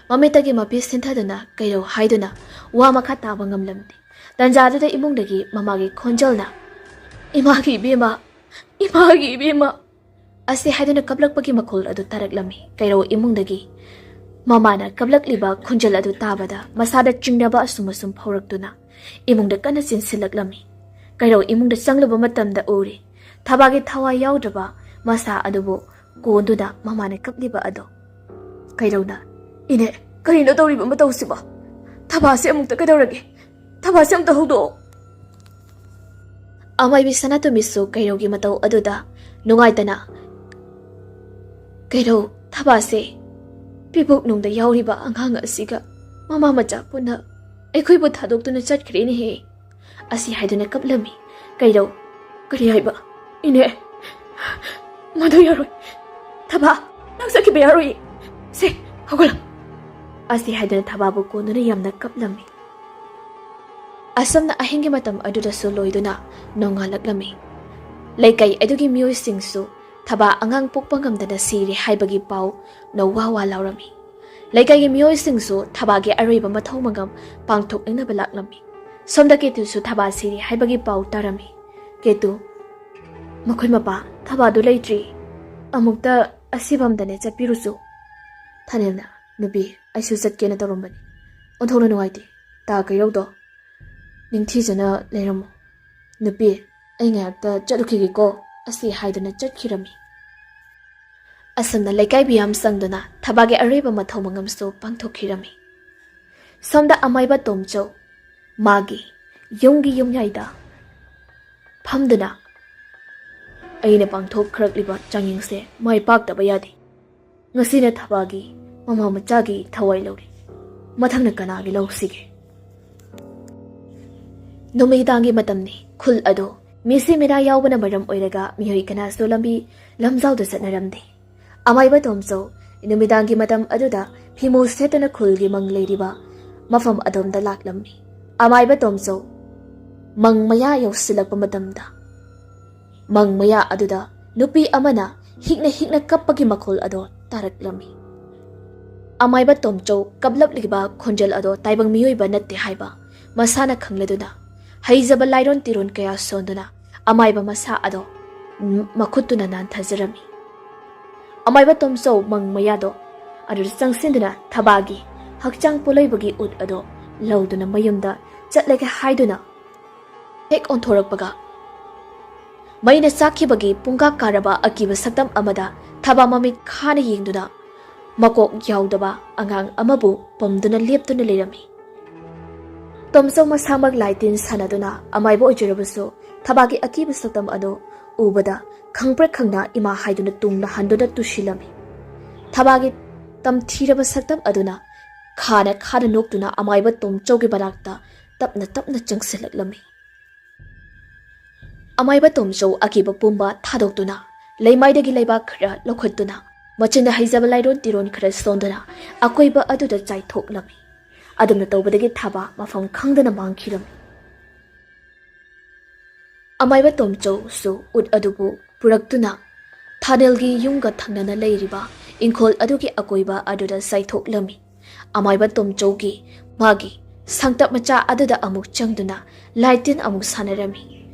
ꯃꯃꯤꯠꯇꯒꯤ ꯃꯄꯤ ꯁꯤꯟꯊꯗꯨꯅ ꯀꯩꯔꯧ ꯍꯥꯏꯗꯨꯅ ꯋꯥ ꯃꯈꯥ ꯇꯥꯕ ꯉꯝꯂꯝꯗꯦ꯫ ꯇꯟꯖꯥꯗꯨꯗ ꯏꯃꯨꯡꯗꯒꯤ ꯃꯃꯥꯒꯤ ꯈꯣꯟꯖꯦꯜꯅ, "ꯏꯃꯥꯒꯤ ꯏꯕꯦꯝꯃ, ꯏꯃꯥꯒꯤ ꯏꯕꯦꯝꯃ!" ꯑꯁꯤ ꯍꯥꯏꯗꯨꯅ ꯀꯞꯂꯛꯄꯒꯤ ꯃꯈꯣꯜ ꯑꯗꯨ ꯇꯥꯔꯛꯂꯝꯃꯤ꯫ ꯀꯩꯔꯧ ꯏꯃꯨꯡꯗꯒꯤ ꯃꯃꯥꯅ ꯀꯞꯂꯛꯂꯤꯕ ꯈꯣꯟꯖꯦꯜ ꯑꯗꯨ ꯇꯥꯕꯗ ꯃꯁꯥꯗ ꯆꯤꯡꯅꯕ ꯑꯁꯨꯝ ꯑꯁꯨꯝ ꯐꯥꯎꯔꯛꯇꯨꯅ ꯏꯃꯨꯡꯗ ꯀꯟꯅ ꯆꯦꯟꯁꯤꯜꯂꯛꯂꯝꯃꯤ꯫ ꯀꯩꯔꯧ ꯏꯃꯨꯡꯗ ꯆꯪꯂꯨꯕ ꯃꯇꯝꯗ ꯎꯔꯤ ꯊꯕꯥꯒꯤ ꯊꯋꯥꯏ ꯌꯥꯎꯗ꯭ꯔꯕ ꯃꯁꯥ ꯑꯗꯨꯕꯨ ꯀꯣꯟꯗꯨꯅ ꯃꯃꯥꯅ ꯀꯞꯂꯤꯕ ꯑꯗꯣ꯫ ꯀꯩꯔꯧꯅ, "ꯏꯅꯦ, ꯀꯔꯤꯅꯣ ꯇꯧꯔꯤꯕ ꯃꯇꯧꯁꯤꯕꯣ? ꯊꯕꯥꯁꯦ ꯑꯃꯨꯛꯇ ꯀꯩꯗꯧꯔꯒꯦ? ꯊꯕꯥꯁꯦ ꯑꯃꯨꯛꯇ ꯍꯧꯗꯣꯛꯑꯣ!" ꯑꯃꯥꯏꯕꯤ ꯁꯅꯥꯇꯣꯝꯕꯤꯁꯨ ꯀꯩꯔꯧꯒꯤ ꯃꯇꯧ ꯑꯗꯨꯗ ꯅꯨꯡꯉꯥꯏꯇꯅ, "ꯀꯩꯔꯧ, ꯊꯕꯥꯁꯦ ꯄꯤꯕꯨꯛꯅꯨꯡꯗ ꯌꯥꯎꯔꯤꯕ ꯑꯉꯥꯡ ꯑꯁꯤꯒ ꯃꯃꯥ ꯃꯆꯥ ꯄꯨꯟꯅ ꯑꯩꯈꯣꯏꯕꯨ ꯊꯥꯗꯣꯛꯇꯨꯅ ꯆꯠꯈ꯭ꯔꯦꯅꯦꯍꯦ!" ꯑꯁꯤ ꯍꯥꯏꯗꯨꯅ ꯀꯞꯂꯝꯃꯤ꯫ ꯀꯩꯔꯧ, "ꯀꯔꯤ ꯍꯥꯏꯕ? ꯏꯅꯦ, ꯃꯗꯨ ꯌꯥꯔꯣꯏ꯫ ꯊꯕꯥ, ꯅꯪ ꯆꯠꯈꯤꯕ ꯌꯥꯔꯣꯏ꯫ ꯁꯦ, ꯍꯧꯒꯠꯂꯣ!" ꯑꯁꯤ ꯍꯥꯏꯗꯨꯅ ꯊꯕꯥꯕꯨ ꯀꯣꯟꯗꯨꯅ ꯌꯥꯝꯅ ꯀꯞꯂꯝꯃꯤ꯫ ꯑꯁꯨꯝꯅ ꯑꯍꯤꯡꯒꯤ ꯃꯇꯝ ꯑꯗꯨꯗꯁꯨ ꯂꯣꯏꯗꯨꯅ ꯅꯣꯡꯉꯥꯜꯂꯛꯂꯝꯃꯤ꯫ ꯂꯩꯀꯥꯏ ꯑꯗꯨꯒꯤ ꯃꯤꯑꯣꯏꯁꯤꯡꯁꯨ ꯊꯕꯥ ꯑꯉꯥꯡ ꯄꯣꯛꯄ ꯉꯝꯗꯅ ꯁꯤꯔꯦ ꯍꯥꯏꯕꯒꯤ ꯄꯥꯎꯅ ꯋꯥ ꯋꯥ ꯂꯥꯎꯔꯝꯃꯤ꯫ ꯂꯩꯀꯥꯏꯒꯤ ꯃꯤꯑꯣꯏꯁꯤꯡꯁꯨ ꯊꯕꯥꯒꯤ ꯑꯔꯣꯏꯕ ꯃꯊꯧ ꯃꯉꯝ ꯄꯥꯡꯊꯣꯛꯅꯅꯕ ꯂꯥꯛꯂꯝꯃꯤ꯫ ꯁꯣꯝꯗ ꯀꯦꯇꯨꯁꯨ ꯊꯕꯥ ꯁꯤꯔꯦ ꯍꯥꯏꯕꯒꯤ ꯄꯥꯎ ꯇꯥꯔꯝꯃꯤ꯫ "ꯀꯦꯇꯨ, ꯃꯈꯣꯏ ꯃꯄꯥ ꯊꯕꯥꯗꯨ ꯂꯩꯇ꯭ꯔꯤ꯫ ꯑꯃꯨꯛꯇ ꯑꯁꯤꯐꯝꯗꯅꯦ ꯆꯠꯄꯤꯔꯨꯆꯣ꯫" ꯊꯥꯅꯦꯜꯅ, "ꯅꯨꯄꯤ, ꯑꯩꯁꯨ ꯆꯠꯀꯦꯅ ꯇꯧꯔꯝꯕꯅꯤ꯫ ꯑꯣꯟꯊꯣꯛꯅ ꯅꯨꯡꯉꯥꯏꯇꯦ꯫ ꯇꯥ ꯀꯩꯔꯧꯗꯣ, ꯅꯤꯡꯊꯤꯖꯅ ꯂꯩꯔꯝꯃꯨ꯫ ꯅꯨꯄꯤ, ꯑꯩ ꯉꯥꯏꯍꯥꯛꯇ ꯆꯠꯂꯨꯈꯤꯒꯦꯀꯣ꯫" ꯑꯁꯤ ꯍꯥꯏꯗꯨꯅ ꯆꯠꯈꯤꯔꯝꯃꯤ꯫ ꯑꯁꯨꯝꯅ ꯂꯩꯀꯥꯏ ꯃꯤꯌꯥꯝ ꯆꯪꯗꯨꯅ ꯊꯕꯥꯒꯤ ꯑꯔꯣꯏꯕ ꯃꯊꯧ ꯃꯉꯝꯁꯨ ꯄꯥꯡꯊꯣꯛꯈꯤꯔꯝꯃꯤ꯫ ꯁꯣꯝꯗ ꯑꯃꯥꯏꯕ ꯇꯣꯝꯆꯧ ꯃꯥꯒꯤ ꯌꯨꯝꯒꯤ ꯌꯨꯝꯌꯥꯏꯗ ꯐꯝꯗꯨꯅ, "ꯑꯩꯅ ꯄꯥꯡꯊꯣꯛꯈ꯭ꯔꯛꯂꯤꯕ ꯆꯥꯡꯌꯦꯡꯁꯦ ꯃꯥꯏ ꯄꯥꯛꯇꯕ ꯌꯥꯗꯦ꯫ ꯉꯁꯤꯅ ꯊꯕꯥꯒꯤ ꯃꯃꯥ ꯃꯆꯥꯒꯤ ꯊꯋꯥꯏ ꯂꯧꯔꯤ꯫ ꯃꯊꯪꯅ ꯀꯅꯥꯒꯤ ꯂꯧꯁꯤꯒꯦ?" ꯅꯨꯃꯤꯗꯥꯡꯒꯤ ꯃꯇꯝꯅꯤ꯫ ꯈꯨꯜ ꯑꯗꯨ ꯃꯤꯁꯤ ꯃꯤꯅꯥ ꯌꯥꯎꯕꯅ ꯃꯔꯝ ꯑꯣꯏꯔꯒ ꯃꯤꯑꯣꯏ ꯀꯅꯥꯁꯨ ꯂꯝꯕꯤ ꯂꯝꯖꯥꯎꯗ ꯆꯠꯅꯔꯝꯗꯦ꯫ ꯑꯃꯥꯏꯕ ꯇꯣꯝꯆꯧ ꯅꯨꯃꯤꯗꯥꯡꯒꯤ ꯃꯇꯝ ꯑꯗꯨꯗ ꯐꯤꯃꯨ ꯁꯦꯠꯇꯨꯅ ꯈꯨꯜꯒꯤ ꯃꯪ ꯂꯩꯔꯤꯕ ꯃꯐꯝ ꯑꯗꯣꯝꯗ ꯂꯥꯛꯂꯝꯃꯤ꯫ ꯑꯃꯥꯏꯕ ꯇꯣꯝꯆꯧ ꯃꯪ ꯃꯌꯥ ꯌꯧꯁꯤꯜꯂꯛꯄ ꯃꯇꯝꯗ ꯃꯪ ꯃꯌꯥ ꯑꯗꯨꯗ ꯅꯨꯄꯤ ꯑꯃꯅ ꯍꯤꯛꯅ ꯍꯤꯛꯅ ꯀꯞꯄꯒꯤ ꯃꯈꯣꯜ ꯑꯗꯣ ꯇꯥꯔꯛꯂꯝꯃꯤ꯫ ꯑꯃꯥꯏꯕ ꯇꯣꯝꯆꯧ ꯀꯞꯂꯛꯂꯤꯕ ꯈꯣꯟꯖꯦꯜ ꯑꯗꯣ ꯇꯥꯏꯕꯪ ꯃꯤꯑꯣꯏꯕ ꯅꯠꯇꯦ ꯍꯥꯏꯕ ꯃꯁꯥꯅ ꯈꯪꯂꯗꯨꯅ, ꯍꯩꯖꯕ ꯂꯥꯏꯔꯣꯟ ꯇꯤꯔꯣꯟ ꯀꯌꯥ ꯁꯣꯟꯗꯨꯅ ꯑꯃꯥꯏꯕ ꯃꯁꯥ ꯑꯗꯣ ꯃꯈꯨꯠꯇꯨꯅ ꯅꯥꯟꯊꯖꯔꯝꯃꯤ꯫ ꯑꯃꯥꯏꯕ ꯇꯣꯝꯆꯧ ꯃꯪ ꯃꯌꯥꯗꯣ ꯑꯗꯨꯗ ꯆꯪꯁꯤꯟꯗꯨꯅ ꯊꯕꯥꯒꯤ ꯍꯛꯆꯥꯡ ꯄꯣꯂꯩꯕꯒꯤ ꯎꯠ ꯑꯗꯣ ꯂꯧꯗꯨꯅ ꯃꯌꯨꯝꯗ ꯆꯠꯂꯒꯦ ꯍꯥꯏꯗꯨꯅ ꯍꯦꯛ ꯑꯣꯟꯊꯣꯔꯛꯄꯒ, ꯃꯩꯅ ꯆꯥꯛꯈꯤꯕꯒꯤ ꯄꯨꯡꯀꯥ ꯀꯥꯔꯕ ꯑꯀꯤꯕ ꯁꯛꯇꯝ ꯑꯃꯗ ꯊꯕꯥ ꯃꯃꯤꯠ ꯈꯥꯅ ꯌꯦꯡꯗꯨꯅ ꯃꯀꯣꯛ ꯌꯥꯎꯗꯕ ꯑꯉꯥꯡ ꯑꯃꯕꯨ ꯄꯝꯗꯨꯅ ꯂꯦꯞꯇꯨꯅ ꯂꯩꯔꯝꯃꯤ꯫ ꯇꯣꯝꯆꯧ ꯃꯁꯥꯃꯛ ꯂꯥꯏ ꯇꯤꯟ ꯁꯥꯟꯅꯗꯨꯅ ꯑꯃꯥꯏꯕ ꯑꯣꯏꯖꯔꯕꯁꯨ ꯊꯕꯥꯒꯤ ꯑꯀꯤꯕ ꯁꯛꯇꯝ ꯑꯗꯨ ꯎꯕꯗ ꯈꯪꯄ꯭ꯔꯦꯛ ꯈꯪꯅ ꯏꯃꯥ ꯍꯥꯏꯗꯨꯅ ꯇꯨꯡꯅ ꯍꯟꯗꯨꯅ ꯇꯨꯁꯤꯜꯂꯝꯃꯤ꯫ ꯊꯕꯥꯒꯤ ꯇꯝꯊꯤꯔꯕ ꯁꯛꯇꯝ ꯑꯗꯨꯅ ꯈꯥꯅ ꯈꯥꯅ ꯅꯣꯛꯇꯨꯅ ꯑꯃꯥꯏꯕ ꯇꯣꯝꯆꯧꯒꯤ ꯃꯅꯥꯛꯇ ꯇꯞꯅ ꯇꯞꯅ ꯆꯪꯁꯤꯜꯂꯛꯂꯝꯃꯤ꯫ ꯑꯃꯥꯏꯕ ꯇꯣꯝꯆꯧ ꯑꯀꯤꯕ ꯄꯨꯝꯕ ꯊꯥꯗꯣꯛꯇꯨꯅ ꯂꯩꯃꯥꯏꯗꯒꯤ ꯂꯩꯕꯥꯛ ꯈꯔ ꯂꯧꯈꯠꯇꯨꯅ ꯃꯆꯤꯟꯗ ꯍꯩꯖꯕ ꯂꯥꯏꯔꯣꯟ ꯇꯤꯔꯣꯟ ꯈꯔ ꯁꯣꯟꯗꯨꯅ ꯑꯀꯣꯏꯕ ꯑꯗꯨꯗ ꯆꯥꯏꯊꯣꯛꯂꯝꯃꯤ꯫ ꯑꯗꯨꯝꯅ ꯇꯧꯕꯗꯒꯤ ꯊꯥꯕ ꯃꯐꯝ ꯈꯪꯗꯅ ꯃꯥꯡꯈꯤꯔꯝꯃꯤ꯫ ꯑꯃꯥꯏꯕ ꯇꯣꯝꯆꯧꯁꯨ ꯎꯠ ꯑꯗꯨꯕꯨ ꯄꯨꯔꯛꯇꯨꯅ ꯊꯥꯅꯦꯜꯒꯤ ꯌꯨꯝꯒ ꯊꯪꯅꯅ ꯂꯩꯔꯤꯕ ꯏꯪꯈꯣꯜ ꯑꯗꯨꯒꯤ ꯑꯀꯣꯏꯕ ꯑꯗꯨꯗ ꯆꯥꯏꯊꯣꯛꯂꯝꯃꯤ꯫ ꯑꯃꯥꯏꯕ ꯇꯣꯝꯆꯧꯒꯤ ꯃꯥꯒꯤ ꯁꯪꯇꯞ ꯃꯆꯥ ꯑꯗꯨꯗ ꯑꯃꯨꯛ ꯆꯪꯗꯨꯅ ꯂꯥꯏꯇꯤꯟ ꯑꯃꯨꯛ ꯁꯥꯟꯅꯔꯝꯃꯤ꯫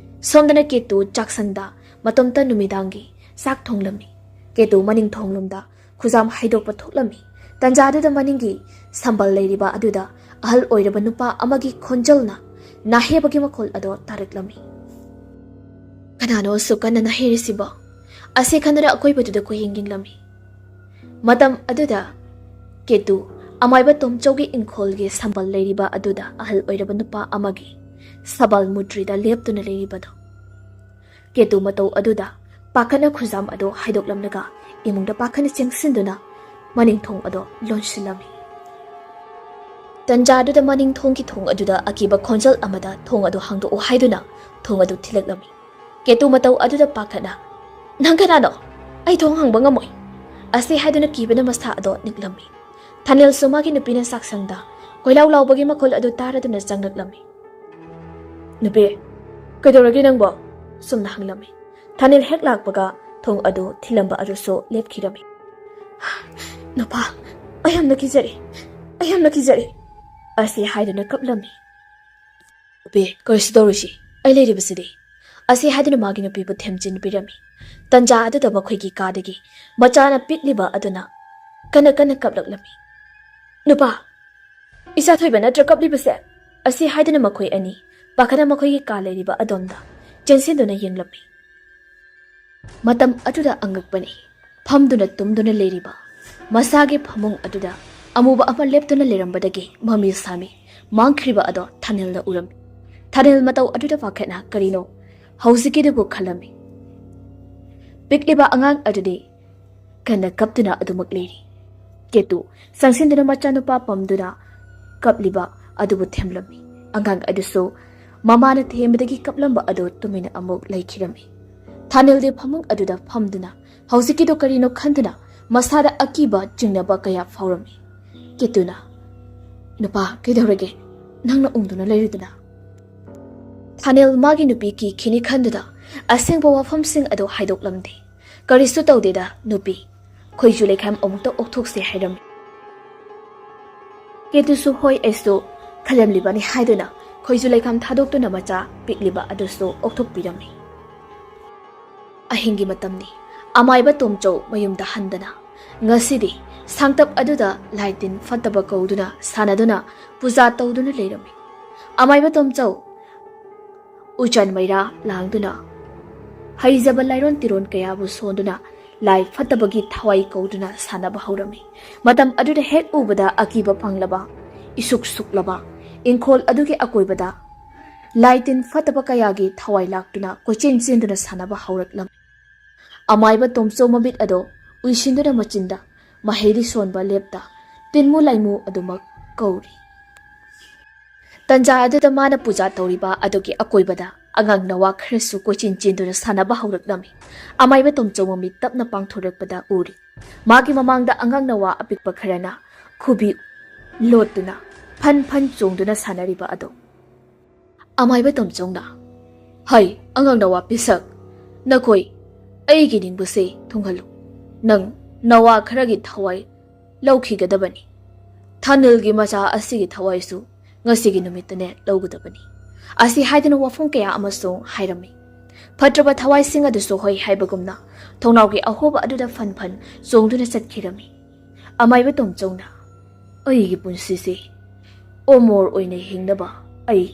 ꯁꯣꯝꯗꯅ ꯀꯦꯇꯨ ꯆꯥꯛꯁꯪꯗ ꯃꯇꯣꯝꯇ ꯅꯨꯃꯤꯗꯥꯡꯒꯤ ꯆꯥꯛ ꯊꯣꯡꯂꯝꯃꯤ꯫ ꯀꯦꯇꯨ ꯃꯅꯤꯡ ꯊꯣꯡꯂꯣꯝꯗ ꯈꯨꯖꯥꯝ ꯍꯩꯗꯣꯛꯄ ꯊꯣꯛꯂꯝꯃꯤ꯫ ꯇꯟꯖꯥꯗꯨꯗ ꯃꯅꯤꯡꯒꯤ ꯁꯝꯕꯜ ꯂꯩꯔꯤꯕ ꯑꯗꯨꯗ ꯑꯍꯜ ꯑꯣꯏꯔꯕ ꯅꯨꯄꯥ ꯑꯃꯒꯤ ꯈꯣꯟꯖꯦꯜꯅ ꯅꯥꯍꯦꯕꯒꯤ ꯃꯈꯣꯜ ꯑꯗꯣ ꯇꯥꯔꯛꯂꯝꯃꯤ꯫ "ꯀꯅꯥꯅꯣ ꯑꯁꯨꯛ ꯀꯟꯅ ꯅꯥꯍꯦꯔꯤꯁꯤꯕꯣ?" ꯑꯁꯤ ꯈꯟꯗꯨꯅ ꯑꯀꯣꯏꯕꯗꯨꯗ ꯀꯣꯏꯌꯦꯡ ꯌꯦꯡꯂꯝꯃꯤ꯫ ꯃꯇꯝ ꯑꯗꯨꯗ ꯀꯦꯇꯨ ꯑꯃꯥꯏꯕ ꯇꯣꯝꯆꯧꯒꯤ ꯏꯪꯈꯣꯜꯒꯤ ꯁꯝꯕꯜ ꯂꯩꯔꯤꯕ ꯑꯗꯨꯗ ꯑꯍꯜ ꯑꯣꯏꯔꯕ ꯅꯨꯄꯥ ꯑꯃꯒꯤ ꯁꯕꯥꯜ ꯃꯨꯇ꯭ꯔꯤꯗ ꯂꯦꯞꯇꯨꯅ ꯂꯩꯔꯤꯕꯗꯣ꯫ ꯀꯦꯇꯨ ꯃꯇꯧ ꯑꯗꯨꯗ ꯄꯥꯈꯠꯅ ꯈꯨꯖꯥꯝ ꯑꯗꯨ ꯍꯥꯏꯗꯣꯛꯂꯝꯂꯒ ꯏꯃꯨꯡꯗ ꯄꯥꯈꯠꯅ ꯆꯦꯟꯁꯤꯟꯗꯨꯅ ꯃꯅꯤꯡ ꯊꯣꯡ ꯑꯗꯨ ꯂꯣꯟꯁꯤꯜꯂꯝꯃꯤ꯫ ꯇꯟꯖꯥꯗꯨꯗ ꯃꯅꯤꯡ ꯊꯣꯡꯒꯤ ꯊꯣꯡ ꯑꯗꯨꯗ ꯑꯀꯤꯕ ꯈꯣꯟꯖꯦꯜ ꯑꯃꯗ "ꯊꯣꯡ ꯑꯗꯨ ꯍꯥꯡꯗꯣꯛꯎ" ꯍꯥꯏꯗꯨꯅ ꯊꯣꯡ ꯑꯗꯨ ꯊꯤꯜꯂꯛꯂꯝꯃꯤ꯫ ꯀꯦꯇꯨ ꯃꯇꯧ ꯑꯗꯨꯗ ꯄꯥꯈꯠꯅ, "ꯅꯪ ꯀꯅꯥꯅꯣ? ꯑꯩ ꯊꯣꯡ ꯍꯥꯡꯕ ꯉꯝꯃꯣꯏ꯫ ꯑꯁꯤ ꯍꯥꯏꯗꯨꯅ ꯀꯤꯕꯅ ꯃꯁꯥ ꯑꯗꯣ ꯅꯤꯛꯂꯝꯃꯤ꯫ ꯊꯥꯅꯦꯜꯁꯨ ꯃꯥꯒꯤ ꯅꯨꯄꯤꯅ ꯆꯥꯛꯁꯪꯗ ꯀꯣꯏꯂꯥꯎ ꯂꯥꯎꯕꯒꯤ ꯃꯈꯣꯜ ꯑꯗꯨ ꯇꯥꯔꯗꯨꯅ ꯆꯪꯂꯛꯂꯝꯃꯤ꯫ "ꯅꯨꯄꯤ, ꯀꯩꯗꯧꯔꯒꯦ ꯅꯪꯕꯣ?" ꯁꯨꯝꯅ ꯍꯪꯂꯝꯃꯤ꯫ ꯊꯥꯅꯦꯜ ꯍꯦꯛ ꯂꯥꯛꯄꯒ ꯊꯣꯡ ꯑꯗꯨ ꯊꯤꯜꯂꯝꯕ ꯑꯗꯨꯁꯨ ꯂꯦꯞꯈꯤꯔꯝꯃꯤ꯫ "ꯅꯨꯄꯥ, ꯑꯩ ꯌꯥꯝꯅ ꯀꯤꯖꯔꯦ, ꯑꯩ ꯌꯥꯝꯅ ꯀꯤꯖꯔꯦ!" ꯑꯁꯤ ꯍꯥꯏꯗꯨꯅ ꯀꯞꯂꯝꯃꯤ꯫ "ꯅꯨꯄꯤ, ꯀꯔꯤꯁꯨ ꯇꯧꯔꯣꯏꯁꯤ, ꯑꯩ ꯂꯩꯔꯤꯕꯁꯤꯗꯤ," ꯑꯁꯤ ꯍꯥꯏꯗꯨꯅ ꯃꯥꯒꯤ ꯅꯨꯄꯤꯕꯨ ꯊꯦꯝꯖꯤꯟꯕꯤꯔꯝꯃꯤ꯫ ꯇꯟꯖꯥ ꯑꯗꯨꯗ ꯃꯈꯣꯏꯒꯤ ꯀꯥꯗꯒꯤ ꯃꯆꯥꯅ ꯄꯤꯛꯂꯤꯕ ꯑꯗꯨꯅ ꯀꯟꯅ ꯀꯟꯅ ꯀꯞꯂꯛꯂꯝꯃꯤ꯫ "ꯅꯨꯄꯥ, ꯏꯆꯥ ꯊꯣꯏꯕ ꯅꯠꯇ꯭ꯔ ꯀꯞꯂꯤꯕꯁꯦ?" ꯑꯁꯤ ꯍꯥꯏꯗꯨꯅ ꯃꯈꯣꯏ ꯑꯅꯤ ꯄꯥꯈꯠꯅ ꯃꯈꯣꯏꯒꯤ ꯀꯥ ꯂꯩꯔꯤꯕ ꯑꯗꯣꯝꯗ ꯆꯦꯟꯁꯤꯟꯗꯨꯅ ꯌꯦꯡꯂꯝꯃꯤ꯫ ꯃꯇꯝ ꯑꯗꯨꯗ ꯑꯉꯛꯄꯅꯤ, ꯐꯝꯗꯨꯅ ꯇꯨꯝꯗꯨꯅ ꯂꯩꯔꯤꯕ ꯃꯁꯥꯒꯤ ꯐꯃꯨꯡ ꯑꯗꯨꯗ ꯑꯃꯨꯕ ꯑꯃ ꯂꯦꯞꯇꯨꯅ ꯂꯩꯔꯝꯕꯗꯒꯤ ꯃꯃꯤ ꯁꯥꯃꯤ ꯃꯥꯡꯈ꯭ꯔꯤꯕ ꯑꯗꯣ ꯊꯥꯅꯦꯜꯅ ꯎꯔꯝꯃꯤ꯫ ꯊꯥꯅꯦꯜ ꯃꯇꯧ ꯑꯗꯨꯗ ꯄꯥꯈꯠꯅ ꯀꯔꯤꯅꯣ ꯍꯧꯖꯤꯛꯀꯤꯗꯨꯕꯨ ꯈꯜꯂꯝꯃꯤ꯫ ꯄꯤꯛꯂꯤꯕ ꯑꯉꯥꯡ ꯑꯗꯨꯗꯤ ꯀꯟꯅ ꯀꯞꯇꯨꯅ ꯑꯗꯨꯃꯛ ꯂꯩꯔꯤ꯫ ꯀꯦꯇꯨ ꯆꯪꯁꯤꯟꯗꯨꯅ ꯃꯆꯥꯅꯨꯄꯥ ꯄꯝꯗꯨꯅ ꯀꯞꯂꯤꯕ ꯑꯗꯨꯕꯨ ꯊꯦꯝꯂꯝꯃꯤ꯫ ꯑꯉꯥꯡ ꯑꯗꯨꯁꯨ ꯃꯃꯥꯅ ꯊꯦꯝꯕꯗꯒꯤ ꯀꯞꯂꯝꯕ ꯑꯗꯨ ꯇꯨꯃꯤꯟꯅ ꯑꯃꯨꯛ ꯂꯩꯈꯤꯔꯝꯃꯤ꯫ ꯊꯥꯅꯦꯜꯗꯤ ꯐꯃꯨꯡ ꯑꯗꯨꯗ ꯐꯝꯗꯨꯅ ꯍꯧꯖꯤꯛꯀꯤꯗꯨ ꯀꯔꯤꯅꯣ ꯈꯟꯗꯨꯅ ꯃꯁꯥꯗ ꯑꯀꯤꯕ ꯆꯤꯡꯅꯕ ꯀꯌꯥ ꯐꯥꯎꯔꯝꯃꯤ꯫ ꯀꯦꯇꯨꯅ, "ꯅꯨꯄꯥ, ꯀꯩꯗꯧꯔꯒꯦ? ꯅꯪꯅ ꯎꯪꯗꯨꯅ ꯂꯩꯔꯤꯗꯨꯅ?" ꯊꯥꯅꯦꯜ ꯃꯥꯒꯤ ꯅꯨꯄꯤ ꯀꯤꯈꯤꯅꯤ ꯈꯟꯗꯨꯅ ꯑꯁꯦꯡꯕ ꯋꯥꯐꯝꯁꯤꯡ ꯑꯗꯨ ꯍꯥꯏꯗꯣꯛꯂꯝꯗꯦ꯫ "ꯀꯔꯤꯁꯨ ꯇꯧꯗꯦꯗ ꯅꯨꯄꯤ, ꯈꯣꯏꯖꯨ ꯂꯩꯈꯥꯝ ꯑꯃꯨꯛꯇ ꯑꯣꯛꯊꯣꯛꯁꯦ" ꯍꯥꯏꯔꯝꯃꯤ꯫ ꯀꯦꯇꯨꯁꯨ "ꯍꯣꯏ, ꯑꯩꯁꯨ ꯈꯜꯂꯝꯂꯤꯕꯅꯤ" ꯍꯥꯏꯗꯨꯅ ꯈꯣꯏꯖꯨ ꯂꯩꯈꯥꯝ ꯊꯥꯗꯣꯛꯇꯨꯅ ꯃꯆꯥ ꯄꯤꯛꯂꯤꯕ ꯑꯗꯨꯁꯨ ꯑꯣꯛꯊꯣꯛꯄꯤꯔꯝꯃꯤ꯫ ꯑꯍꯤꯡꯒꯤ ꯃꯇꯝꯅꯤ꯫ ꯑꯃꯥꯏꯕ ꯇꯣꯝꯆꯧ ꯃꯌꯨꯝꯗ ꯍꯟꯗꯅ ꯉꯁꯤꯗꯤ ꯁꯥꯡꯇꯞ ꯑꯗꯨꯗ ꯂꯥꯏ ꯇꯤꯟ ꯐꯠꯇꯕ ꯀꯧꯗꯨꯅ ꯁꯥꯟꯅꯗꯨꯅ ꯄꯨꯖꯥ ꯇꯧꯗꯨꯅ ꯂꯩꯔꯝꯃꯤ꯫ ꯑꯃꯥꯏꯕ ꯇꯣꯝꯆꯧ ꯎꯆꯥꯟ ꯃꯩꯔꯥ ꯂꯥꯡꯗꯨꯅ ꯍꯩꯖꯕ ꯂꯥꯏꯔꯣꯟ ꯇꯤꯔꯣꯟ ꯀꯌꯥꯕꯨ ꯁꯣꯟꯗꯨꯅ ꯂꯥꯏ ꯐꯠꯇꯕꯒꯤ ꯊꯋꯥꯏ ꯀꯧꯗꯨꯅ ꯁꯥꯟꯅꯕ ꯍꯧꯔꯝꯃꯤ꯫ ꯃꯇꯝ ꯑꯗꯨꯗ ꯍꯦꯛ ꯎꯕꯗ ꯑꯀꯤꯕ ꯐꯪꯂꯕ, ꯏꯁꯨꯛ ꯁꯨꯛꯂꯕ ꯏꯪꯈꯣꯜ ꯑꯗꯨꯒꯤ ꯑꯀꯣꯏꯕꯗ ꯂꯥꯏ ꯇꯤꯟ ꯐꯠꯇꯕ ꯀꯌꯥꯒꯤ ꯊꯋꯥꯏ ꯂꯥꯛꯇꯨꯅ ꯀꯣꯏꯆꯦꯟ ꯆꯦꯟꯗꯨꯅ ꯁꯥꯟꯅꯕ ꯍꯧꯔꯛꯂꯝꯃꯤ꯫ ꯑꯃꯥꯏꯕ ꯇꯣꯝꯆꯧ ꯃꯃꯤꯠ ꯑꯗꯣ ꯎꯏꯁꯤꯟꯗꯨꯅ ꯃꯆꯤꯟꯗ ꯃꯍꯩꯔꯤ ꯁꯣꯟꯕ ꯂꯦꯞꯇ ꯇꯤꯟꯃꯨ ꯂꯥꯏꯃꯨ ꯑꯗꯨꯃꯛ ꯀꯧꯔꯤ꯫ ꯇꯟꯖꯥ ꯑꯗꯨꯗ ꯃꯥꯅ ꯄꯨꯖꯥ ꯇꯧꯔꯤꯕ ꯑꯗꯨꯒꯤ ꯑꯀꯣꯏꯕꯗ ꯑꯉꯥꯡ ꯅꯋꯥ ꯈꯔꯁꯨ ꯀꯣꯏꯆꯦꯟ ꯆꯦꯟꯗꯨꯅ ꯁꯥꯟꯅꯕ ꯍꯧꯔꯛꯂꯝꯃꯤ꯫ ꯑꯃꯥꯏꯕ ꯇꯣꯝꯆꯧ ꯃꯃꯤꯠ ꯇꯞꯅ ꯄꯥꯡꯊꯣꯔꯛꯄꯗ ꯎꯔꯤ꯫ ꯃꯥꯒꯤ ꯃꯃꯥꯡꯗ ꯑꯉꯥꯡ ꯅꯋꯥ ꯑꯄꯤꯛꯄ ꯈꯔꯅ ꯈꯨꯕꯤ ꯂꯣꯠꯇꯨꯅ ꯐꯟ ꯐꯟ ꯆꯣꯡꯗꯨꯅ ꯁꯥꯟꯅꯔꯤꯕ ꯑꯗꯣ꯫ ꯑꯃꯥꯏꯕ ꯇꯣꯝꯆꯧꯅ, "ꯍꯩ, ꯑꯉꯥꯡ ꯅꯋꯥ ꯄꯤꯁꯛ, ꯅꯈꯣꯏ ꯑꯩꯒꯤ ꯅꯤꯡꯕꯁꯦ ꯊꯨꯡꯍꯜꯂꯨ꯫ ꯅꯪ ꯅꯋꯥ ꯈꯔꯒꯤ ꯊꯋꯥꯏ ꯂꯧꯈꯤꯒꯗꯕꯅꯤ꯫ ꯊꯥꯅꯤꯜꯒꯤ ꯃꯆꯥ ꯑꯁꯤꯒꯤ ꯊꯋꯥꯏꯁꯨ ꯉꯁꯤꯒꯤ ꯅꯨꯃꯤꯠꯇꯅꯦ ꯂꯧꯒꯗꯕꯅꯤ"꯫ ꯑꯁꯤ ꯍꯥꯏꯗꯨꯅ ꯋꯥꯐꯝ ꯀꯌꯥ ꯑꯃꯁꯨ ꯍꯥꯏꯔꯝꯃꯤ꯫ ꯐꯠꯇ꯭ꯔꯕ ꯊꯋꯥꯏꯁꯤꯡ ꯑꯗꯨꯁꯨ ꯍꯣꯏ ꯍꯥꯏꯕꯒꯨꯝꯅ ꯊꯣꯡꯅꯥꯎꯒꯤ ꯑꯍꯣꯕ ꯑꯗꯨꯗ ꯐꯟ ꯐꯟ ꯆꯣꯡꯗꯨꯅ ꯆꯠꯈꯤꯔꯝꯃꯤ꯫ ꯑꯃꯥꯏꯕ ꯇꯣꯝꯆꯧꯅ, "ꯑꯩꯒꯤ ꯄꯨꯟꯁꯤꯁꯦ ꯑꯣꯃꯣꯔ ꯑꯣꯏꯅ ꯍꯤꯡꯅꯕ ꯑꯩ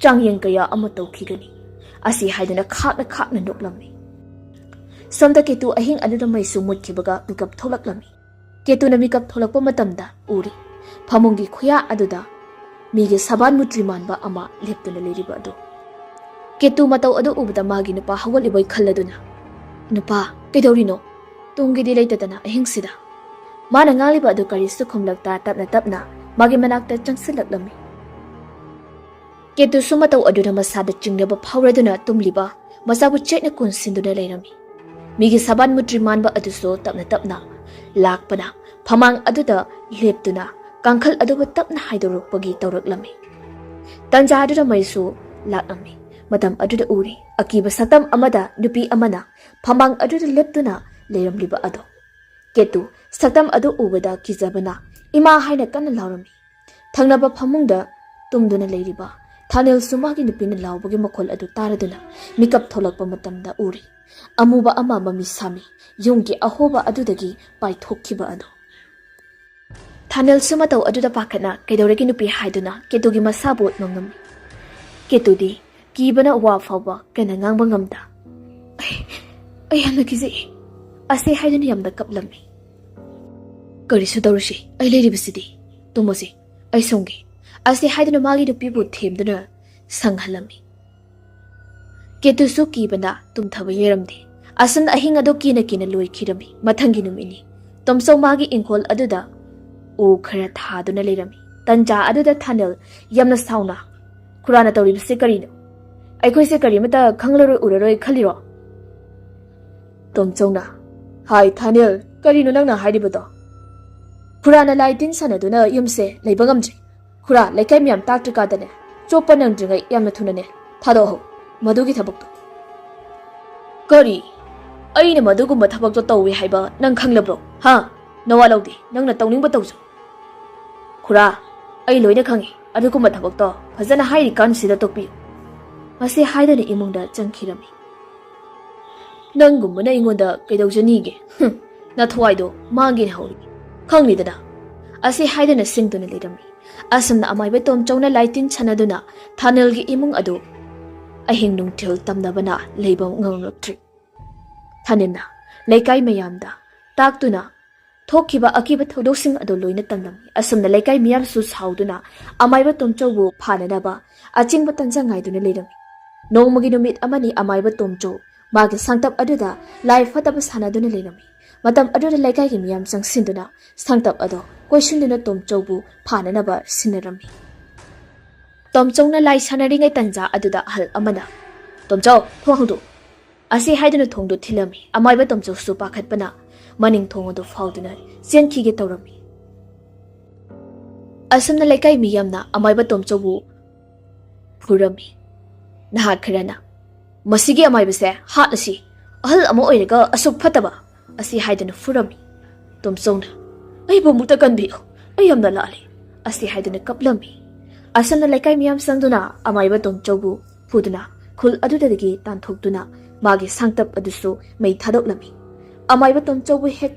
ꯆꯥꯡꯌꯦꯡ ꯀꯌꯥ ꯑꯃ ꯇꯧꯈꯤꯒꯅꯤ"꯫ ꯑꯁꯤ ꯍꯥꯏꯗꯨꯅ ꯈꯥꯛꯅ ꯈꯥꯛꯅ ꯅꯣꯛꯂꯝꯃꯤ꯫ ꯁꯣꯝꯗ ꯀꯦꯇꯨ ꯑꯍꯤꯡ ꯑꯗꯨꯗ ꯃꯩꯁꯨ ꯃꯨꯠꯈꯤꯕꯒ ꯃꯤꯀꯞ ꯊꯣꯛꯂꯛꯂꯝꯃꯤ꯫ ꯀꯦꯇꯨꯅ ꯃꯤꯀꯞ ꯊꯣꯛꯂꯛꯄ ꯃꯇꯝꯗ ꯎꯔꯤ, ꯐꯃꯨꯡꯒꯤ ꯈꯨꯌꯥ ꯑꯗꯨꯗ ꯃꯤꯒꯤ ꯁꯕꯥꯟ ꯃꯨꯇ꯭ꯔꯤ ꯃꯥꯟꯕ ꯑꯃ ꯂꯦꯞꯇꯨꯅ ꯂꯩꯔꯤꯕ ꯑꯗꯨ꯫ ꯀꯦꯇꯨ ꯃꯇꯧ ꯑꯗꯨ ꯎꯕꯗ ꯃꯥꯒꯤ ꯅꯨꯄꯥ ꯍꯧꯒꯠꯂꯤꯕꯣꯏ ꯈꯜꯂꯗꯨꯅ, "ꯅꯨꯄꯥ, ꯀꯩꯗꯧꯔꯤꯅꯣ? ꯇꯨꯝꯒꯦꯗꯤ ꯂꯩꯇꯗꯅ ꯑꯍꯤꯡꯁꯤꯗ?" ꯃꯥꯅ ꯉꯥꯡꯂꯤꯕ ꯑꯗꯨ ꯀꯔꯤꯁꯨ ꯈꯨꯝꯂꯛꯇ ꯇꯞꯅ ꯇꯞꯅ ꯃꯥꯒꯤ ꯃꯅꯥꯛꯇ ꯆꯪꯁꯤꯜꯂꯛꯂꯝꯃꯤ꯫ ꯀꯦꯇꯨꯁꯨ ꯃꯇꯧ ꯑꯗꯨꯅ ꯃꯁꯥꯗ ꯆꯤꯡꯅꯕ ꯐꯥꯎꯔꯗꯨꯅ ꯇꯨꯝꯂꯤꯕ ꯃꯆꯥꯕꯨ ꯆꯦꯠꯅ ꯀꯣꯟꯁꯤꯟꯗꯨꯅ ꯂꯩꯔꯝꯃꯤ꯫ ꯃꯤꯒꯤ ꯁꯕꯥꯟ ꯃꯨꯇ꯭ꯔꯤ ꯃꯥꯟꯕ ꯑꯗꯨꯁꯨ ꯇꯞꯅ ꯇꯞꯅ ꯂꯥꯛꯄꯅ ꯐꯃꯥꯡ ꯑꯗꯨꯗ ꯂꯦꯞꯇꯨꯅ ꯀꯥꯡꯈꯜ ꯑꯗꯨꯕꯨ ꯇꯞꯅ ꯍꯥꯏꯗꯣꯔꯛꯄꯒꯤ ꯇꯧꯔꯛꯂꯝꯃꯤ꯫ ꯇꯟꯖꯥ ꯑꯗꯨꯗ ꯃꯩꯁꯨ ꯂꯥꯛꯂꯝꯃꯤ꯫ ꯃꯇꯝ ꯑꯗꯨꯗ ꯎꯔꯤ, ꯑꯀꯤꯕ ꯁꯛꯇꯝ ꯑꯃꯗ ꯅꯨꯄꯤ ꯑꯃꯅ ꯐꯃꯥꯡ ꯑꯗꯨꯗ ꯂꯦꯞꯇꯨꯅ ꯂꯩꯔꯝꯂꯤꯕ ꯑꯗꯣ꯫ ꯀꯦꯇꯨ ꯁꯛꯇꯝ ꯑꯗꯨ ꯎꯕꯗ ꯀꯤꯖꯕꯅ "ꯏꯃꯥ" ꯍꯥꯏꯅ ꯀꯟꯅ ꯂꯥꯎꯔꯝꯃꯤ꯫ ꯊꯪꯅꯕ ꯐꯃꯨꯡꯗ ꯇꯨꯝꯗꯨꯅ ꯂꯩꯔꯤꯕ ꯊꯥꯅꯦꯜꯁꯨ ꯃꯥꯒꯤ ꯅꯨꯄꯤꯅ ꯂꯥꯎꯕꯒꯤ ꯃꯈꯣꯜ ꯑꯗꯨ ꯇꯥꯔꯗꯨꯅ ꯃꯤꯀꯞ ꯊꯣꯛꯂꯛꯄ ꯃꯇꯝꯗ ꯎꯔꯤ, ꯑꯃꯨꯕ ꯑꯃ ꯃꯃꯤ ꯁꯥꯃꯤ ꯌꯨꯝꯒꯤ ꯑꯍꯣꯕ ꯑꯗꯨꯗꯒꯤ ꯄꯥꯏꯊꯣꯛꯈꯤꯕ ꯑꯗꯨ꯫ ꯊꯥꯅꯦꯜꯁꯨ ꯃꯇꯧ ꯑꯗꯨꯗ ꯄꯥꯈꯠꯅ "ꯀꯩꯗꯧꯔꯒꯦ ꯅꯨꯄꯤ?" ꯍꯥꯏꯗꯨꯅ ꯀꯦꯇꯨꯒꯤ ꯃꯁꯥꯕꯨ ꯅꯣꯡꯉꯝꯃꯤ꯫ ꯀꯦꯇꯨꯗꯤ ꯀꯤꯕꯅ ꯋꯥ ꯐꯥꯎꯕ ꯀꯟꯅ ꯉꯥꯡꯕ ꯉꯝꯗ, "ꯑꯩ, ꯑꯩ ꯌꯥꯝꯅ ꯀꯤꯖꯩ" ꯑꯁꯤ ꯍꯥꯏꯗꯨꯅ ꯌꯥꯝꯅ ꯀꯞꯂꯝꯃꯤ꯫ "ꯀꯔꯤꯁꯨ ꯇꯧꯔꯨꯁꯤ, ꯑꯩ ꯂꯩꯔꯤꯕꯁꯤꯗꯤ꯫ ꯇꯨꯝꯃꯣꯁꯤ, ꯑꯩ ꯁꯣꯝꯒꯦ" ꯑꯁꯤ ꯍꯥꯏꯗꯨꯅ ꯃꯥꯒꯤ ꯅꯨꯄꯤꯕꯨ ꯊꯦꯝꯗꯨꯅ ꯁꯪꯍꯜꯂꯝꯃꯤ꯫ ꯀꯦꯇꯨꯁꯨ ꯀꯤꯕꯅ ꯇꯨꯝꯊꯕ ꯌꯥꯔꯝꯗꯦ꯫ ꯑꯁꯨꯝꯅ ꯑꯍꯤꯡ ꯑꯗꯨ ꯀꯤꯅ ꯀꯤꯅ ꯂꯣꯏꯈꯤꯔꯝꯃꯤ꯫ ꯃꯊꯪꯒꯤ ꯅꯨꯃꯤꯠꯅꯤ꯫ ꯇꯣꯝꯆꯧ ꯃꯥꯒꯤ ꯏꯪꯈꯣꯜ ꯑꯗꯨꯗ ꯎ ꯈꯔ ꯊꯥꯗꯨꯅ ꯂꯩꯔꯝꯃꯤ꯫ ꯇꯟꯖꯥ ꯑꯗꯨꯗ ꯊꯥꯅꯦꯜ ꯌꯥꯝꯅ ꯁꯥꯎꯅ, "ꯈꯨꯔꯥꯅ ꯇꯧꯔꯤꯕꯁꯤ ꯀꯔꯤꯅꯣ? ꯑꯩꯈꯣꯏꯁꯦ ꯀꯔꯤꯃꯇ ꯈꯪꯂꯔꯣꯏ ꯎꯔꯔꯣꯏ ꯈꯜꯂꯤꯔꯣ? ꯇꯣꯝꯆꯧꯅ, ꯍꯥꯏ ꯊꯥꯅꯦꯜ, ꯀꯔꯤꯅꯣ ꯅꯪꯅ ꯍꯥꯏꯔꯤꯕꯗꯣ? ꯈꯨꯔꯥꯅ ꯂꯥꯏ ꯇꯤꯟ ꯁꯥꯟꯅꯗꯨꯅ ꯌꯨꯝꯁꯦ ꯂꯩꯕ ꯉꯝꯗ꯭ꯔꯤ꯫ ꯈꯨꯔꯥ, ꯂꯩꯀꯥꯏ ꯃꯌꯥꯝ ꯇꯥꯛꯇ꯭ꯔꯤꯀꯥꯟꯗꯅꯦ, ꯆꯣꯞꯄ ꯅꯪꯗ꯭ꯔꯤꯉꯩ ꯌꯥꯝꯅ ꯊꯨꯅꯅꯦ ꯊꯥꯗꯣꯛꯍꯧ ꯃꯗꯨꯒꯤ ꯊꯕꯛꯇꯣ꯫ ꯀꯔꯤ? ꯑꯩꯅ ꯃꯗꯨꯒꯨꯝꯕ ꯊꯕꯛꯇꯣ ꯇꯧꯏ ꯍꯥꯏꯕ ꯅꯪ ꯈꯪꯂꯕ꯭ꯔꯣ? ꯍꯥ? ꯅꯋꯥ ꯂꯧꯗꯦ, ꯅꯪꯅ ꯇꯧꯅꯤꯡꯕ ꯇꯧꯖꯧ꯫ ꯈꯨꯔꯥ, ꯑꯩ ꯂꯣꯏꯅ ꯈꯪꯉꯤ꯫ ꯑꯗꯨꯒꯨꯝꯕ ꯊꯕꯛꯇꯣ ꯐꯖꯅ ꯍꯥꯏꯔꯤꯀꯥꯟꯁꯤꯗ ꯇꯣꯛꯄꯤꯌꯨ꯫ ꯃꯁꯤ ꯍꯥꯏꯗꯨꯅ ꯏꯃꯨꯡꯗ ꯆꯪꯈꯤꯔꯝꯃꯤ꯫ ꯅꯪꯒꯨꯝꯕꯅ ꯑꯩꯉꯣꯟꯗ ꯀꯩꯗꯧꯖꯅꯤꯒꯦ? ꯍꯨꯝ, ꯅꯊꯋꯥꯏꯗꯣ ꯃꯥꯡꯒꯦꯅ ꯍꯧꯔꯤ꯫ ꯈꯪꯂꯤꯗꯅ꯫ ꯑꯁꯤ ꯍꯥꯏꯗꯨꯅ ꯁꯤꯡꯗꯨꯅ ꯂꯩꯔꯝꯃꯤ꯫ ꯑꯁꯨꯝꯅ ꯑꯃꯥꯏꯕ ꯇꯣꯝꯆꯧꯅ ꯂꯥꯏꯇꯤꯟ ꯁꯥꯟꯅꯗꯨꯅ ꯊꯥꯅꯦꯜꯒꯤ ꯏꯃꯨꯡ ꯑꯗꯨ ꯑꯍꯤꯡ ꯅꯨꯡꯊꯤꯜ ꯇꯝꯅꯕꯅ ꯂꯩꯕ ꯉꯝꯂꯛꯇ꯭ꯔꯤ꯫ ꯊꯥꯅꯤꯜꯅ ꯂꯩꯀꯥꯏ ꯃꯌꯥꯝꯗ ꯇꯥꯛꯇꯨꯅ ꯊꯣꯛꯈꯤꯕ ꯑꯀꯤꯕ ꯊꯧꯗꯣꯛꯁꯤꯡ ꯑꯗꯨ ꯂꯣꯏꯅ ꯇꯝꯂꯝꯃꯤ꯫ ꯑꯁꯨꯝꯅ ꯂꯩꯀꯥꯏ ꯃꯤꯌꯥꯝꯁꯨ ꯁꯥꯎꯗꯨꯅ ꯑꯃꯥꯏꯕ ꯇꯣꯝꯆꯧꯕꯨ ꯐꯥꯅꯅꯕ ꯑꯆꯤꯡꯕ ꯇꯟꯖꯥ ꯉꯥꯏꯗꯨꯅ ꯂꯩꯔꯝꯃꯤ꯫ ꯅꯣꯡꯃꯒꯤ ꯅꯨꯃꯤꯠ ꯑꯃꯅꯤ ꯑꯃꯥꯏꯕ ꯇꯣꯝꯆꯧ ꯃꯥꯒꯤ ꯁꯥꯡꯇꯞ ꯑꯗꯨꯗ ꯂꯥꯏ ꯐꯠꯇꯕ ꯁꯥꯟꯅꯗꯨꯅ ꯂꯩꯔꯝꯃꯤ꯫ ꯃꯇꯝ ꯑꯗꯨꯗ ꯂꯩꯀꯥꯏꯒꯤ ꯃꯤꯌꯥꯝ ꯆꯪꯁꯤꯟꯗꯨꯅ ꯁꯥꯡꯇꯞ ꯑꯗꯣ ꯀꯣꯏꯁꯤꯟꯗꯨꯅ ꯇꯣꯝꯆꯧꯕꯨ ꯐꯥꯅꯅꯕ ꯁꯤꯟꯅꯔꯝꯃꯤ꯫ ꯇꯣꯝꯆꯧꯅ ꯂꯥꯏ ꯁꯥꯟꯅꯔꯤꯉꯩ ꯇꯟꯖꯥ ꯑꯗꯨꯗ ꯑꯍꯜ ꯑꯃꯅ, "ꯇꯣꯝꯆꯧ, ꯊꯣꯡ ꯍꯥꯡꯗꯣꯛꯎ!" ꯑꯁꯤ ꯍꯥꯏꯗꯨꯅ ꯊꯣꯡꯗꯨ ꯊꯤꯜꯂꯝꯃꯤ꯫ ꯑꯃꯥꯏꯕ ꯇꯣꯝꯆꯧꯁꯨ ꯄꯥꯈꯠꯄꯅ ꯃꯅꯤꯡ ꯊꯣꯡ ꯑꯗꯨ ꯐꯥꯎꯗꯨꯅ ꯆꯦꯟꯈꯤꯒꯦ ꯇꯧꯔꯝꯃꯤ꯫ ꯑꯁꯨꯝꯅ ꯂꯩꯀꯥꯏ ꯃꯤ ꯌꯥꯝꯅ ꯑꯃꯥꯏꯕ ꯇꯣꯝꯆꯧꯕꯨ ꯐꯨꯔꯝꯃꯤ꯫ ꯅꯍꯥ ꯈꯔꯅ, "ꯃꯁꯤꯒꯤ ꯑꯃꯥꯏꯕꯁꯦ ꯍꯥꯠꯂꯁꯤ, ꯑꯍꯜ ꯑꯃ ꯑꯣꯏꯔꯒ ꯑꯁꯨꯛ ꯐꯠꯇꯕ!" ꯑꯁꯤ ꯍꯥꯏꯗꯨꯅ ꯐꯨꯔꯝꯃꯤ꯫ ꯇꯣꯝꯆꯧꯅ, "ꯑꯩꯕꯨ ꯑꯃꯨꯛꯇ ꯀꯟꯕꯤꯌꯨ, ꯑꯩ ꯌꯥꯝꯅ ꯂꯥꯜꯂꯤ" ꯑꯁꯤ ꯍꯥꯏꯗꯨꯅ ꯀꯞꯂꯝꯃꯤ꯫ ꯑꯁꯨꯝꯅ ꯂꯩꯀꯥꯏ ꯃꯤꯌꯥꯝ ꯆꯪꯗꯨꯅ ꯑꯃꯥꯏꯕ ꯇꯣꯝꯆꯧꯕꯨ ꯐꯨꯗꯨꯅ ꯈꯨꯜ ꯑꯗꯨꯗꯒꯤ ꯇꯥꯟꯊꯣꯛꯇꯨꯅ ꯃꯥꯒꯤ ꯁꯥꯡꯇꯞ ꯑꯗꯨꯁꯨ ꯃꯩ ꯊꯥꯗꯣꯛꯂꯝꯃꯤ꯫ ꯑꯃꯥꯏꯕ ꯇꯣꯝꯆꯧꯕꯨ ꯍꯦꯛ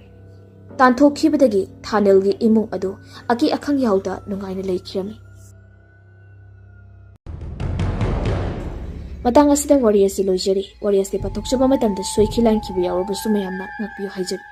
ꯇꯥꯟꯊꯣꯛꯈꯤꯕꯗꯒꯤ ꯊꯥꯅꯦꯜꯒꯤ ꯏꯃꯨꯡ ꯑꯗꯨ ꯑꯀꯤ ꯑꯈꯪ ꯌꯥꯎꯗ ꯅꯨꯡꯉꯥꯏꯅ ꯂꯩꯈꯤꯔꯝꯃꯤ꯫ ꯃꯇꯥꯡ ꯑꯁꯤꯗ ꯋꯥꯔꯤ ꯑꯁꯤ ꯂꯣꯏꯖꯔꯤ꯫ ꯋꯥꯔꯤ ꯑꯁꯤ ꯄꯥꯊꯣꯛꯆꯕ ꯃꯇꯝꯗ ꯁꯣꯏꯈꯤ ꯂꯥꯟꯈꯤꯕ ꯌꯥꯎꯔꯕꯁꯨ ꯃꯌꯥꯝꯅ ꯉꯥꯛꯄꯤꯌꯨ ꯍꯥꯏꯖꯔꯤ꯫